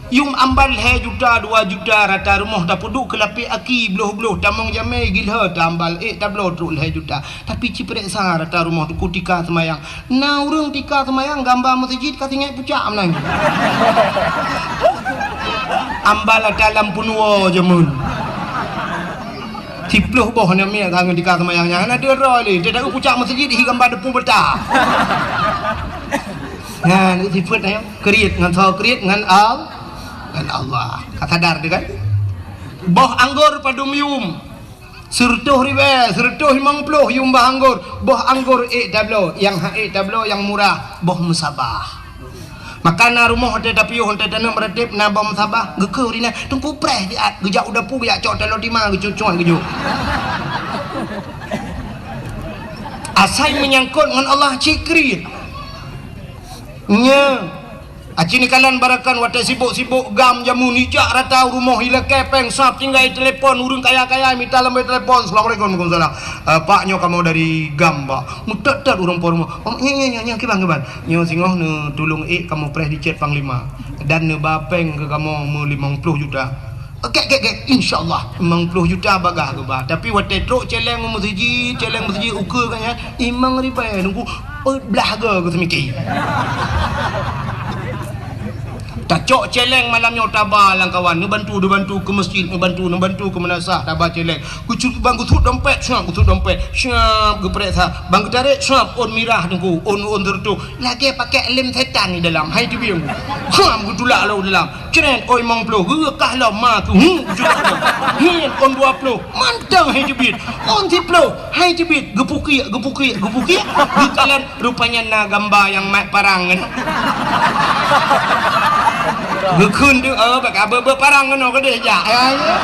Yum ambal lhèe juta, dua juta rata rumoh tapeuduek keu lapék aki bloh-bloh, tamong jamèe gilhö ta ambal ék tabloe trôk lhèe juta. Tapi ciprek sa rata rumoh teungku tika seumayang. Na ureueng tika seumayang gamba meuseujid ka singèt pucak meunan. Ambal ata lam peunuwoe jameun. Siplôh boh na miet ka ngon tika seumayang nyan. Hana deuh droe lé. Teuh taeu pucak meuseujid hi gamba deupeu beuta. Nyan, itu sifeut nyan. Kriet ngon soe? Kriet ngon Al-, ngon Allah. Ka sadar teuh kan? Boh anggor padum yum. Sireutôh ribèe, sireutôh limong plôh yum boh anggor. Boh anggor ék tabloe, nyang han ék tabloe nyang murah, boh meusabah. Maka na rumoh watèe tapiôh, watèe taneuk meurateb na boh meusabah, geukheun rinah, teungku preh siat, geujak u dapu, geujak cok taloe tima, geucuek-cuek geujok. Asai meunyangkot ngon Allah cit kriet. Nya, aci neukalon barakan watèe sibok-sibok GAM jameun ijak rata u rumoh ilakèe pèng sab tinggai telepon ureueng kaya-kaya mita lamboi telepon, "Assalamualaikum." "Waalaikumsalam." "Eh, Pak, nyoe kamoe dari GAM, Pak." Meutot-tot ureueng po rumoh. "Oh, nyan, nyan, nyan, nyan, kiban, kiban." "Nyoe singoh neutulông ék kamoe preh di cét Panglima dan neuba pèng keu kamoe meulimong plôh juta." "Gèt, gèt, gèt, insya Allah, limong plôh juta bagah geuba." Tapi watèe trôk cèlèng meuseujid, cèlèng meuseujid ukeue geuh nyan, limong ribèe nunggu, eh, blah goe geuseumiké. Tacok cèlèng malam nyoe taba lam kawan, neubantu, neubantu keu meuseujid, neubantu, neubantu keu meunasah, taba cèlèng. Geucut-, ban geusuet dompet, syap geusuet dompet, syap geupreh sa, ban geutarek, syap ôn mirah teungku, ôn, ôn sireutôh. Lagèe pakèk lem setan di dalam, hai teubieng. Syap geutulak lom dalam. Cret, ôn limong plôh, geureukah lom ma keuh, hu, geucut lom. Hin, ôn dua plôh, mantong hai teubiet. Ôn siplôh, hai teubiet, geupukiek, geupukiek, geupukiek. Geukalon, rupanya na gamba nyang mat parang nyan. Geukheun tu, oh, bak abeuet-beuet parang keunoe keudeh jak. Ya, ya.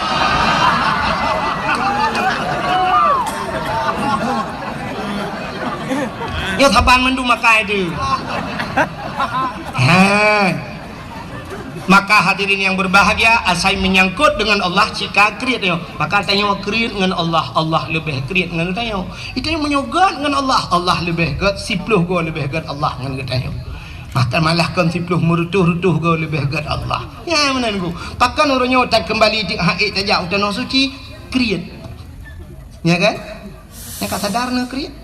Nyoe saban mandum makai tu. Ha. Maka hadirin yang berbahagia, asai menyangkut dengan Allah, cit ka kriet nyoe. Maka tanyoe kriet ngon Allah, Allah leubeh kriet ngon tanyoe. Tanyoe meunyoe göt ngon Allah, Allah leubeh göt, siplôh goe leubeh göt Allah ngon geutanyoe. Maka malah kon siplôh, meureutôh-reutôh goe leubeh göt Allah. Nyan meunan ku. Pakon uroe nyoe takeumbali di hak tajak u Tanoh Suci, kriet. Ya kan? Nyang ka sadar na kriet.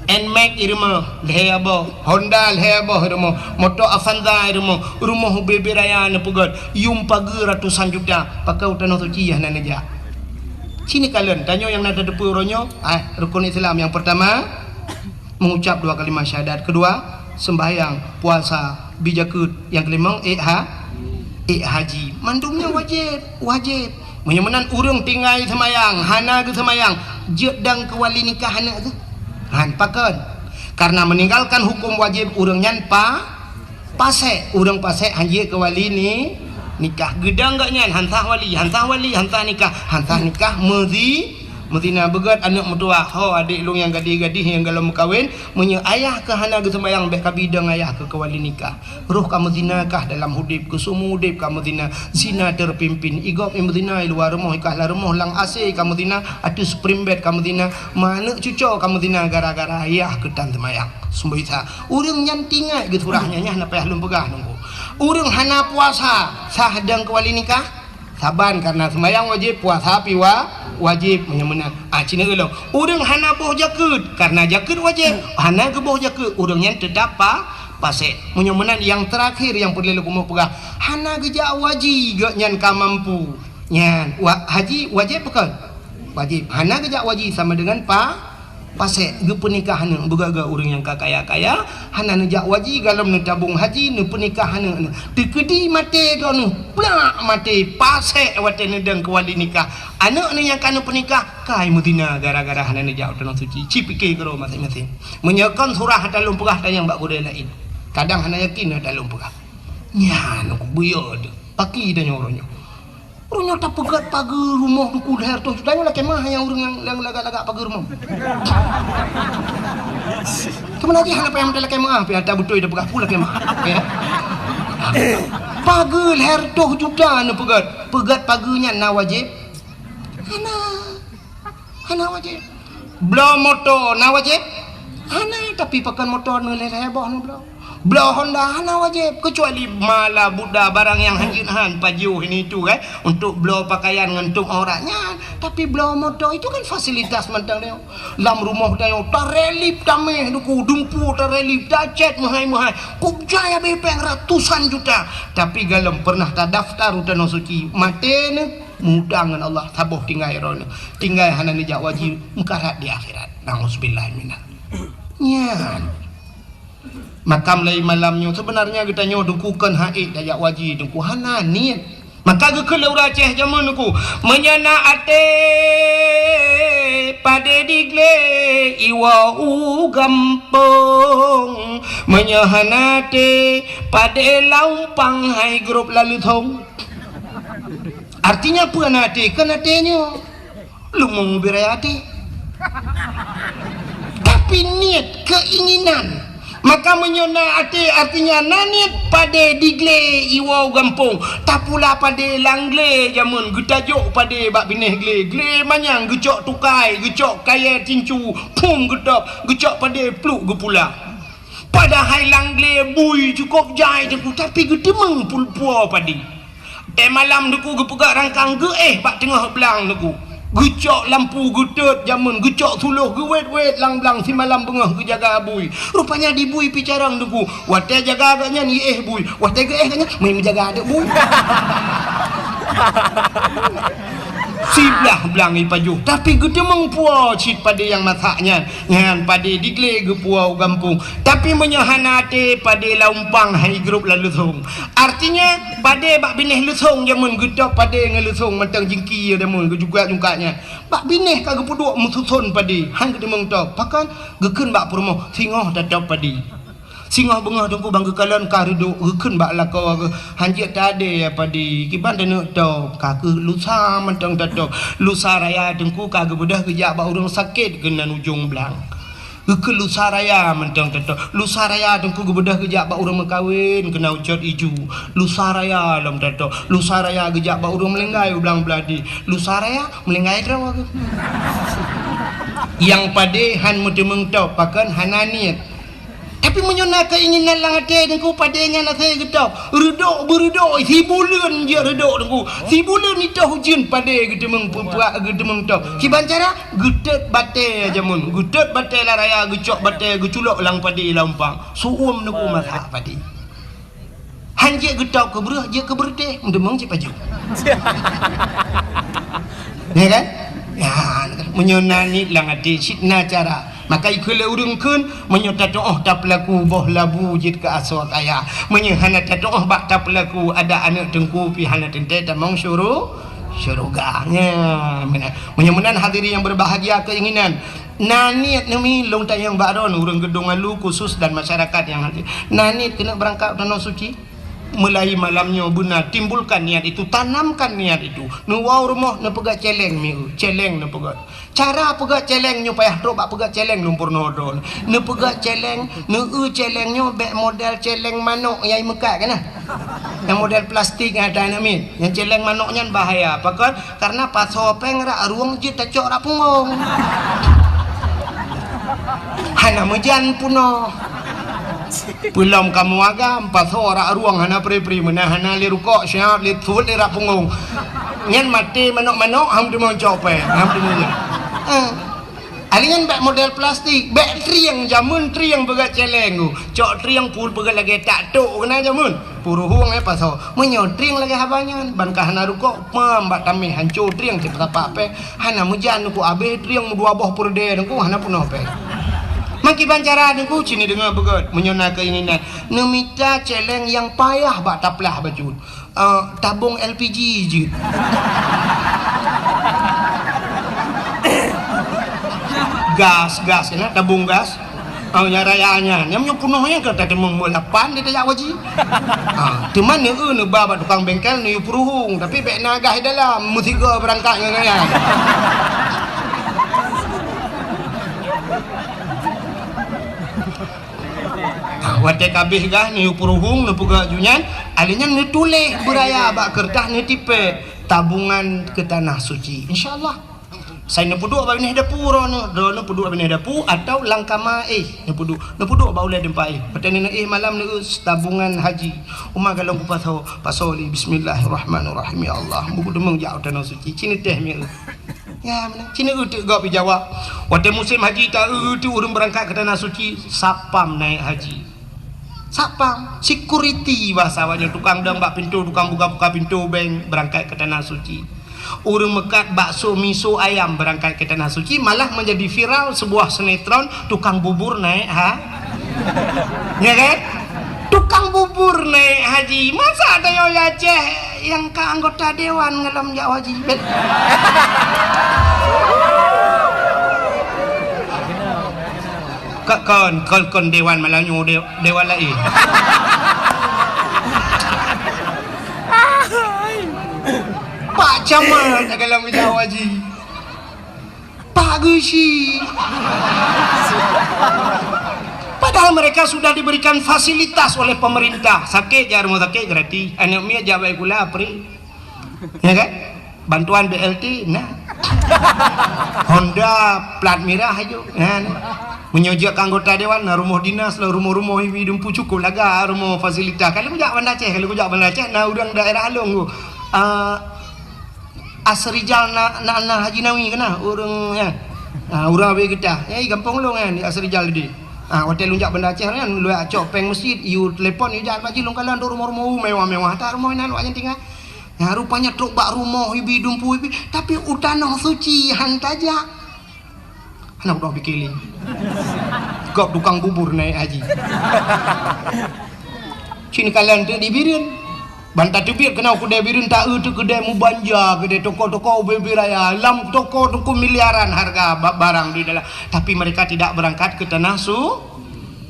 Nmax i rumoh, lhèe boh. Honda lhèe boh i rumoh. Moto Avanza i rumoh. Rumoh ubé-bé raya neupeugöt. Yum pageue ratusan juta. Pakon u Tanoh Suci hana neujak. Ci neukalon, tanyoe nyang na tateupeue uroe nyoe, ah, rukun Islam nyang peurtama, mengucap dua kalimat syahadat. Kedua, sembahyang, puasa, bi jakeuet. Nyang keulimong, ék ha-, ék haji. Mandum nyan wajéb, wajéb. Meunyoe meunan ureueng tinggai seumayang, hana geuseumayang, jeuet dong keu wali nikah aneuk geuh? Han, pakon? Karena meninggalkan hukum wajib ureueng nyan pa-, pasék. Ureueng pasék han jeuet keu wali ni-, nikah. Geudong gobnyan, han sah wali, han sah wali, han sah nikah, han sah nikah meuzi-, Meuzina beugét aneuk meutuwah, ho adék lôn nyang gadih-gadih nyang golom meukawen, meunyoe ayah kah hana geuseumbahyang, bék kabi dong ayah keu keuwali nikah. Roh ka meuzina kah dalam udép, geuseumeudép ka meuzina, zina terpimpin, i gob i meuzina i luwa rumoh, i kahla rumoh lam AC ka meuzina, ateueh spring bed ka meuzina, ma aneuk cuco ka meuzina gara-gara ayah keu tan seumayang. Seumboi sa, ureuëng nyan tingat geusurah nyan, nyan na payah lôn peugah nunggu. Ureuëng hana puasa, sah dong keuwali nikah? Saban karena seumayang wajéb, puasa pi wa-, wajéb meunyoe meunan. Ah, cina ulôn. Ureuëng hana boh jakeuet, karena jakeuet wajéb, hana geuboh jakeuet, ureuëng nyan teutap pa-, pasék. Meunyoe meunan nyang terakhir nyang peureulée lôn keumeung peugah, hana geujak haji geuh nyan ka mampu. Nyan, wa-, haji wajéb bukon? Wajéb. Hana geujak haji sama dengan pa-, pasék, geupeunikah aneuk, beugét-gét ureuëng nyang ka kaya-kaya, hana neujak haji, golom neutabong haji, neupeunikah aneuk neuh. Teukeudi maté droeneuh, plak maté, pasék watée neudong keuwali nikah. Aneuk neuh nyang ka neupeunikah, kai meuzina gara-gara hana neujak u tanoh suci. Ci pike keudroe maséng-maséng. Meunyoe kon surah ata lôn peugah tanyong bak gurée laén. Kadang hana yakin ata lôn peugah. Nyan, buyok teuh. Paki tanyoe uroe nyoe. Ureuëng nyang tapeugét pageue rumoh Teungku lhée reutôh juta nyoe lakée meuah nyang ureuëng nyang, nyang lagak-lagak pageue rumoh. Keumeuna jih hana payah meutai lakée meuah, pih ata beutôi tapeugah peue lakée meuah. Ya. Pageue lhée reutôh juta neupeugét. Peugét pageue nyan na wajéb? Hana. Hana wajéb. Bloe moto na wajéb? Hana, tapi pakon moto neuh lhée-lhée boh neubloe. Bloe Honda hana wajéb, keucuali mala buda barang nyang hanjeuet han pajoh ini itu, eh, untuk bloe pakaian ngon tutup aurat nyan. Tapi bloe moto itu kan fasilitas mantong nyoe. Lam rumoh tanyoe tarelip taméh duku, dumpu tarelip, tacét meuhai-meuhai. Kub jai habéh péng ratusan juta. Tapi golom pernah tadaftar u tanoh suci, maté neuh. Muda ngon Allah, saboh tinggai droeneuh. Tinggai hana neujak haji, meukarat di akhirat. Nauzubillah minal. Nyan. Makam laén malam nyoe, sebenarnya geutanyoe Teungku kon hana ék tajak haji, Teungku hana niet. Maka geukheun lé ureuëng Aceh jameun Teungku, meunyoe na até padé di glé iwoe u gampông, meunyoe hana até padé lam umpang hai grob lam leuthong. Artinya peue na até? Kon até nyoe. Leumo beuraya até. Tapi niet, keinginan. Maka meunyoe na até, artinya na niet padé di glé iwoe u gampông. Tapula padé lam glé jameun, geutajok padé bak binéh glé. Glé manyang geucok tukai, geucok kayée tincu, phom geutôb, geucok padé pluek geupula. Padahai lam glé bui cukôp jai Teungku, tapi geuteumeung pul-, puwoe padé. Tée malam Teungku geupeugah rangkang geuéh bak teungoh blang Teungku. Geucok lampu geutot jameun, geucok suloh geuwét-wét lam blang simalam beungoh geujaga bui. Rupanya di bui pih carông Teungku. Watée jaga gobnyan iéh bui, watée geuéh gobnyan meujaga adak bui. Siblah blang ipajoh, tapi geuteumeung puwoe cit padé nyang masak nyan. Nyan padé di glé geupuwoe u gampông. Tapi meunyoe hana até, padé lam umpang hai grob lam leuthong. Artinya, padé bak binéh leuthong jameun geutôb padé ngon leuthong mantong jingki jameun geujungkat-jungkat nyan. Bak binéh ka geupeuduek meususon padé, han geuteumeung tôb. Pakon geukheun bak peurumoh, singoh tatôb padé. Singoh beungoh Teungku ban geukalon ka reudok, geukheun bak lakoe geuh, "Han jeuet tadée ya padé, kiban taneuk tôb, ka keuh lusa mantong tatôb." Lusa raya Teungku ka geubeudôh geujak bak ureuëng sakét keunan ujong blang. Geukheun lusa raya mantong tatôb. Lusa raya Teungku geubeudôh geujak bak ureuëng meukawen keunan ucot iju. Lusa raya lom tatôb. Lusa raya geujak bak ureuëng meulinggai u blang beuladi. Lusa raya meulinggai droe geuh. Nyang padé han meuteumeung tôb, pakon hana niet. Tapi meunyoe na keinginan lam até Teungku, padé nyan asai geutôb, reudok beureudok, sibuleuen jeuet reudok Teungku. Sibuleuen itôh ujeuen padé geuteumeung peupuak, geuteumeung tôb. Kiban cara, geutot batée jameun, geutot batée lam raya, geucok batée, geuculok lam padé lam umpang. Su'uem Teungku masak padé. Han jeuet geutôb keu breueh, jeuet keu beureutéh, meuteumeung cit pajoh. Ya kan? Ya, meunyoe na niet lam até, cit na cara. Maka ikheun lé ureuëng kheun, meunyoe tatu'oh tapeulaku boh labu jeuet keu asoe kaya. Meunyoe hana tatu'oh bak tapeulaku, adak aneuk Teungku pih hana teuntée tamong syuru-, syeuruga. Nya, meunan. Meunyoe meunan hadirin yang berbahagia keinginan, na niet neumi lôn tanyong bak droen ureuëng Geudong Alu khusus dan masyarakat yang hadir. Na niet keuneuk beurangkat u Tanoh Suci? Mulai malam nyoe beuna timbulkan niat itu, tanamkan niat itu. Neuwoe rumoh neupeugét céléng mieu, céléng neupeugét. Cara peugét céléng nyoe payah trok bak peugét céléng lôn peurunoe droe. Neupeugét céléng, neueu céléng nyoe bék model céléng manok nyang imeukat kana. Nyang model plastik nyang ada aneuk miet. Nyang céléng manok nyan bahaya. Pakon? Karena pasoe péng rak rueng jeuet tacok rak punggong. Hana meujan punoh. Peulom kamoe agam, pasoe rak rueng hana pri-pri, meunan hana lé rukok, siap lé thot lé rak punggong. Nyan maté manok-manok, ham teumeucok péng, ham teumeujan. Eh. Alèh nyan bék model plastik, bék trieng, jameun trieng peugét céléng. Cok trieng pul peugét lagèe tak tok keunan jameun. Puruhueng, eh, pasoe. Meunyoe trieng lagèe haba nyan, ban ka hana rukok, pam bak tamèh hanco trieng cit tapak péng. Hana meujan neuku abéh trieng meudua boh peureudèe neuku hana peunoh péng. Meukiban cara neuku cit neudeungoe beugét, meunyoe na keinginan. Neumita céléng nyang payah bak taplah bacut. Eh, tabong L P G jeuet. Gas, gas, ya, tabong gas. Oh, nyang raya nyan. Nyang meunyoe peunoh nyan ka tateumong meuh lapan di tajak haji. Ha, teuma neueu neuba bak tukang bengkel neuyue peuruhueng, tapi bék na gas di dalam, meusigoe beurangkat ngon nyan. Ha, watèe ka abéh gas neuyue peuruhueng, neupeugah ju nyan, alèh nyan neutuléh beuraya bak keureutah neutipèe tabungan keu tanah suci. Insya Allah. Sai neupeuduek bak binéh dapu droeneuh, droeneuh peuduek bak binéh dapu atau lam kama éh neupeuduek, neupeuduek bak ulèe teumpat éh. Watèe neuéh malam neueu tabungan haji. Uma galong kupasoe, pasoe lé bismillahirrahmanirrahim. Ya Allah, bukeuteumong jak u tanoh suci. Cit neutéh mieu. Ya, meunan. Cit neueu teuk gob jijawab. Watèe musém haji taeu teuk ureueng beurangkat keu tanoh suci, satpam naék haji. Satpam, security bahasa awaknyan, tukang dong bak pintoe, tukang buka-buka pintoe bank beurangkat keu tanoh suci. Ureueng meukat bakso, miso, ayam beurangkat keu tanoh suci, malah menjadi viral sebuah sinetron tukang bubur naék ha-, ya kan? Tukang bubur naék haji. Masa tanyoe di Aceh nyang ka anggota dewan ngalom jak haji? Bet. Ka-, kon, kon, kon dewan malam nyoe, de-, dewan laén. Pak Camat dalam bidang haji. Pak Geuchik. Padahal mereka sudah diberikan fasilitas oleh pemerintah. Sakét jak rumoh sakét gratis. Aneuk miet jak bayeue sikula free. Ya kan? Bantuan B L T na. Honda plat mirah aju. Nah, nah. Meunyoe jeuet keu anggota dewan, na rumoh dinas, na rumoh-rumoh ibi dumpu cukôp laga rumoh fasilitas. Kalau jak Banda Aceh, kalau jak Banda Aceh, na ureueng daerah Along tu. Ah, Asrijal na, na, na Haji Nawi keunan, ureueng, ya. Ah, ureueng abéh geutah. Ya, di gampông Along kan, di Asrijal di. Ah, watèe lôn jak Banda Aceh kan, lôn cok péng meuseujid, yue telepon, yue jak bak jih lôn kalon tu rumoh-rumoh mewah-mewah. That rumoh inan awaknyan tinggai. Nah, rupanya trok bak rumoh ibi dumpu ibi, tapi u tanoh suci han tajak. Hana udah pikir lé. Gob tukang bubur naék haji. Cit neukalon teuk di Bireuen. Ban tateubiet keunoe keudè Bireuen, taeu teuk keudè meubanja, keudè toko-toko ubé-ubé raya. Lam toko-toko miliaran harga ba-, barang di dalam. Tapi mereka tidak berangkat ke tanah su-,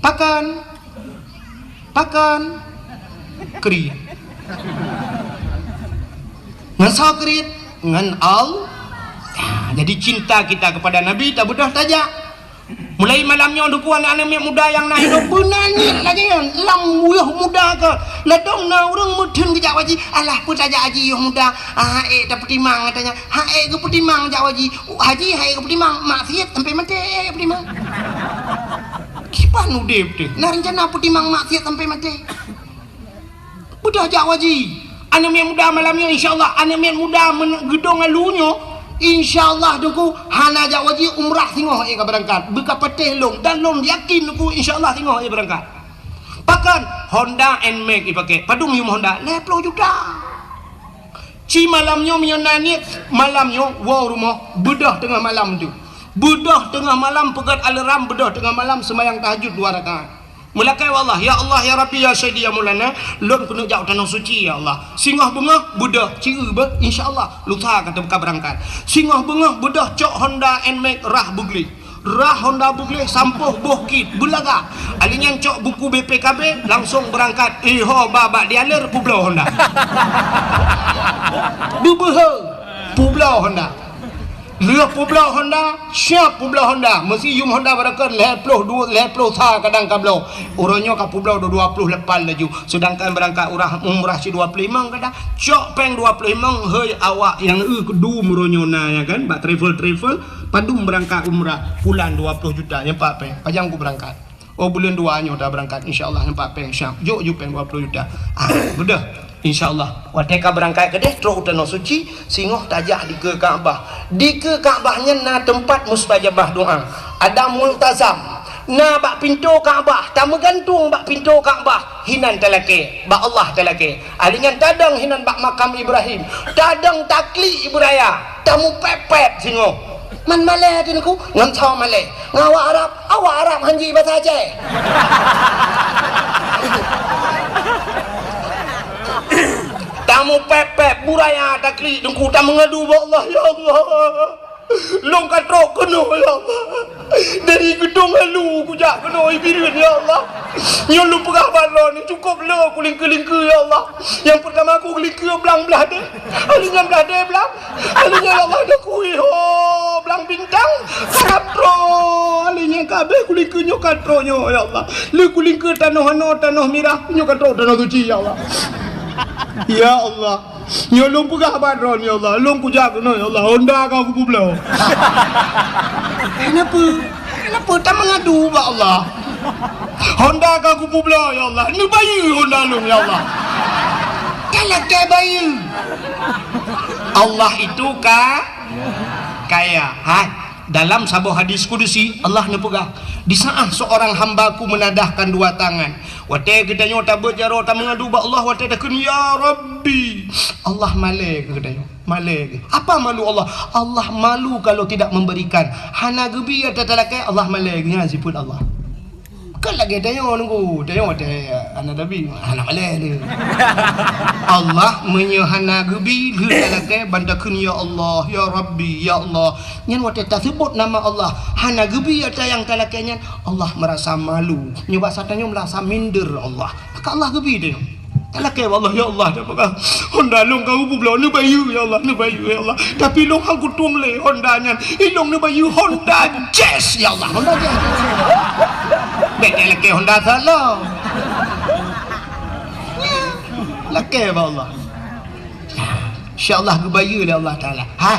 pakan. Pakon? Kriet. Ngon soe kriet? Ngon Allah. Ya, jadi cinta kita kepada Nabi tabeudôh tajak. Mulai malam nyoe, dukung aneuk-aneuk miet muda nyang na hidup beuna niet lagèe nyan. Lam weueh muda ka. Ladôm na ureueng meutheun geujak haji. Alah, peue tajak haji yoh muda? Ah, ék tapeutimang katanya. Ha, ék geupeutimang jak haji. Haji, ha ék geupeutimang. Maksiet sampai maté ék geupeutimang. Kiban udép teuh, na rencana peutimang maksiat sampai maté. Beudôh jak haji. Aneuk miet muda malam nyoe, insya Allah, aneuk miet muda men-, geudong alu nyoe, insya Allah, Teungku, hana jak haji, umrah singoh ék ka beurangkat. Beuka patéh lôn, dan lôn yakin, Teungku, insya Allah, singoh ék beurangkat. Pakon? Honda Nmax ipakè. Padum yum Honda? Lhèe plôh juta. Ci malam nyoe meunyoe na niet, malam nyoe woe rumoh, beudôh teungoh malam tu. Beudôh teungoh malam peugöt alarm, beudôh teungoh malam seumayang tahajud dua rakaat. Meulakèe bak Allah, "Ya Allah, ya Rabbi, ya Sayyidi, ya Maulana, lôn keuneuk jak u Tanoh Suci, ya Allah." Singoh beungoh, beudôh, ci eu beuh, insya Allah, lusa ka teuka beurangkat. Singoh beungoh, beudôh cok Honda Nmax rhah beugleh. Rah honda beugleh sampôh boh kit beulaga. Ali nyan cok buku B P K B, langsong beurangkat. Eh, ho ba bak dialer peubloe honda. Beubeuhe peubloe honda. Lheueh peubloe honda, siap peubloe honda. Meusi yum honda barokon lhèe ploh dua, lhèe ploh sa kadang ka bloe. Uroe nyoe ka peubloe dua, dua ploh lapan laju. Seudangkan beurangkat urah umrah si dua ploh limong kadang. Cok péng dua ploh limong, hei awak nyang eu keudum uroe nyoe na, ya kan? Bak travel-travel, padum beurangkat umrah. Pulan dua ploh juta, nyan pat péng. Pajan ku beurangkat. Oh, buleuen dua nyoe dah beurangkat, insya Allah nyan pat péng siap. Jok ju péng dua ploh juta. Ah, beudôh. Insya Allah. Watèe ka beurangkat keudeh, trok u Tanoh Suci, singoh tajak dikeue Ka'bah. Dikeue Ka'bah nyan na teumpat mustajabah doa. Ada multazam. Na bak pintoe Ka'bah, tameugantung bak pintoe Ka'bah, hinan talakèe, bak Allah talakèe. Ali nyan tadong hinan bak makam Ibrahim, tadong taklik beuraya, tameupèp-pèp singoh. Man malèe teungku, ngon soe malèe? Ngon awak Arab, awak Arab hanji basa Aceh. Tameupèp-pèp beuraya taklik teungku, tameungadu bak Allah, ya Allah. Lôn ka trok keunoe, ya Allah. Dari Geudong Alu kujak keunoe Ibireuen, ya Allah. Nyoe lôn peugah bak droeneuh, cukôp le kulingkeue-lingkeue, ya Allah. Nyang peurtama kulingkeue blang blah deh. Ali nyan blah deh blang. Ali nyan, ya Allah, dah kui ho blang bintang. Karab trok. Ali nyan ka abéh kulingkeue nyoe ka trok nyoe, ya Allah. Le kulingkeue tanoh anoe, tanoh mirah, nyoe ka trok Tanoh Suci, ya Allah. Ya Allah. Nyoe lôn peugah bak droeneuh, ya Allah. Lôn kujak keunoe, ya Allah. Honda ka kupeubloe. Kenapa? Kenapa? Tameungadu bak Allah. Honda ka kupeubloe, ya Allah. Neubayeue honda lôn, ya Allah. Talakèe bayeue. Allah itu ka-, kaya. Hai. Dalam saboh hadis kudusi, Allah neupeugah, "Di saat seorang hamba-Ku menadahkan dua tangan." Watèe geutanyoe tabeuet jaroe tameungadu bak Allah, watèe takheun, "Ya Rabbi," Allah malèe keu geutanyoe. Malèe keu. Apa malu Allah? Allah malu kalau tidak memberikan. Hana geubi ata talakèe, Allah malèe keu. Nyan sifeuet Allah. Kon lagèe tanyoe nunggu, tanyoe watèe hana tabi, hana malèe lé. Allah meunyoe hana geubi, lheueh talakèe ban takheun, "Ya Allah, ya Rabbi, ya Allah." Nyan watèe taseubut nama Allah, hana geubi ata nyang talakèe nyan, Allah meurasa malu. Nyoe basa tanyoe meurasa minder Allah. Maka Allah geubi tanyoe. Talakèe bak Allah, "Ya Allah, dah peugah honda lôn ka kupeubloe, neubayeue, ya Allah, neubayeue, ya Allah. Tapi lôn han kutueng lé honda nyan. Ilôn neubayeue honda Jazz, ya Allah, honda Jazz." Bèk talakèe honda salah. Lakèe bak Allah. Insya Allah geubayeue lé Allah Taala. Ha,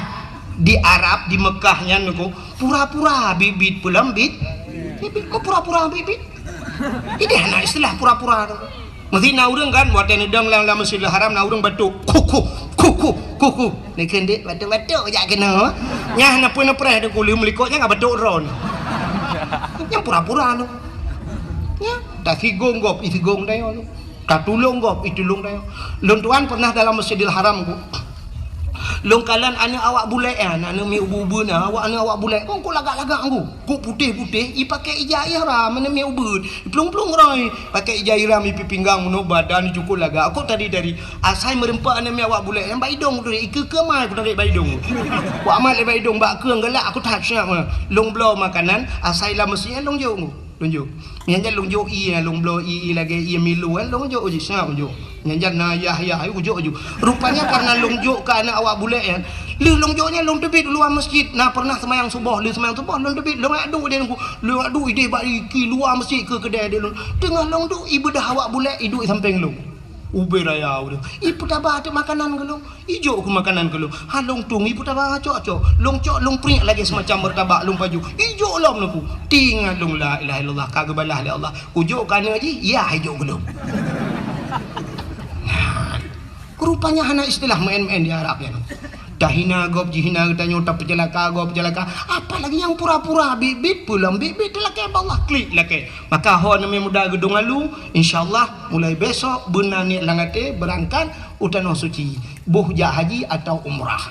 di Arab, di Mekah nyan niko, pura-pura bit-bit peulom bit. Bit-bit, kok pura-pura bit-bit? Idéh hana istilah pura-pura tu. Meusi na ureueng kan, watèe neudong lam, lam Masjidil Haram, na ureueng batok, "Kuku, kuku, kuku." Neukheun dek batok-batok jak keunoe. Nyan na peue neupreh deungon leumeurikot nyan ka batok droe. Nyan pura-pura tu. Nyan, tasigong gob, isigong tanyoe tu. Tatulông gob, itulông tanyoe. Lôn tuan pernah dalam Masjidil Haram ku. Lôn kalon aneuk awak bulèk nyan, aneuk miet ubeut-ubeut nyan, awak aneuk awak bulèk. Kok, kok lagak-lagak ku. Kok putéh-putéh, ipakèk ija ihram, aneuk miet ubeut. Iplueng-plueng roi, pakèk ija ihram, ipi pinggang, meunoe badan, icukôp lagak. Kok tadi-tadi, asai meureumpok aneuk miet awak bulèk nyan, bak idông tadi, ikeue-keue mai ku tarék bak idông. Ku amat lé bak idông, bak keue galak, aku that siap. Lôn bloe makanan, asai lam meuseujid nyan lôn jok. Lôn jok. Nyan, nyan lôn jok ié, lôn bloe ié, ié lagèe ié Milo, kan lôn jok uji, seungat lôn jok. Nyan, nyan na yah-yah, ayo jok ju. Rupanya karena lôn jok keu aneuk awak bulèk nyan. Lheueh lôn jok nyan lôn teubiet luwa masjid. Na pernah seumayang suboh, lheueh seumayang suboh lôn teubiet, lôn jak duek di, lôn jak duek idéh bak i luwa masjid keu keudè di lôn. Teungoh lôn duek, ibeudoh awak bulèk, iduek sampéng lôn. Ubé raya ureueng. Ipeutaba teuk makanan keu lôn. Ijok keu makanan keu lôn. Ha lôn tueng, ipeutaba cok-cok. Lôn cok, lôn priek lagèe seumacam meurtabak lôn pajoh. Ijok lom neuk. Teuingat lôn, la ilaha illallah, ka geubalah lé Allah. Kujok keu aneuk jih, yah ijok keu lôn. Rupanya hana istilah meu'en-meu'en di Arab nyan. Tahina gob, jihina geutanyoe, tapeuceulaka gob, peuceulaka. Apalagi nyang pura-pura bit-bit, peulom bit-bit, talakèe bak Allah, klik lakèe. Maka ho aneuk muda Geudong Alu, insya Allah mulai besok beuna niet lam até beurangkat u Tanoh Suci, boh jak haji atau umrah.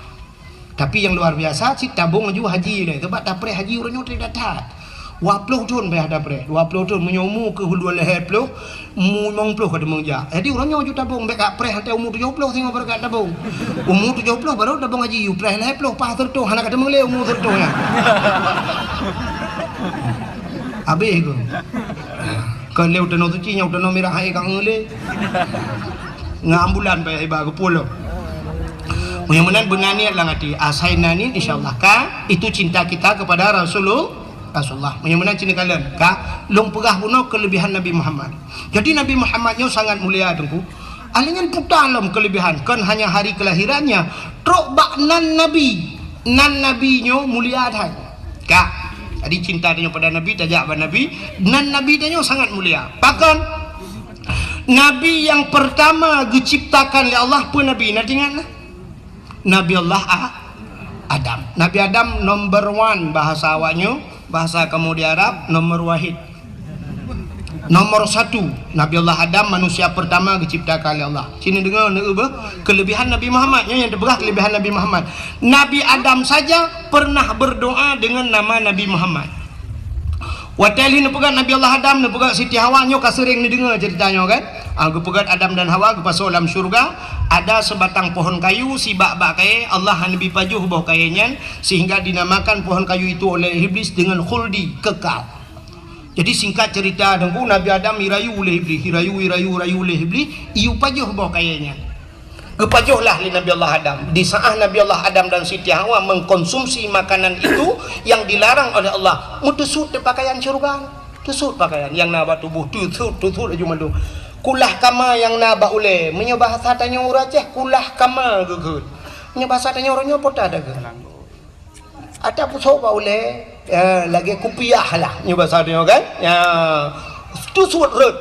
Tapi nyang luar biasa, cit tabông laju haji lé, sabab tapreh haji uroe nyoe teulat that. Dua ploh thon payah tapreh, dua ploh thon, meunyoe umu keuh ulôn lhèe ploh, umu limong ploh ka teumeung jak. Jadi uroe nyoe ju tabông, bèk ka preh watèe umu tujoh ploh singoh baru ka tabông. Umu tujoh ploh baru tabông haji, u preh lhèe ploh, paih seureutoh, hana ka teumeung lé umu seureutoh nyan. Habéh keu. Kon lé u Tanoh Suci, nyoe u Tanoh Mirah hai ka ngeulé. Ngon ambulan payah iba geupulông. Meunyoe meunan beuna niet lam até, asai na niet, insya Allah ka, itu cinta kita kepada Rasulul-, Rasulullah. Meunyoe meunan cit neukalon, ka, lôn peugah bunoe kelebihan Nabi Muhammad. Jadi Nabi Muhammad nyoe sangat mulia, Teungku. Alinyan puta lom kelebihan, kon hanya hari kelahirannya, trok bak nan Nabi. Nan Nabi nyoe mulia that. Ka. Jadi cinta tanyoe pada Nabi, tajak bak Nabi, nan Nabi tanyoe sangat mulia. Pakon? Nabi yang pertama geuciptakan lé Allah peue Nabi? Na teuingat na? Nabi Allah A-, Adam. Nabi Adam number one bahasa awaknyoe, bahasa kamoe di Arab, nomor wahid. Nomor satu, Nabi Allah Adam manusia pertama geuciptakan lé Allah. Sini deungoe, neueu beuh, kelebihan Nabi Muhammad. Nyoe nyang teupeugah kelebihan Nabi Muhammad. Nabi Adam saja pernah berdoa dengan nama Nabi Muhammad. Watée lheueh neupeugét Nabi Allah Adam, neupeugét Siti Hawa, nyoe ka seuréng neudeungoe ceurita nyoe kan? Ah, geupeugét Adam dan Hawa geupasoe lam syeuruga, ada sebatang pohon kayu, sibak bak kayée, Allah hana bipajoh boh kayée nyan, sehingga dinamakan pohon kayu itu oleh Iblis dengan khuldi, kekal. Jadi singkat cerita, Teungku, Nabi Adam irayu lé Iblih, irayu, irayu, irayu lé Iblih, iyue pajoh boh kayée nyan. Geupajoh lah lé Nabi Allah Adam. Di saat Nabi Allah Adam dan Siti Hawa mengkonsumsi makanan itu yang dilarang oleh Allah, meuteusut teupakaian syeuruga. Teusut pakaian nyang na bak tuboh, teusut, teusut laju mandum. Kulah kama nyang na bak ulée, meunyoe bahasa tanyoe ureuëng Aceh, kulah kama geukheun. Meunyoe bahasa tanyoe uroe nyoe pota dah kheun. Ata pusoe bak ulée, ya, lagée kupiah lah, nyoe basa tanyoe kan? Ya, teusut rot.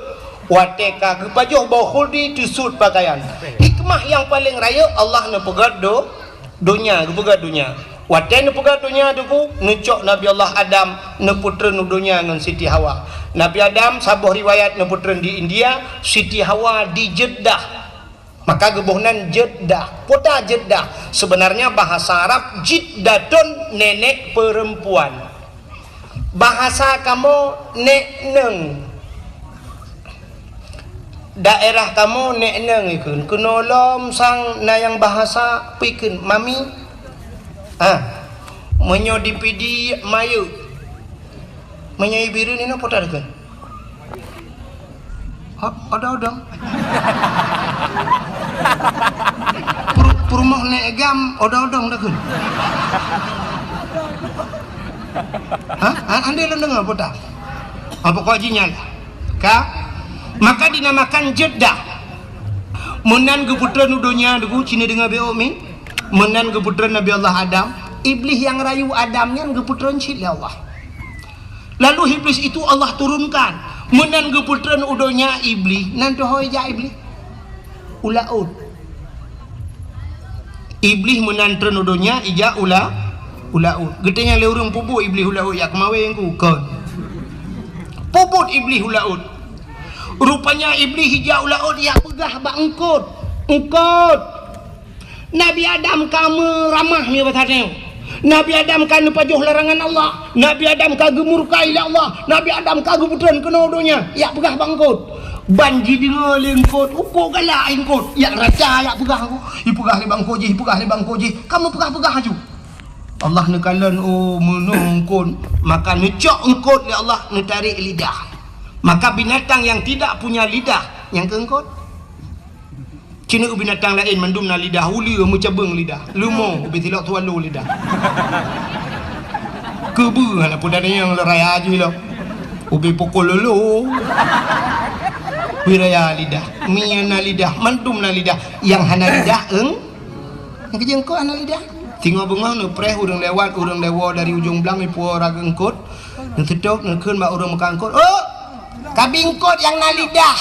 Watée ka geupajoh boh khuldi, teusut pakaian. Hikmah nyang paleng rayeuk, Allah neupeugét do-, donya, geupeugét donya. Watée neupeugét donya, Teungku, neucok Nabi Allah Adam, neupeutreun u donya ngon Siti Hawa. Nabi Adam, saboh riwayat, neupeutreun di India, Siti Hawa di Jeddah. Maka geuboh nan Jeddah. Kota Jeddah, sebenarnya bahasa Arab Jiddatun, nenek perempuan. Bahasa kamoe nek neng. Daerah kamoe nek neng ikheun. Keunoe lom sang na nyang bahasa peue ikheun, mami. Ah. Meunyoe di Pidie, mayeuek. Meunyoe i Bireuen inoe peue takheun? Ho-, odong-odong. Pur-, peurumoh nek gam, odong-odong takheun. Ha? Ha, andai lôn deungoe peue ta? Ha, pokok jih nyan. Ka? Maka dinamakan Jeddah. Meunan geupeutreun u donya, Teungku, ci neudeungoe beuh mi. Meunan geupeutreun Nabi Allah Adam. Iblih nyang rayu Adam nyan geupeutreun cit lé Allah. Lalu Iblis itu Allah turunkan. Meunan geupeutreun u donya Iblih, nan teuhôi jak Iblih. U laôt. Iblih meunan treun u donya, ijak u la-, u laôt. Geutanyong lé ureuëng, peue buet Iblih u laôt, jak keumawe Teungku? Kon. Peue buet Iblih u laôt? Rupanya Iblih ijak u laôt, jak peugah bak eungkôt. Eungkôt. Nabi Adam ka meuramah, nyoe basa tanyoe. Nabi Adam ka neupajoh larangan Allah. Nabi Adam ka geumurka lé Allah. Nabi Adam ka geupeutreun keunoe donya. Jak peugah bak eungkôt. Ban jideungoe lé eungkôt, uko galak eungkôt. Jak raca, jak peugah, ipeugah lé bak eungkôt jih, ipeugah lé bak eungkôt jih. Ka meupeugah-peugah laju. Allah neukalon, oh, meunoe eungkôt. Maka neucok eungkôt lé Allah, neutarek lidah. Maka binatang yang tidak punya lidah, nyang keu eungkôt. Ci neueu binatang laén mandum na lidah, uleue meucabeueng lidah, leumo ubé silok tualo lidah. Keubeue hana peue tanyong lôn raya jih lom. Ubé pukul lolo. Ubé raya lidah. Mi na lidah, mandum na lidah. Nyang hana lidah, eung-, nyang keu eungkôt hana lidah. Singoh beungoh neupreh ureuëng lewat, ureuëng lewo dari ujong blang ipuwoe raga eungkôt. Neuseutôt, neukheun bak ureuëng meukat eungkôt, "Oh, kabi eungkôt nyang na lidah."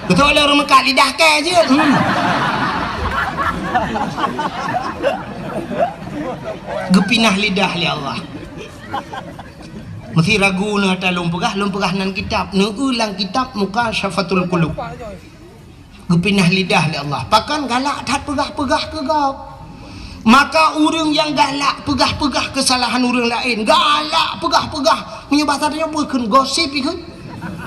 Beutôi lé ureuëng meukat, lidah kèe jeuet. Hmm. Geupinah lidah lé Allah. Meusi ragu neuh ata lôn peugah, lôn peugah nan kitab. Neueu lam kitab Mukasyafatul Qulub. Geupinah lidah lé Allah. Pakon galak that peugah-peugah keu gob. Maka ureuëng nyang galak peugah-peugah keusalahan ureuëng laén, galak peugah-peugah, meunyoe basa tanyoe peue kheun, gosip ikheun.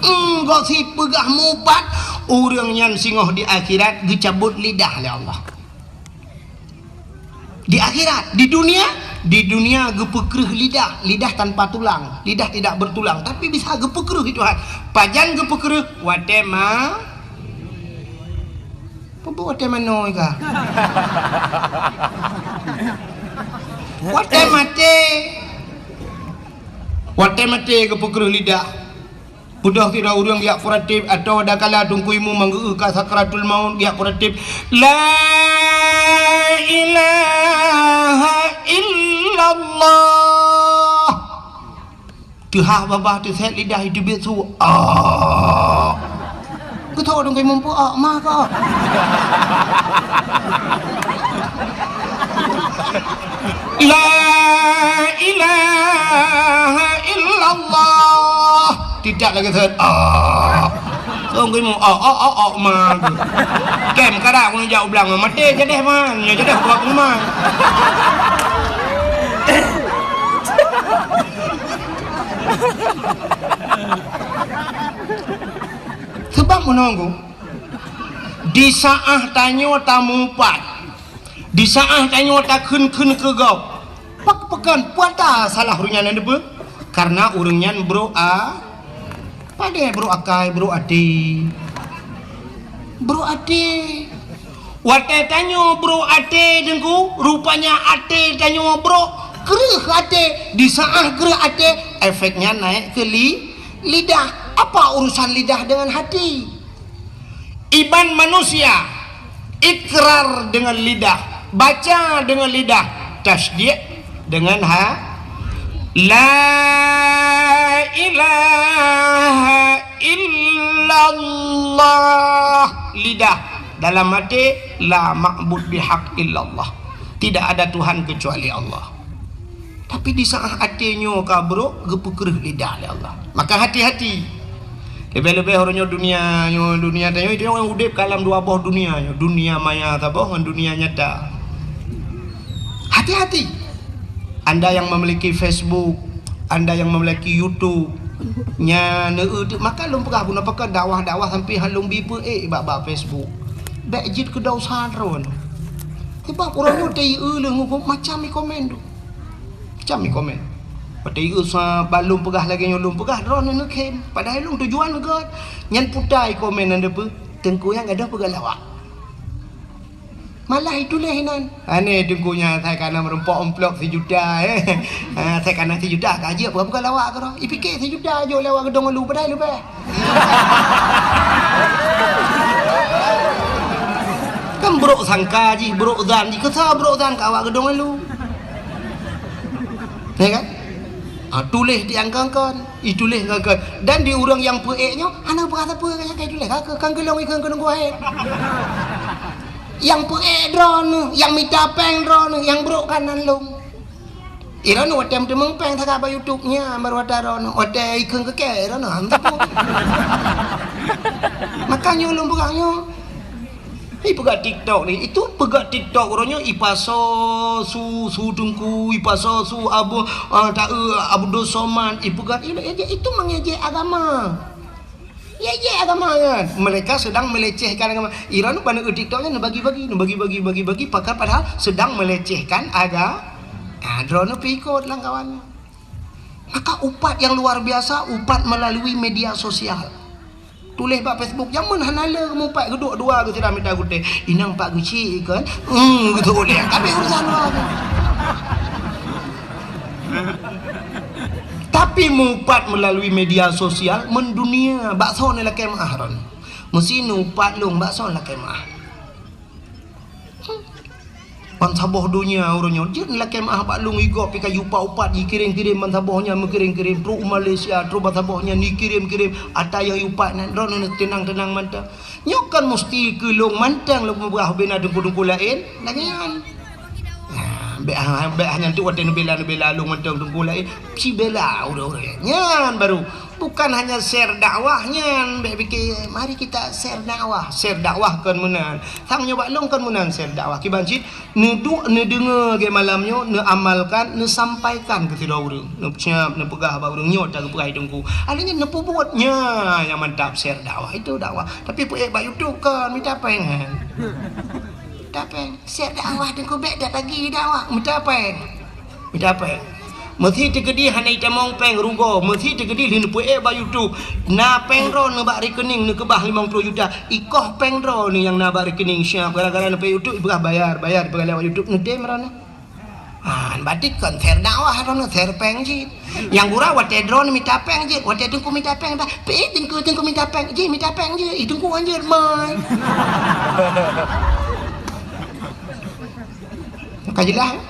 Hmm, gosip peugah mupat, ureuëng nyan singoh di akhirat geucabot lidah lé Allah. Di akhirat, di dunia Di dunia geupeukreuh lidah, lidah tanpa tulang, lidah tidak bertulang, tapi bisa geupeukreuh Tuhan. Pajan geupeukreuh? Watée ma-, peue watée manoe ka? Watée maté. Watée maté geupeukreuh lidah. Beudôh sidroe ureuëng geujak peuratéb, atau adakala Teungku Imum manggeu ka sakratul maut geujak peuratéb, "La ilaha illallah." Teuhah babah teusét lidah, iteubiet su, "Ah." Geutho Teungku Imum peue, "Ah, ma ka." "La ilaha illallah." Tidak lagi set. Ah. Song geumu, oh, oh, oh, oh, man. Kem kada keu jak ublang, maté jadeh man. Nya jadeh buat man. Sebab menunggu di saat tanyoe tamupat, di saat tanyoe takheun-kheun keu gob, pak pekan puata salah ureuëng nyan neudeue? Karena ureuëng nyan brok a, padahai brok akai, brok até. Brok até. Watée tanyoe brok até Teungku, rupanya até tanyoe brok, kreueh até. Di saat kreueh até, efeknya naik ke li-, lidah. Apa urusan lidah dengan hati? Iman manusia, ikrar dengan lidah, baca dengan lidah, tasdiq dengan ha-, la ilaha illallah, lidah, dalam hati, la ma'bud bihaq illallah. Tidak ada Tuhan kecuali Allah. Tapi di saat até nyoe ka brok, geupeukreueh lidah lé Allah. Maka hati-hati. Leubeh-leubeh uroe nyoe dunia nyoe, dunia tanyoe, itu nyoe udeb ka lam dua boh dunia nyoe, dunia maya saboh ngon dunia nyata. Hati-hati. Anda yang memiliki Facebook, anda yang memiliki YouTube, nyan, eh, maka lôn peugah bunoe pakon dakwah-dakwah sampai han lôn bi peu-ék bak, bak Facebook. Bék jeuet keu dosa droe. Sebab uroe nyoe teu-eu lé ngon macam i komen tu. Macam i komen. Watée i usa balum peugah lagée nyoe lôn peugah, droeneuh neukhém. Padahai lôn tujuan gét. Nyan puta i komen nyan deupeu, Teungku nyan gadôh peugah lawak. Malah ituléh inan. Aneh Teungku nyan, sai kana meurumpok amplop sijuta, eh. Ah, sai kana sijuta ka jeuet peugah-peugah lawak keudroe. Ipike sijuta jok lewat geudong ulu padahai leubeh. Kan brok sangka jih, brok zan jih. Keu sa brok zan keu awak geudong ulu? Ya kan? Ah, tuléh di angkangkan, ituléh angkangkan. Dan di ureuëng nyang peu-ék nyoe, hana peugah sapeue nyang ka ituléh. Ka, ka, kan geulong ikheun keu nunggu akhé. Nyang peu-ék droeneuh, nyang mita péng droeneuh, nyang brok kan nan lôn. Droeneuh watée meuteumé péng sagai bak YouTube nyan, baru watée droeneuh, watée ikheun keu kée, droeneuh han teupeu. Maka nyoe lôn peugah nyoe. Ipeugah TikTok ni, itu peugah TikTok uroe nyoe ipasoe su, su Teungku, ipasoe su Abu, ah, ta-, eh, Abdul Somad, ipeugah, itu, itu mengejek agama. Ngejek agama nyan. Mereka sedang melecehkan agama. Iran bak na TikTok nyan bagi-bagi, bagi-bagi, bagi-bagi, pakar padahal sedang melecehkan aga-, ah, droeneuh pih ikot lam kawan. Maka upat yang luar biasa, upat melalui media sosial. Tuléh bak Facebook, jameun hana le mupat geuduek dua geuh sidang mita gutée. Inong pat geuchik kan? Hmm, gitu uleh. Tapi urusan luar tu. Tapi mupat melalui media sosial, mendunia, bak soe neulakée meuah ron. Meusi nupat lôn, bak soe neulakée meuah. Bansaboh donya uroe nyoe jeuet lakée meuah bak lôn, igob pih ka jiupat-upat, jikirém-kirém bansaboh nyan, meukirém-kirém trok u Malaysia, trok bansaboh nyan jikirém-kirém, ata nyang jiupat nyan droeneuh teunang-teunang mantong. Nyoe kon musti keu lôn mantong lôn peugah ubena teungku-teungku laén, lagée nyan. Nah, bék ha-, bék hana tu watée neubela-neubela lôn mantong teungku laén, sibela ureuëng-ureuëng nyan baru. Bukan hanya share dakwah nyan, bék pike, mari kita share dakwah. Share dakwah kon meunan. Sang nyoe bak lôn kon meunan share dakwah. Kiban cit, neuduek, neudeungoe lagée malam nyoe, neuamalkan, neusampaikan keu sidroe ureuëng. Neusiab, neupeugah bak ureuëng nyoe, ta geupeugah teungku. Akhirnya neupeubuet nyan nyang mantap share dakwah. Itu dakwah. Tapi peuék bak YouTube kon, mita péng. Mita péng. Share dakwah teungku bék dak lagi dakwah. Mita péng. Mita péng. Meusé teukeudi hana itamong péng rugoe, meusé teukeudi lheueh neupeuék bak YouTube. Na péng droeneuh bak rekening neukeubah limong ploh juta, ikoh péng droeneuh nyang na bak rekening siap gara-gara neupeuék YouTube ipeugah bayar, bayar ipeugah lewat YouTube neutem droeneuh. Ha, berarti kon share dakwah droeneuh, share péng cit. Nyang gura watée droeneuh mita péng cit, watée teungku mita péng bah, "Pi teungku, teungku mita péng, jih mita péng jih, ih teungku hanjeuet mai." Ka jeulaih.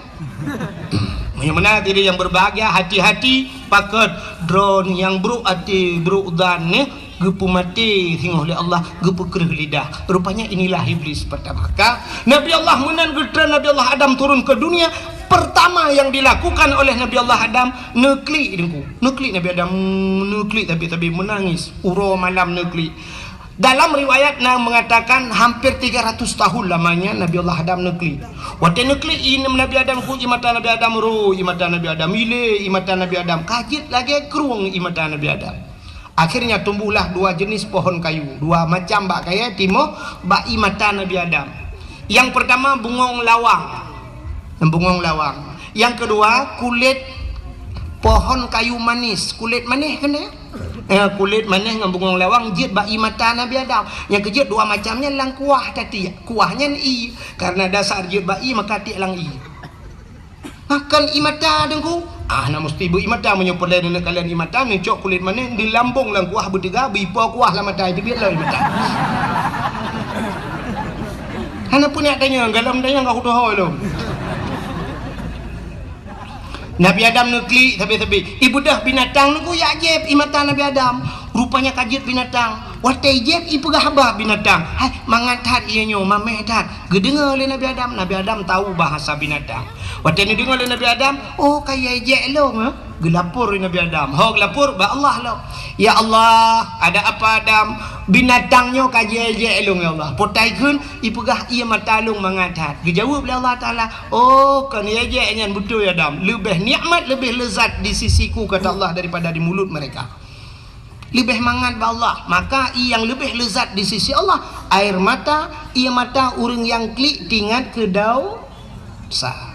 Meunyoe meunan hadirin yang berbahagia, hati-hati pakon droeneuh nyang brok até, brok zan nyoe geupeumaté singoh lé Allah, geupeukreueh lidah. Rupanya inilah iblis pertama. Ka Nabi Allah meunan geutreun Nabi Allah Adam turun ke dunia, pertama yang dilakukan oleh Nabi Allah Adam, neuklik deungku. Neuklik Nabi Adam, neuklik tabi-tabi, menangis. Uroe malam neuklik. Dalam riwayat na mengatakan hampir tiga ratus tahun lamanya Nabi Allah Adam neuklik. Watée neuklik i Nabi Adam ku, i mata Nabi Adam ro, i mata Nabi Adam ilé, i mata Nabi Adam ka jeuet lagée krueng i mata Nabi Adam. Akhirnya tumbuhlah dua jenis pohon kayu, dua macam bak kayée timoh bak i mata Nabi Adam. Yang pertama bungong lawang. Bungong lawang. Yang kedua kulit pohon kayu manis, kulit manis keunan. Eh, kulit manis ngon bungong lawang jeuet bak i mata Nabi Adam. Nyang keujeuet dua macam nyan lam kuah tatiek. Kuah nyan ie. Karena dasar jeuet bak ie maka tiek lam ie. Makan i mata deungku. Ah, na meusti beu i mata meunyoe peureulée neuneuk kalon i mata, neucok kulit manis, dilambong lam kuah beuteuga, beuipo kuah lam mata, itu biet lom i mata. Hana peunak tanyong, galom tanyong ka kutohôi lom. Nabi Adam neuklik sabe-sabe. Ibeudôh binatang nunggu yak jieb i mata Nabi Adam. Rupanya ka jeuet binatang. Watée jieb ipeugah haba binatang. Hai, mangat that ié nyoe, mameh that. Geudeungoe lé Nabi Adam. Nabi Adam tahu bahasa binatang. Watée neudeungoe lé Nabi Adam, "Oh, ka ié jieb lom, eh?" Geulapor lé Nabi Adam. Ho geulapor bak Allah lom. "Ya Allah, ada apa Adam? Binatang nyoe ka jieb lom, ya Allah." Potai kheun, ipeugah ié mata lôn mangat that. Geujaweueb lé Allah Taala, "Oh, kon ié jieb nyan beutôi Adam. Leubeh nikmat, leubeh lezat di sisiku," kata Allah, "daripada di mulut mereka." Leubeh mangat bak Allah. Maka ié nyang leubeh lezat di sisi Allah, air mata, ié mata ureuëng nyang klik teuingat keu dosa.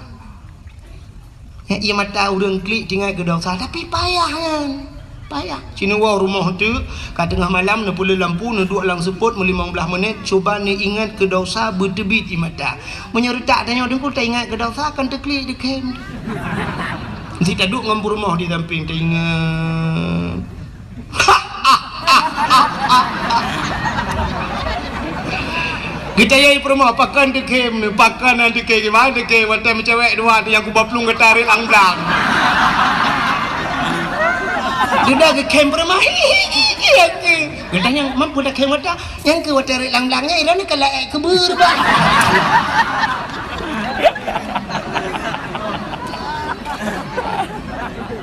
Ya, ié mata ureuëng klik teuingat keu dosa, tapi payah nyan. Payah. Sinewoe rumoh teuk, ka teungoh malam neupeuleueh lampu, neuduek lam seupôt meulimong blaih menit, cuba neuingat keu dosa beuteubiet ié mata. Meunyoe reutak tanyoe deungku taingat keu dosa, kan teuklik dikhem. Meusti taduek ngon peurumoh di sampéng taingat. Geutanyong peurumoh, "Pakon dikhem nyoe, pakon dikhem, gimana dikhem, watée meucewek dua tu nyang kuba plueng geutarek lam blang." Dudoe geukhem peurumoh, "Hi, hi, hi, hi, hi." Geutanyong, "Mampu dikhem mata?" "Nyang keu watée rek lam blang nyan, iroe nyoe ka laék keubeureubah."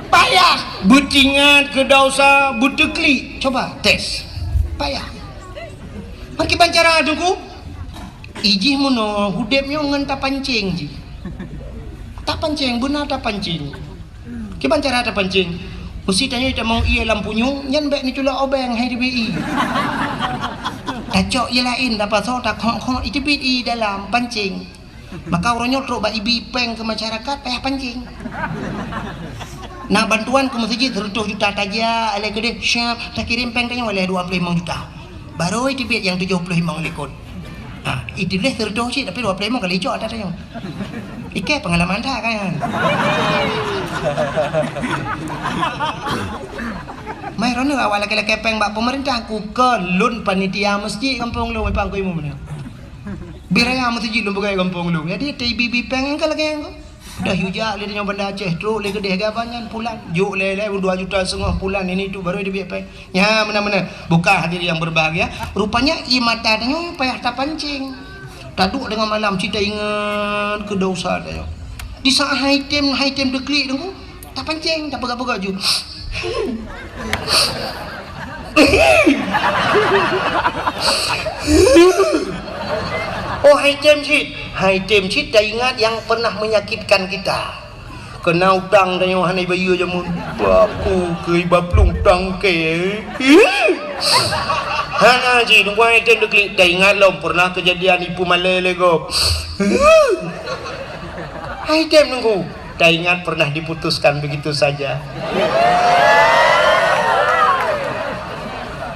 Payah. Beuteuingat keu dosa, beuteuklik. Coba tes. Payah. Meukiban cara teungku? Ijih meunoe udeb nyoe ngon tapancéng jih. Tapancéng, beuna tapancéng. Kiban cara tapancéng? Meusti tanyoe tamong ié lam punyueng, nyan bék neuculok obeng hai teubiet ié. Tacok ié laén, tapasoe, takhok-khok, iteubiet ié dalam pancéng. Maka uroe nyoe trok bak ibi péng keu masyarakat payah pancéng. Na bantuan keu meuseujid seureutôh juta tajak, alai keudeh siap takirém péng tanyoe alai dua ploh limong juta. Barô iteubiet nyang tujoh ploh limong likot. Ha, ituléh seureutôh cit tapi dua ploh limong ka licok ata tanyoe. Ikei pengalaman that kan. Mai rono awak lakée-lakée péng bak pemerintah ku ke lôn panitia meuseujid gampông lôn pangku imum nyoe. Biraya meuseujid lôn peugah gampông lôn. Jadi T B B péng nyang ka lagée nyan. Dah yujak lé nyoe Banda Aceh trok lé keudeh gaban nyan pulan. Jok lé lé dua juta setengah pulan ini tu baru dibiet péng. Nya meunan-meunan. Bukan hadirin yang berbahagia. Rupanya ié mata tanyoe payah tapancéng. Taduek deungon malam cit taingat keu dosa tanyoe. Di saat hai tem, hai tem teuklik deungku. Tapancéng, tapeugah-peugah ju. Oh, hai tem cit. Hai tem cit taingat yang pernah menyakitkan kita. Keuna utang tanyoe hana ibayeue jameun. Bapu keu iba plueng tangke. Hana cit, nunggu hai tem teuklik. Taingat lom pernah kejadian ipeue malée lé gob. Hai tem nunggu. Taingat pernah diputuskan begitu saja.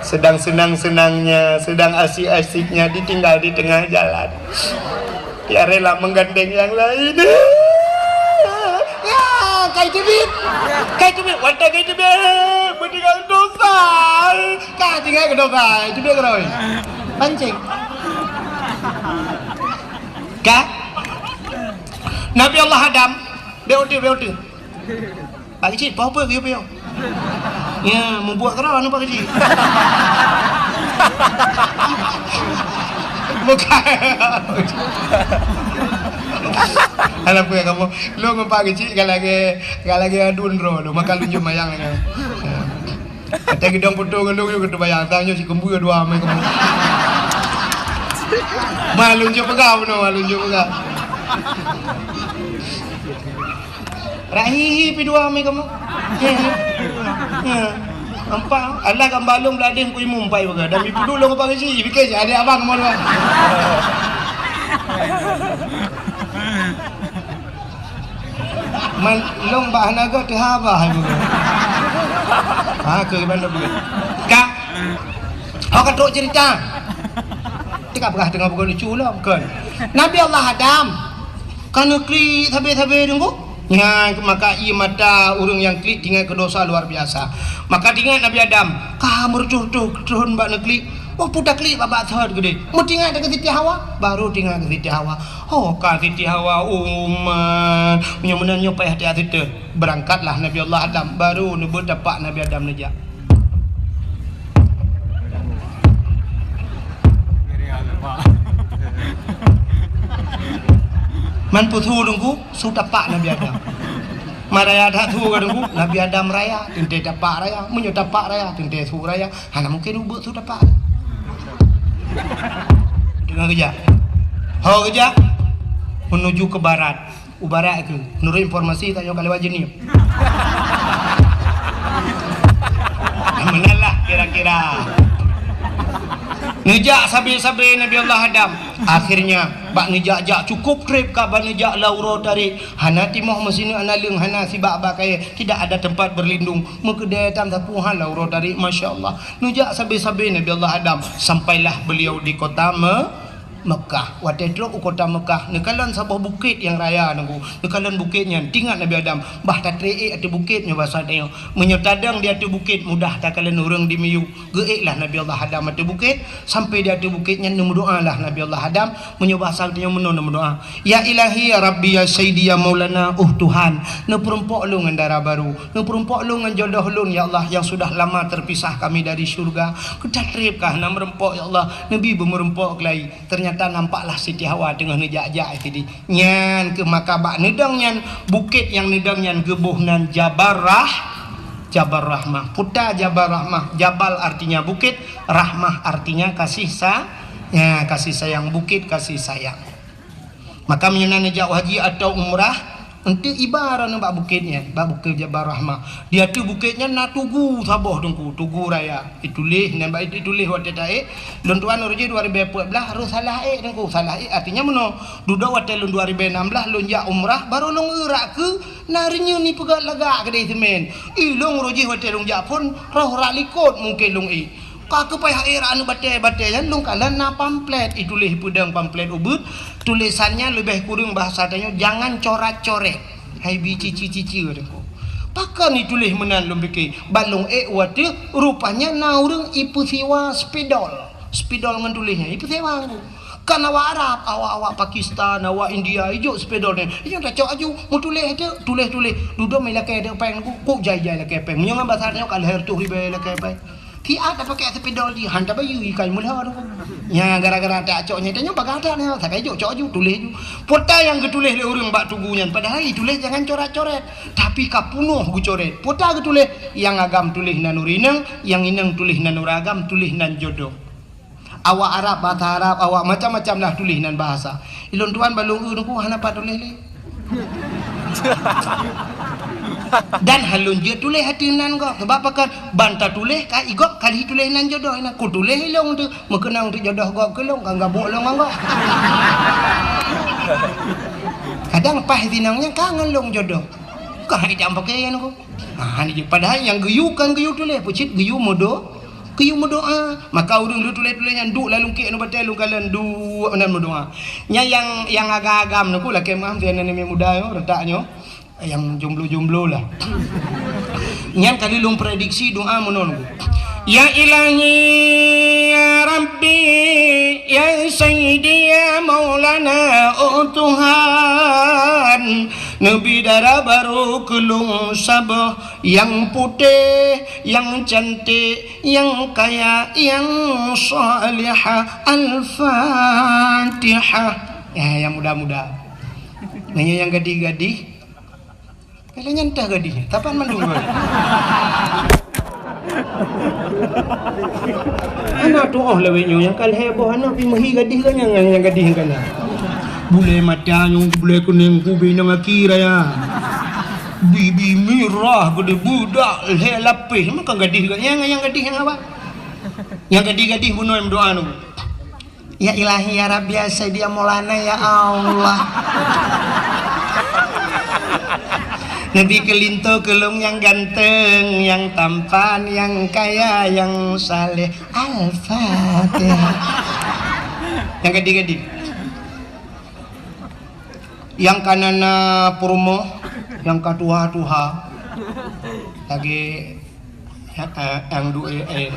Sedang senang-senangnya, sedang asik-asiknya, ditinggal di tengah jalan. Dia rela menggandeng yang lain. Ya, kai teubiet. Kai teubiet. Watèe kai teubiet, meutinggai dosa. Ka tinggai keu dosa. Teubiet keudroe. Pancing. Ka? Nabi Allah Adam, beu uteuk, beu uteuk. Pak Keuchik, peue-peue geuyue piôh? Ya, mubuet keudroe anu Pak Keuchik. Bukan. Alah, peue kamoe? Lôn ngon Pak Keuchik ka lagèe, ka lagèe aduen droe lôn, maka lôn jeuet mayang lagèe. Ya. Watèe geudong photo ngon lôn, lôn keuneuk bayang, tanyoe cit keumbui dua mè kamoe. Ma lôn jeuet peugah bunoe, ma lôn jeuet peugah. Rahihi pi dua mè kamoe. Ya. Ya. Nampak? Allah gamba lôn bladeh ku imum pai peugah. Dan ipuduek lôn Pak Keuchik, pike cit adék abang kamoe dua. Man, lôn bak hana göt teuhaba hai bunoe. Ha, keu bandum bunoe. Ka. Ho ka trok cerita. Teuka peugah teungoh bukan lucu lom, kon. Nabi Allah Adam ka neuklik sabe-sabe teungku. Nyan maka ie mata ureueng nyang klik teuingat keu dosa luar biasa. Maka teuingat Nabi Adam ka meureutoh-reutoh thon bak neuklik. Oh, peue taklik bak-bak thot keudeh. Meutingat keu Siti Hawa, baru tingat keu Siti Hawa. Ho ka Siti Hawa, umat. Meunyoe meunan nyoe payah tiat siteun. Beurangkatlah Nabi Allah Adam, baru neubeutapak Nabi Adam neujak. Man peue su teungku, su tapak Nabi Adam. Man raya that su ka teungku, Nabi Adam raya, teuntèe tapak raya. Meunyoe tapak raya, teuntèe su raya. Hana mungken ubeut su tapak. Teungoh geujak. Ho geujak. Menuju ke barat. U barat keuh. Menurut informasi tanyoe ka lewat Jeunieb. Meunan lah kira-kira. Neujak sabe-sabe Nabi Allah Adam. Akhirnya, bak neujak-jak cukup trép ka bak neujak lam uroe tarék. Hana timoh meusineuk hana leueng, hana sibak bak kayèe. Tidak ada tempat berlindung. Meukeudè tam sapeue hana uroe tarék, masya Allah. Neujak sabe-sabe Nabi Allah Adam, sampailah beliau di kota Me-, Mekah. Watèe trok u kota Mekah, neukalon saboh bukét nyang raya teungku. Neukalon bukét nyan, teuingat Nabi Adam, bah tatrép ék ateueh bukét nyoe basa tanyoe. Meunyoe tadong di ateueh bukét, mudah takalon ureueng di miyueb. Geuéklah Nabi Allah Adam ateueh bukét, sampai di ateueh bukét nyan neumeudoalah Nabi Allah Adam, meunyoe basa tanyoe meunoe neumeudoa. Ya Ilahi, ya Rabbi, ya Sayyidi, ya Maulana, oh Tuhan, neupeurumpok lôn ngon dara barô, neupeurumpok lôn ngon jodoh lôn, ya Allah, yang sudah lama terpisah kami dari syurga. Keu tatrép ka hana meurumpok, ya Allah, neubi beumeurumpok keulai. Ternyata nampaklah Siti Hawa teungoh neujak-jak sideh. Nyan keuh maka bak neudong nyan, bukét nyang neudong nyan geuboh nan Jabal Rah-, Jabal Rahmah. Peue ta Jabal Rahmah, Jabal artinya bukét, Rahmah artinya kasih sa-, ya, kasih sayang, bukét kasih sayang. Maka meunyoe na neujak haji atau umrah, eunteuk iba droeneuh bak bukét nyan, bak Bukét Jabal Rahmah. Di ateueh bukét nyan na tugu saboh teungku, tugu raya. Ituléh, nyan bak ituléh watèe taék. Lôn tuan uroe jih dua ribèe peuet blah, rôh salah ék teungku. Salah ék artinya meunoe. Dudoe watèe lôn dua ribèe nam blah lôn jak umrah, barô lôn eu rak keue na reunyeun ipeugöt lagak keudéh seumén. Ilôn uroe jih watèe lôn jak phôn, rôh rak likôt mungken lôn ék. Ka keuh payah ék rak aneuk batèe-batèe nyan, lôn kalon na pamflet, ituléh peudong pamflet ubeut, tulésan nyan leubeh kureueng bahasa tanyoe, jangan corat-coret. Hai bi cici-cici teungku. Pakon ituléh meunan lôn pike, ban lôn ék watèe rupanya na ureueng ipeusiwa spidol. Spidol ngon tuléh nyan ipeusiwa teungku. Kan awak Arab, awak-awak Pakistan, awak India, ijok spidol nyan. Ijok tacok aju, meutuléh teuk, tuléh-tuléh. Dudoe mé lakèe teuk péng teungku, kok jai-jai lakèe péng. Meunyoe ngon bahasa tanyoe ka lhèe reutôh ribèe lakèe péng. Siat tapakèk spidol jih, han tabayeue ikai meulhô tu. Nya gara-gara tacok nyan, tanyoe bagah that nyoe, sabe jok cok aju, tuléh aju. Peue ta nyang geutuléh lé ureueng bak tugu nyan, padahai ituléh jangan coret-coret, tapi ka peunoh geucoret. Peue ta geutuléh, nyang agam tuléh nan ureueng inong, nyang inong tuléh nan ureueng agam, tuléh nan jodoh. Awak Arab, bahasa Arab, awak macam-macam lah tuléh nan bahasa. Ilôn tuan bak lôn eu teungku hana pat tuléh lé. Dan han lôn jeuet tuléh ateueh nan gob. Sabab pakon? Ban tatuléh ka igob ka lheueh tuléh nan jodoh inan. Kutuléh ilôn teuk, meukeunong teuk jodoh gob keu lôn, ka gabuk lôn ngon gob. Kadang paih sinong nyan ka ngon lôn jodoh. Ka hai jam pakaian ku. Ha, ni je. Padahai nyang geuyue kan geuyue tuléh, peucit geuyue meudo-, geuyue meudoa. Maka ureuëng lheueh tuléh-tuléh nyan duek lam lungkek nyoe batée lôn kalon duek nan meudoa. Nyan nyang, nyang agam-agam nyoe ku lakée meu'ah sinan aneuk muda nyoe, reutak nyoe. Nyang jomblo-jomblo lah. Nyan ka lheueh lôn prediksi doa meunan. Ya Ilahi, ya Rabbi, ya Sayyidi, ya Maulana, oh Tuhan, neubi dara barô keu lôn saboh nyang putéh, nyang cantik, nyang kaya, nyang salihah. Al-Fatihah. Ya, nyang muda-muda. Nyan nyang gadih-gadih. Lagée nyan teuh gadih, tapan mandum geuh. Aneuk tuoh lawét nyoe nyang ka lhée boh aneuk pih meuhi gadih geuh nyang, nyang gadih nyang kana. Bulée mata nyoe, bulée kunéng, kubi nyang aki raya. Bibi mirah geude, beudak lhée lapéh, meuka gadih geuh nyang, nyang gadih nyang apa? Nyang gadih-gadih bunoe meudoa nyoe. Ya Ilahi, ya Rabbi, ya Sayyidi, ya Maulana, ya Allah. Neubi keu linto keu lôn nyang ganteng, nyang tampan, nyang kaya, nyang saleh. Al-Fatihah. Nyang gadih-gadih. Nyang kana na peurumoh, nyang ka tuha-tuha. Lagée Eh, eh, nyang du-, eh, eh.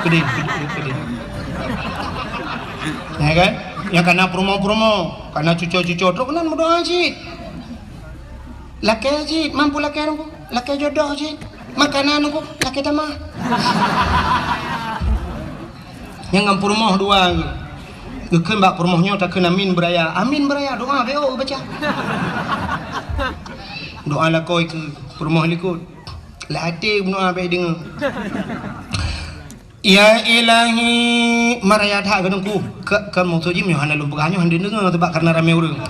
Keudeh, keudeh, keudeh. Ya kan? Nyang kana peurumoh-peurumoh, kana cuco-cuco, trok nan meudoa cit. Lakée cit, mampu lakée nunggu, lakée jodoh cit. Makanan nunggu, lakée tamah. Nyang ngon peurumoh dua. Geukheun bak peurumoh nyoe takheun amin beuraya. Amin beuraya, doa B O baca. Doa lakoe keu peurumoh likot. Lam até meudoa bék deungoe. Ya Ilahi, maraya that keu teungku. Ka, ka maksud jih nyoe hana lôn peugah nyoe hana deungoe sebab karena ramé ureuëng.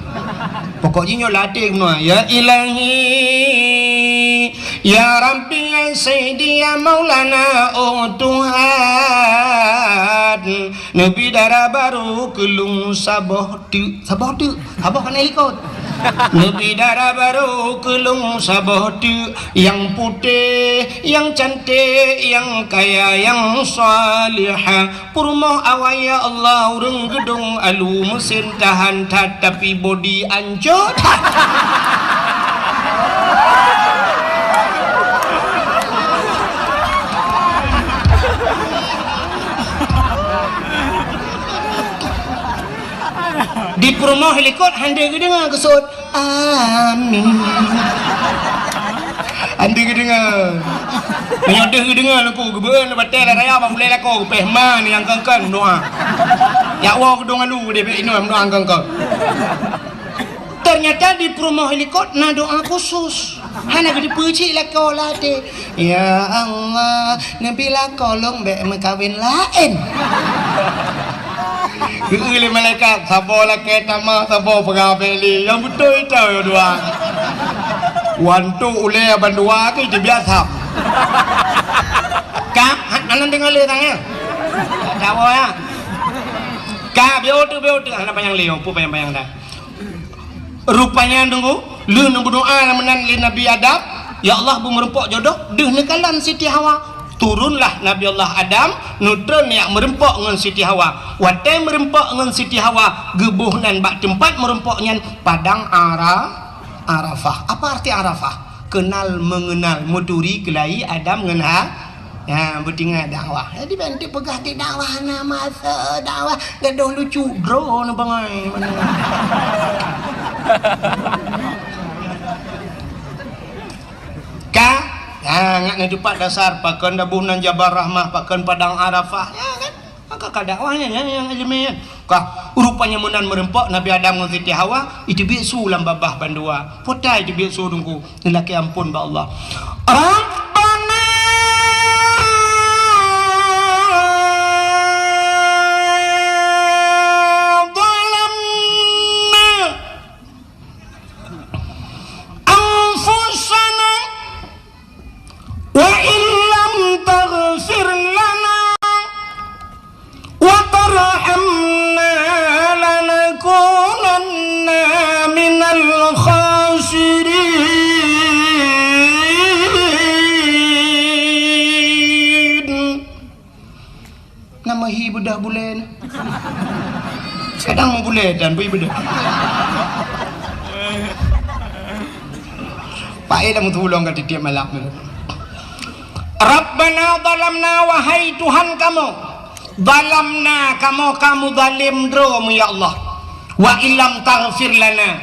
Pokok jih nyoe lam até meudoa. Ya Ilahi, ya Rabbi, ya Sayyidi, ya Maulana, oh Tuhan, neubi dara barô keu lôn saboh teuk. Saboh teuk. Saboh kana likot. Neubi dara barô keu lôn saboh teuk, nyang putéh, nyang cantik, nyang kaya, nyang salihah. Peurumoh awai ya Allah, ureuëng geudong alu, meusén tahan that, tapi bodi ancô that. Di peurumoh likot hana geudeungoe geuseuôt, "Amin." Hana geudeungoe. Meunyoe deuh geudeungoe, Teungku, geubeuet batée lam raya bak ulée lakoe, geupéh ma nyang kön-kön meudoa. Jak woe geudong alu deh bék inoe meudoa kön-kön. Ternyata di peurumoh likot na doa khusus. Hana geuteupeue cit lakoe lam até. Ya Allah, neubi lakoe lôn bék meukawen laén. Geu-eu lé malaikat, saboh lakée tamah, saboh peugah bék lé. Nyang beutôi teuh dua. Wantok ulée bandua tu teubiasa. Ka, hana deungoe lé tangai. Dawa ya. Ka, biôh tu, biôh tu. Hana panyang lé, peue panyang-panyang dah. Rupanya nunggu, lheueh neumeudoa meunan lé Nabi Adam, "Ya Allah, beumeureumpok jodoh," deuh neukalon Siti Hawa. Turunlah Nabi Allah Adam, neutron jak meureumpok ngon Siti Hawa. Watée meureumpok ngon Siti Hawa, geuboh nan bak teumpat meureumpok nyan Padang Ara-, Arafah. Apa arti Arafah? Kenal mengenal, meuturi keulayi Adam ngon Ha-, Ya, beutinggai dakwah. Jadi, ban teuk peugah teuk dakwah, na masa dakwah, gadoh lucu, droe na bangai. Ka, ya, ngat na teupat dasar, pakon daboh nan Jabal Rahmah, pakon Padang Arafah, ya kan? Maka ka dakwah nyan, nyan, nyang ileumèe nyan. Ka, rupanya meunan meureumpok Nabi Adam ngon Siti Hawa, iteubiet su lam babah bandua. Peue teuma iteubiet su Teungku? Neulakèe ampôn bak Allah. Rabbana zalamna anfusana wa illam taghfir lana wa tarhamna lanakunanna Bulèe nyan. Kadang meubulèe dan bui beudôh. Paéh lam tulông ka tiep-tiep malam. Rabbana zalamna, wahai Tuhan kamoe, zalamna, kamoe ka muzalém droe, ya Allah. Wa illam taghfir lana,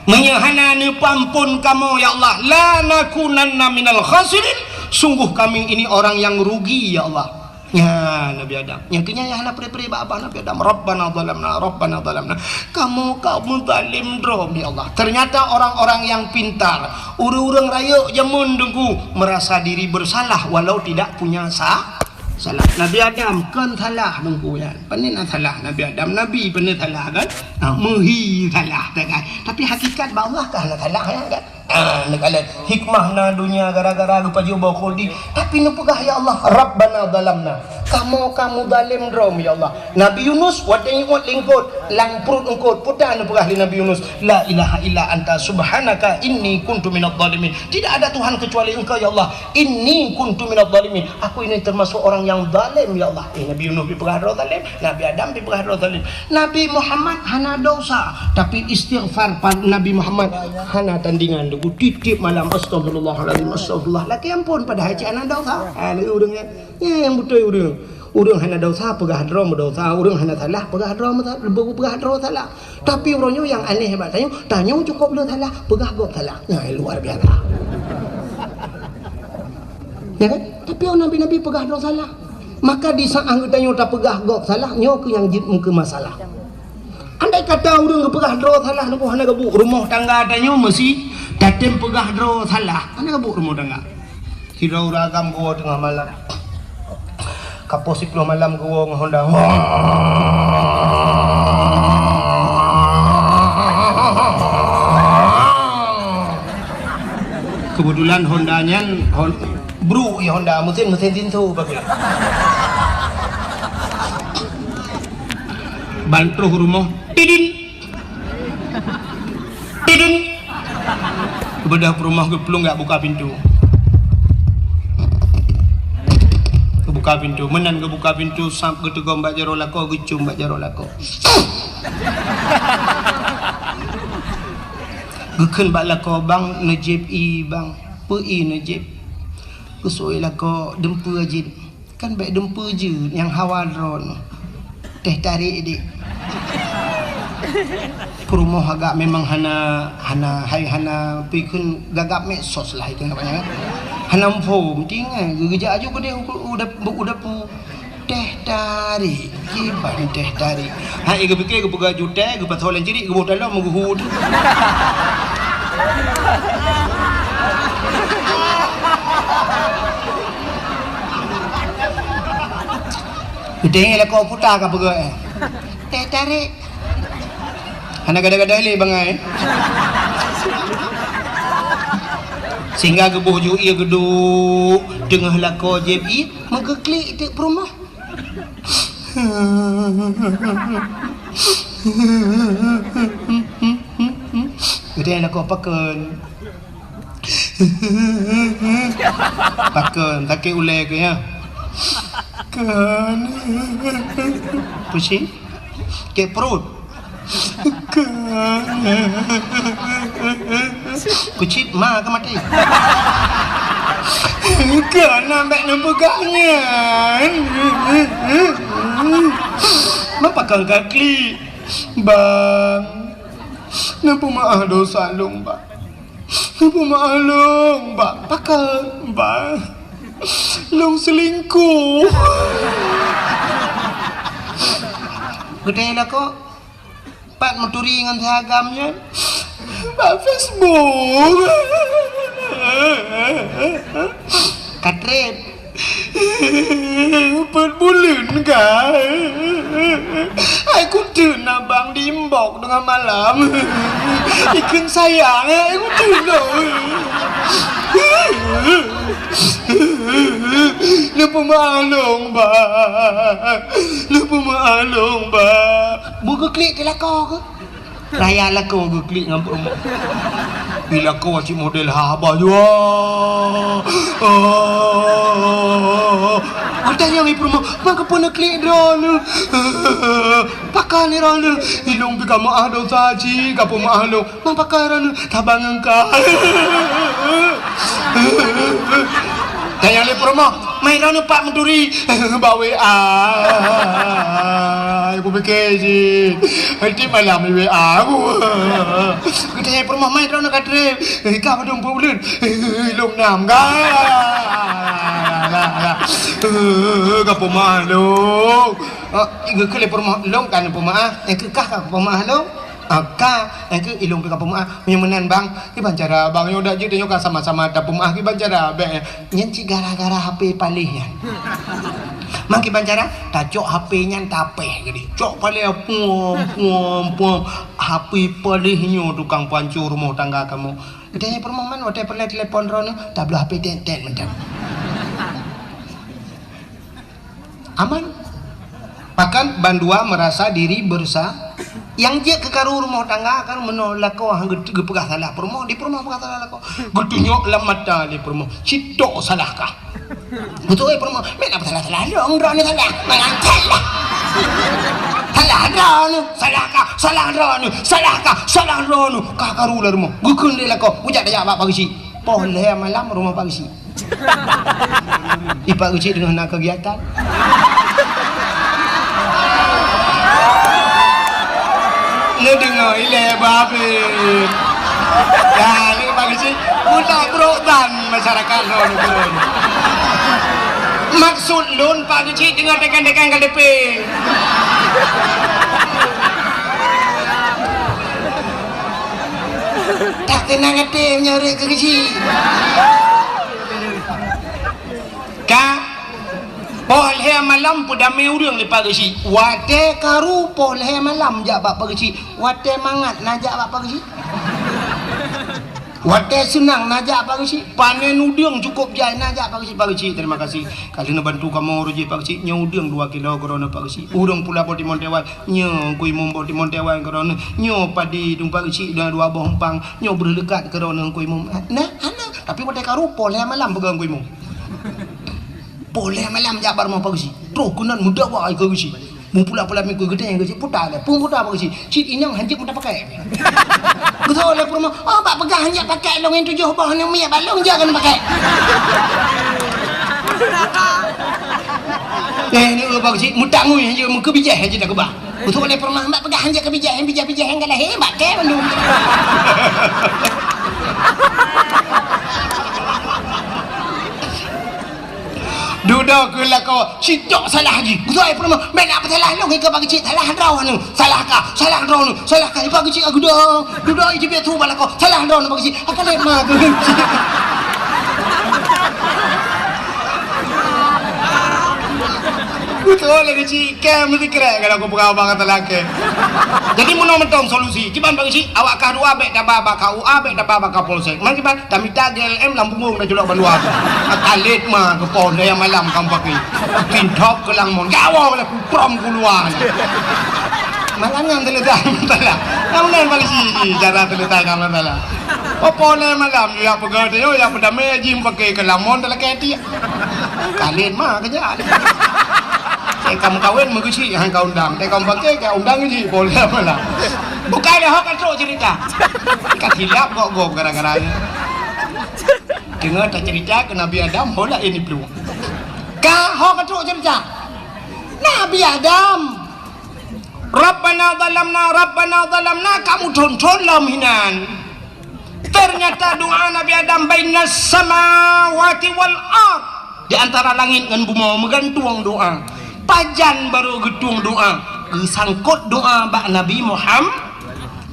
meunyoe hana neupeuamphon kamoe, ya Allah, lanakunanna minal khasirin, sungguh kami ini orang yang rugi, ya Allah. Nyan Nabi Adam. Nyang keu nyan hana pre-pre bak babah Nabi Adam. Rabbana zalamna, Rabbana zalamna. Kamoe ka muzalém droe, ya Allah. Ternyata orang-orang yang pintar, ureueng-ureueng rayeuk jameun Teungku, merasa diri bersalah walau tidak punya sa-, salah. Nabi Adam kon salah Teungku nyan. Pane na salah Nabi Adam, Nabi pane salah kan? Ha, meuhi salah, tak kan? Tapi hakikat bak Allah ka hana salah, ya kan? Ah, neukalon hikmah na donya gara-gara geupajoh boh khuldi. Tapi neupeugah, "Ya Allah, Rabbana zalamna." Kamoe ka muzalém droe, ya Allah. Nabi Yunus watèe jiôt lingkot lam pruet eungkot, peue neupeugah lé Nabi Yunus, "La ilaha illa anta subhanaka inni kuntu minadh dhalimin." Tidak ada Tuhan kecuali Engkau, ya Allah. "Inni kuntu minadh dhalimin." Aku ini termasuk orang yang zalim, ya Allah. Eh, Nabi Yunus dipeugah droe zalim. Nabi Adam dipeugah droe zalim. Nabi Muhammad hana dosa, tapi istighfar pa-, Nabi Muhammad hana tandingan. Teungku tiep-tiep malam, "Astagfirullahalazim, astagfirullah." Lakèe ampôn, padahai cit hana dosa. Ha, lagèe ureueng nyan. Nyan nyang beutôi ureueng. Ureueng hana dosa, peugah droe meudosa. Ureueng hana salah, peugah droe meusa-, peugah droe salah. Tapi uroe nyoe nyang aneh bak tanyoe, tanyoe cukôp le salah, peugah gob salah. Nyan luar biasa. Ya kan? Tapi nabi-nabi peugah droe salah. Maka di saat geutanyoe tapeugah gob salah, nyoe keuh nyang jeuet meukeumeusalah. Andai kata ureueng geupeugah droe salah, nyoe hana geubuet, rumoh tangga tanyoe meusi tatem peugah droe salah, hana geubuet rumoh tangga. Sidroe ureueng agam geuwoe teungoh malam. Ka poh siplôh malam geuwoe ngon Honda. Keubeutulan Honda nyan Hon-, Bru, ya, Honda, meusén, meusén sinso bagus. Ban troh rumoh, tidin. Tidin. Geubeudôh peurumoh geuplueng jak buka pintoe. Geubuka pintoe, meunan geubuka pintoe, sab geuteugom bak jaroe lakoe, geucôm bak jaroe lakoe. Geukheun bak lakoe, "Bang, neujieb ie, Bang." "Peue ie neujieb?" Geuseuôt lakoe, "Dumpeue jieb." "Kan bèk dumpeue jeuet, nyang hawa droeneuh." "Teh tarék, Dek." Peurumoh agak memang hana, hana, hai hana, peue kheun gagap medsos lah itu namanya, kan. Hana muphom, tinggai geujak aju keudeh u, u dap-, u dapu. "Teh tarék, kiban teh tarék." Hai geupike geupeugah jutée, geupasoe lam cirik, geuboh talom, geuhue. Geutanyoe lakoe puta ka peugah, eh. Teh tarék. Hana gada-gada lé bangai. Sehingga geuboh ju ie geuduek teungoh lakoe jieb ie, meugeuklik teuk peurumoh. Geutanyoe lakoe pakon. Pakon, sakét ulée keuh, ya? Kon. Pusing? Sakét pruet? Kon. Kucit ma ka maté. Kon, bèk neupeugah nyan. Ma pakon ka klik? Bang, neupeumeu'ah dosa lôn, Bang. Neupeumeu'ah lôn, Bang. Pakon, Bang? Lôn seulingkoh. Geutanyoe lakoe, pat meuturi ngon si agam nyan? Bak Facebook. Ka treb. Peuet buleuen ka. Hai kuteuk na bang di inbox teungoh malam. Ikheun sayang, hai kuteuk na. Neupeumeu'ah lôn, Bang. Neupeumeu'ah lôn, Bang. Beu geuklik teuh lakoe keuh? Raya lakoe geuklik ngon peurumoh. Di lakoe cit model haba jua. Oh. Tanyong lé peurumoh, "Mangkeupeu neuklik droeneuh? Pakon lé droeneuh? Ilôn pih ka meu'ah dosa jih, ka peumeu'ah lôn. Mangpakai droeneuh? Saban ngon ka." Tanyong lé peurumoh, "Mai droeneuh pat meuturi?" "Bak W A." Kupike jih, "Tiep malam di W A aku." Geutanyong lé peurumoh, "Mai droeneuh ka trép?" "Ka padum peuet buleuen?" "Lôn nam ka." Lah, lah. "Ka peumeu'ah lôn." "Oh, geukheun lé peurumoh, lôn ka neupeumaaf. Nyang keu kah ka peumeu'ah lôn?" "Ah, ka." "Nyang keu ilôn pih ka peumeu'ah." "Meunyoe meunan, Bang, kiban cara, Bang? Nyoe dak jeuet, nyoe ka sama-sama tapeumeu'ah, kiban cara?" "Bèk, nyan cit gara-gara H P paléh nyan." "Mang kiban cara?" "Tacok H P nyan tapéh jadi. Cok paléh, puam, puam, puam. H P paléh nyoe tukang pancô rumoh tangga kamoe." Geutanyong lé peurumoh, "Man watèe peureulèe telepon droeneuh?" "Tabloe H P tét-tét mantong." Aman. Bahkan bandua merasa diri bersa-, nyang jeuet keu karu rumoh tangga kan meunoe lakoe han geu-, geupeugah salah peurumoh, di peurumoh peugah salah lakoe. Geutunyok lam mata lé peurumoh, "Sitok salah kah?" Beutôi peurumoh, "Meunan salah-salah lôn, droeneuh salah." "Meunan salah. Salah droeneuh, salah kah, salah droeneuh, salah kah, salah droeneuh." Ka karu lam rumoh. Geukheun lé lakoe, "Ujak tajak bak Pak Geuchik." Poh lhèe malam rumoh Pak Geuchik. Di Pak Geuchik teungoh na keugiatan. Neudeungoe ilèe babeh. Dah, ni Pak Geuchik, buta brok tan masyarakat lôn. Maksud lôn, Pak Geuchik teungoh tekan-tekan K T P. Tak tenang até meunyoe ureueng keu Geuchik. Ka poh lhèe malam peudamé ureueng lé Pak Geuchik. Watèe karu poh lhèe malam jak bak Pak Geuchik. Watèe mangat na jak bak Pak Geuchik. Watèe seunang na jak Pak Geuchik. Panen udeueng cukôp jai na jak Pak Geuchik. "Pak Geuchik, terima kasih. Ka lheueh neubantu kamoe uroe jih Pak Geuchik." "Nyoe udeueng dua kilo keu droeneuh Pak Geuchik." Ureueng pula boh timon teuwan. "Nyoe Teungku Imum boh timon teuwan keu droeneuh. Nyoe padi Teungku Pak Geuchik dua, dua boh umpang. Nyoe breuh leukat keu droeneuh Teungku Imum." Nah, hana. Tapi watèe karu poh lhèe malam peugah Teungku Imum. Poh lhèe malam jak bak rumoh Pak Geuchik. Troh keunan meudawa keu Geuchik. Meupula-pula miku geutanyong Geuchik, "Peue ta lé? Peue ta Pak Geuchik?" "Cit inong hanjeuet meuta pakai." Geutanyong lé peurumoh, "Oh, bak peugah hanjeuet pakai lôn nyang tujoh boh nyoe miet bak lôn jak keuneuk pakai." Eh, ni Pak Geuchik, meutangui hanjeuet, meukeubijèh hanjeuet takeubah. Geutanyong lé peurumoh, "Bak peugah hanjeuet keubijèh, nyang bijèh-bijèh nyang ka lahé, bak kèe bandum." Dudoe keu lakoe, "Sitok salah jih." Geutanyong lé peurumoh, "Meunan peusalah lôn keu Pak Geuchik, salah droeneuh, salah kah, salah droeneuh, salah kah." Pak Geuchik ka geudoe, dudoe jih bak su bak lakoe, "Salah droeneuh Pak Geuchik." Ka lheueh ma keu Geuchik. Beutôi lé Geuchik, kèe meusikrek kalau kupeugah bak kata lakèe. Jadi meunoe mantong solusi. Kiban Pak Geuchik, awak kah dua bèk taba bak K U A, bèk taba bak Kapolsek. Man kiban, tamita G L M lam punggong taculok bandua tu. Ka lheueh ma keu poh lhèe malam ka meupaké. Tin thop keu lam mon. Gawoe lé kuprom keuluwa. Malam nyan teuleutai masalah. Nyang meunan polisi jih cara teuleutai ka masalah. Poh lhèe malam, jak peugah teuh, jak peudamé jih meupaké keu lam mon talakèe tiek. Ka lheueh ma keujak. Teuka meukawen meugeusik han ka undang. Teuka meupaké ka undang geusik poh lhèe malam. Bukai lé ho ka trok cerita. Ka silap gok-gok gara-gara nyan. Teungoh tacerita keu Nabi Adam, ho laén iplueng. Ka ho ka trok cerita. Nabi Adam. Rabbana zalamna, Rabbana zalamna, ka meuthon-thon lom hinan. Ternyata doa Nabi Adam bainas samawati wal ard, di antara langit ngon bumoe meugantung doa. Pajan barô geutueng doa, geusangkot doa bak Nabi Muhammad.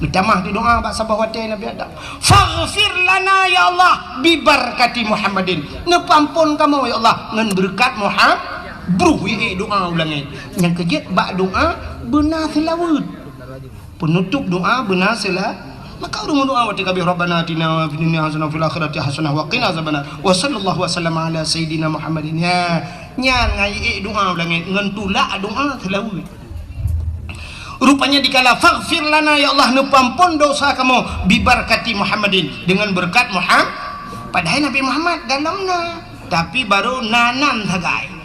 Geutamah di doa bak saboh watèe Nabi Adam. Faghfir lana ya Allah bibarakati Muhammadin. Neupeuampon kamoe ya Allah ngon beureukat Muhammad. Bruh ié doa u langèt. Nyang keujeuet bak doa beuna seulaweuet. Peunutôp doa beuna seula-, maka ureueng meudoa watèe ka abéh, "Rabbana atina fid dunya hasanah wa fil akhirati hasanah wa qina azabannar. Wa sallallahu wa sallama ala sayyidina Muhammadin." Ya, nyan ngai ék doa u langèt ngon tulak doa seulaweuet. Rupanya dikala, "Faghfir lana, ya Allah, neupeuampon dosa kamoe, bibarakati Muhammadin, dengan berkat Muhammad." Padahai Nabi Muhammad dalam na, tapi barô na nan sagai.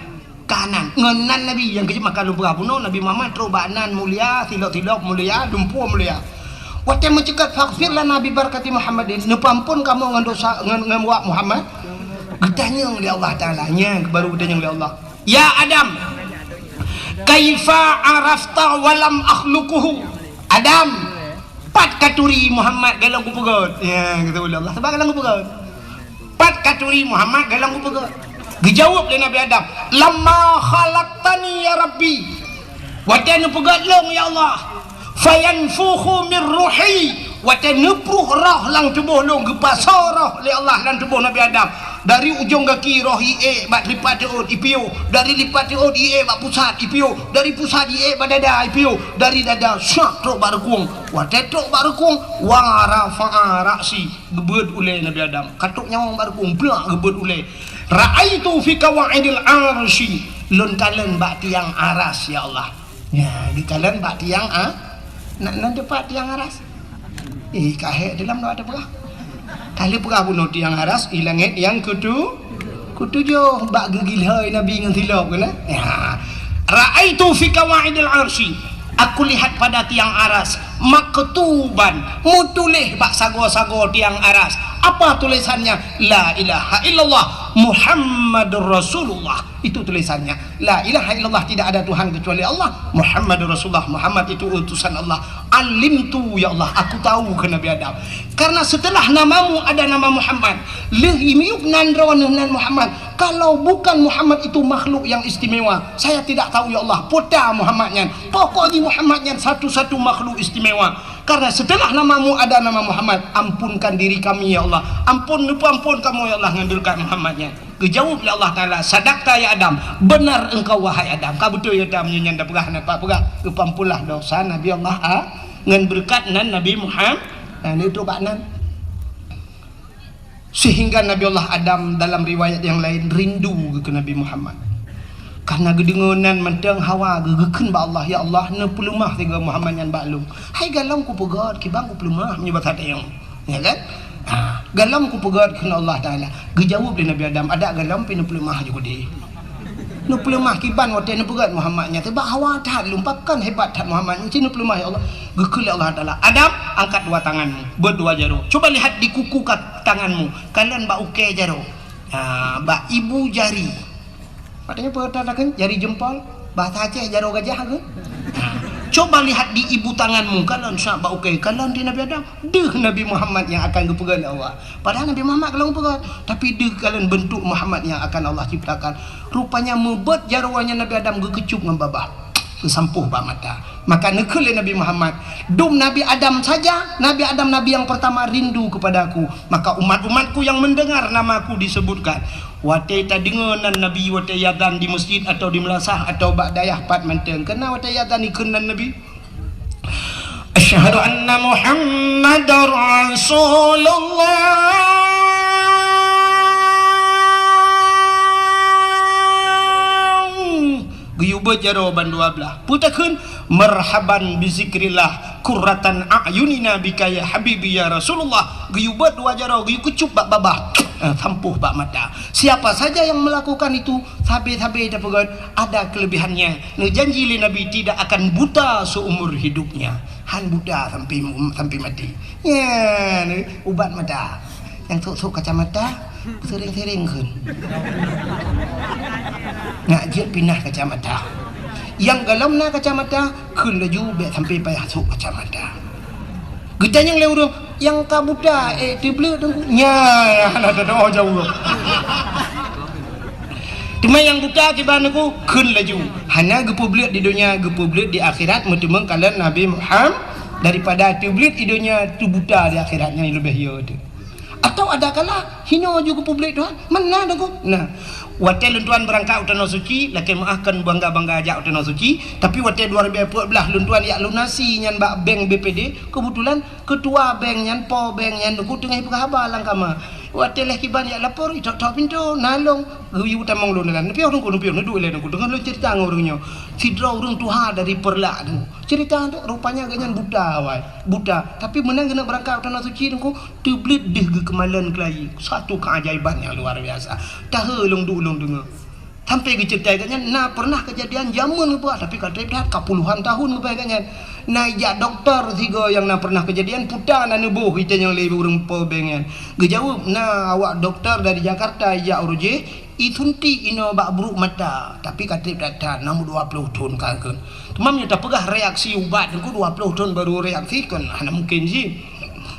Tahanan. Ngon nan Nabi nyang keuh maka lôn peugah bunoe, Nabi Muhammad trok bak nan mulia, silop-silop mulia, lumpur mulia. Watée meuceukat, "Faghfir lana bi barakati Muhammadin," neupeuampon kamoe ngon dosa, ngon, ngon wak Muhammad. Geutanyong lé Allah Taala, nyan baru geutanyong lé Allah, "Ya Adam, kaifa arafta wa lam akhluquhu?" Adam, pat katuri Muhammad golom kupeugét? Ya, kata Allah, sebab golom kupeugét. Pat katuri Muhammad golom kupeugét? Geujaweueb lé Nabi Adam, "Lamma khalaqtani ya Rabbi." Watée neupeugét lôn, ya Allah, "fayanfukhu mir ruhi," watée neupruh roh lam tuboh lôn, geupasoe roh lé Allah lam tuboh Nabi Adam. Dari ujong gaki roh iék bak lipat teuôt ipiôh, dari lipat teuôt iék bak pusat ipiôh, dari pusat iék bak dada ipiôh, dari dada syak trok bak reukung. Watée trok bak reukung, wa rafa'a ra'si, geubeuet ulée Nabi Adam. Ka trok nyawöng bak reukung, blak geubeuet ulée. Ra'aitu fi qawaidil arsy, lôn kalon bak tiang aras, ya Allah. Nya, geukalon bak tiang a-, na, na teupat tiang aras. Eh, ka hék dalam doa teupeugah. Ka lheueh peugah bunoe tiang aras, i langét nyang keutu-, keutujoh, bak geugilhôi Nabi ngon silop keunan. Ya. Ra'aitu fi qawaidil arsy. Aku lihat pada tiang aras, maktuban, meutuléh bak sagoe-sagoe tiang aras. Apa tulisannya? La ilaha illallah Muhammadur Rasulullah. Itu tulisannya. La ilaha illallah, tidak ada Tuhan kecuali Allah. Muhammadur Rasulullah, Muhammad itu utusan Allah. Alimtu, ya Allah, aku tahu, kheun Nabi Adam. Karena setelah namamu ada nama Muhammad, lheueh miyueb nan droeneuh nan Muhammad. Kalau bukan Muhammad itu makhluk yang istimewa, saya tidak tahu, ya Allah, peue ta Muhammad nyan. Pokok jih Muhammad nyan satu-satu makhluk istimewa. Karena setelah namamu ada nama Muhammad, ampunkan diri kami, ya Allah. Ampun, neupeuampon kamoe, ya Allah, ngon beureukat Muhammad nyan. Geujaweueb lé Allah Taala, "Sadaqta ya Adam, benar engkau wahai Adam." Ka beutôi Adam nyan, nyan tapeugah, na pat peugah, geupeuampunlah dosa Nabi Allah, a, ngon beureukat nan Nabi Muhammad, na, neutrok bak nan. Sehingga Nabi Allah Adam dalam riwayat yang lain rindu keu Nabi Muhammad. Karena geudeungoe nan mantong hawa geu-, geukheun bak Allah, "Ya Allah, neupeuleumah sigoe Muhammad nyan bak lôn. Hai galom kupeugét, kiban kupeuleumah meunyoe basa tayong." Ya kan? Ha, galom kupeugét kheun Allah Taala. Geujaweueb lé Nabi Adam, "Adak galom pih neupeuleumah ju keudeh. Neupeuleumah kiban watée neupeugét Muhammad nyan. Sebab hawa that lôn, pakon hebat that Muhammad nyan, ci neupeuleumah, ya Allah." Geukheun lé Allah Taala, "Adam, angkat dua tanganmu, beuet dua jaroe. Coba lihat di kuku ka-, tanganmu, kalon bak ukée jaroe. Ha, bak ibu jari." Maksudnya peue takheun jari jempol, bahasa Aceh jaroe gajah kheun. Nah, coba lihat di ibu tanganmu, kalon syak bak ukée, kalon di Nabi Adam. Deuh Nabi Muhammad nyang akan geupeugét lé Allah. Padahal Nabi Muhammad ka lheueh geupeugét, tapi deuh kalon beuntuk Muhammad nyang akan Allah ciptakan. Rupanya meubeuet jaroe nyan Nabi Adam geukeucup ngon babah. Geusampôh bak mata. Maka neukheun lé Nabi Muhammad, "Dum Nabi Adam saja, Nabi Adam nabi yang pertama rindu kepada aku. Maka umat-umatku yang mendengar namaku disebutkan." Watée tadeungoe nan Nabi watée azan di meuseujid atawa di meulasah atawa bak dayah pat mantong. Keunan watée azan dikheun nan Nabi, "Asyhadu anna Muhammadar Rasulullah." Geuyue beuet jaroe bandua blaih. Peue takheun? "Marhaban bi zikrillah, qurratan a'yunina bika ya habibi ya Rasulullah." Geuyue beuet dua jaroe, geuyue keucup bak babah, eh, sampôh bak mata. Siapa saja yang melakukan itu, sabe-sabe tapeugét, ada kelebihannya. Neujanji lé Nabi tidak akan buta seumur hidupnya. Han buta sampai, sampai mati. Nyan ubat mata. Nyang sôk-sôk kacamata, sering-sering kheun. Nak jeuet pinah kacamata. Nyang galom na kacamata, kheun laju bék sampai payah sôk kacamata. Geutanyong lé ureuëng, "Nyang ka buta, eh, teubleuet Teungku?" Nyan, hana teudoa jaweueb. Teuma nyang buta kiban Teungku, kheun laju. Hana geupeubleuet di donya, geupeubleuet di akhirat, meuteumé kalon Nabi Muhammad, daripada teubleuet di donya, teubuta di akhirat, nyan leubeh yo teuh. Atau ada kala hino ju keu publik Tuhan. Meunan Teungku. Nah, watée lôn tuan beurangkat u Tanoh Suci, lakée meuáh kon bangga-bangga jak u Tanoh Suci, tapi watée dua ribu empat belas lôn tuan jak lunasi nyan bak bank B P D, keubeutulan keutua bank nyan, po bank nyan Teungku teungoh peugah haba lam kama. Watée lheueh kiban jak lapor, ithok-thok pintoe, na lôn, geuyue tamong lôn nyan. Neupiôh Teungku, neupiôh, neuduek ilée Teungku. Teungoh lôn cerita ngon ureuëng nyoe. Sidroe ureuëng tuha dari Peureulak Teungku. Cerita tu rupanya gobnyan buta awai, buta. Tapi meunan geuneuk beurangkat u Tanoh Suci Teungku, teubleuet deuh geukeumalon keulayi. Satu keajaiban nyang luar biasa. Tahe lôn duek lôn deungoe. Sampai geuceritai gobnyan, na pernah kejadian jameun geupeugah, tapi ka trép that, ka puluhan tahun geupeugah gobnyan. Na ijak doktor sigoe nyang na pernah kejadian, puta na neuboh ite nyang lé ureuëng po bengén. Geujaweueb, na awak doktor dari Jakarta ijak uroe jih, isuntik inoe bak bruek mata, tapi ka trép that, na umur dua puluh thon ka kheun. Teuma meunyoe tapeugah reaksi ubat, engko dua puluh thon baru reaksi, kan hana mungkin jih.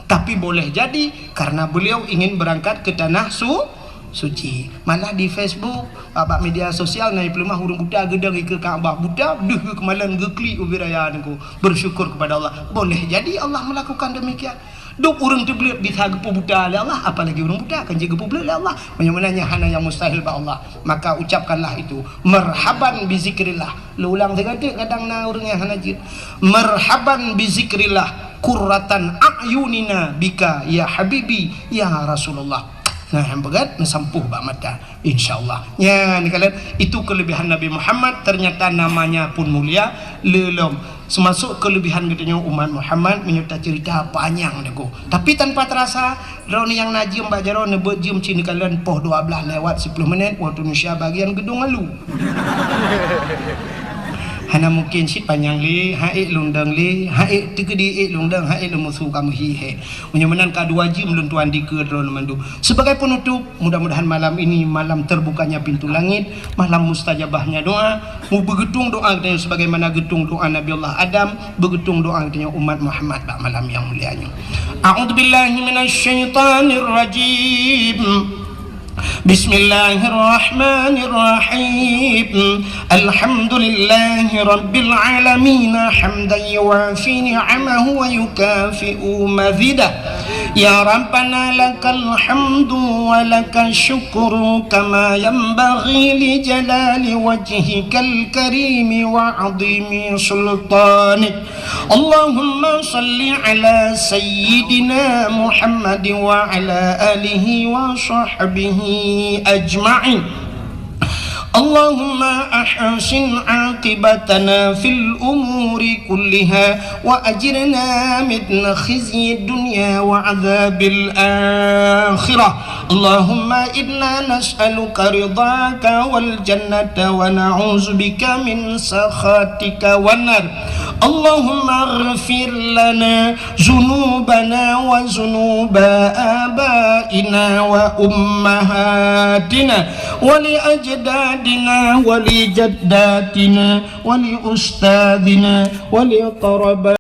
Tapi boleh jadi karena beliau ingin berangkat ke tanah su-, suci. Malah di Facebook, bak media sosial, na ipeuleumah ureuëng buta geudong ikeue Ka'bah, buta deuh geukeumalen geuklik ubit raya niko. Bersyukur kepada Allah. Boleh jadi Allah melakukan demikian. Dok ureuëng teubleuet bisa geupeubuta lé Allah, apalagi ureuëng buta kan jeuet geupeubleuet lé Allah. Meunyoe meunan nyan hana nyang mustahil bak Allah, maka ucapkanlah itu, marhaban bizikrillah. Lé ulang sigoe teuk, kadang na ureuëng nyang hana jeuet. Marhaban bizikrillah, qurratan a'yunina bika ya habibi ya Rasulullah. Nah, nyang peugét neusampoh bak mata, insya Allah. Nyan, kalian, itu kelebihan Nabi Muhammad, ternyata namanya pun mulia, lé lom. Seumasok kelebihan geutanyoe umat Muhammad, meunyoe tacerita panyang deungoe. Tapi tanpa terasa, droeneuh nyang na jeuem bak jaroe neubeuet jeuem cit neukalon poh dua blaih lewat siploh menit, waktu Indonesia bagian geudong alu. Hana mungkin cit panyang lé, ha ék lôn dong lé, ha ék teukeudi ék lôn dong, ha ék lôn musu kamoe hi hé. Meunyoe meunan ka dua jeuem lôn tuan dikeue droeneuh mandum. Sebagai penutup, mudah-mudahan malam ini malam terbukanya pintu langit, malam mustajabahnya doa. Mubeugeutung doa geutanyoe sebagaimana geutung doa Nabi Allah Adam, beugeutung doa geutanyoe umat Muhammad bak malam nyang mulia nyoe. A'udzubillahi minasyaitonirrajim. Bismillahirrahmanirrahim. Alhamdulillahi rabbil alamin, hamdan yuwafi ni'amahu wa yukafi'u mazidah. Ya Rabbana, lakal hamdu wa lakash syukru, kama yanbaghi li jalali wajhikal karimi wa azimi sultanik. Allahumma salli ala sayyidina Muhammad wa ala alihi wa sahbihi ajma'in. Allahumma ahsin aqibatana fil umuri kulliha wa ajirna min khizyid dunya wa adzabil akhirah. Allahumma inna nas'aluka ridhaka wal jannata wa na'udzubika min sakhatika wan nar. Allahumma ighfir lana zunubana wa zunuba abaina wa ummahatina wa li ajdadina wa li jaddatina wa li ustadzina wa li aqraba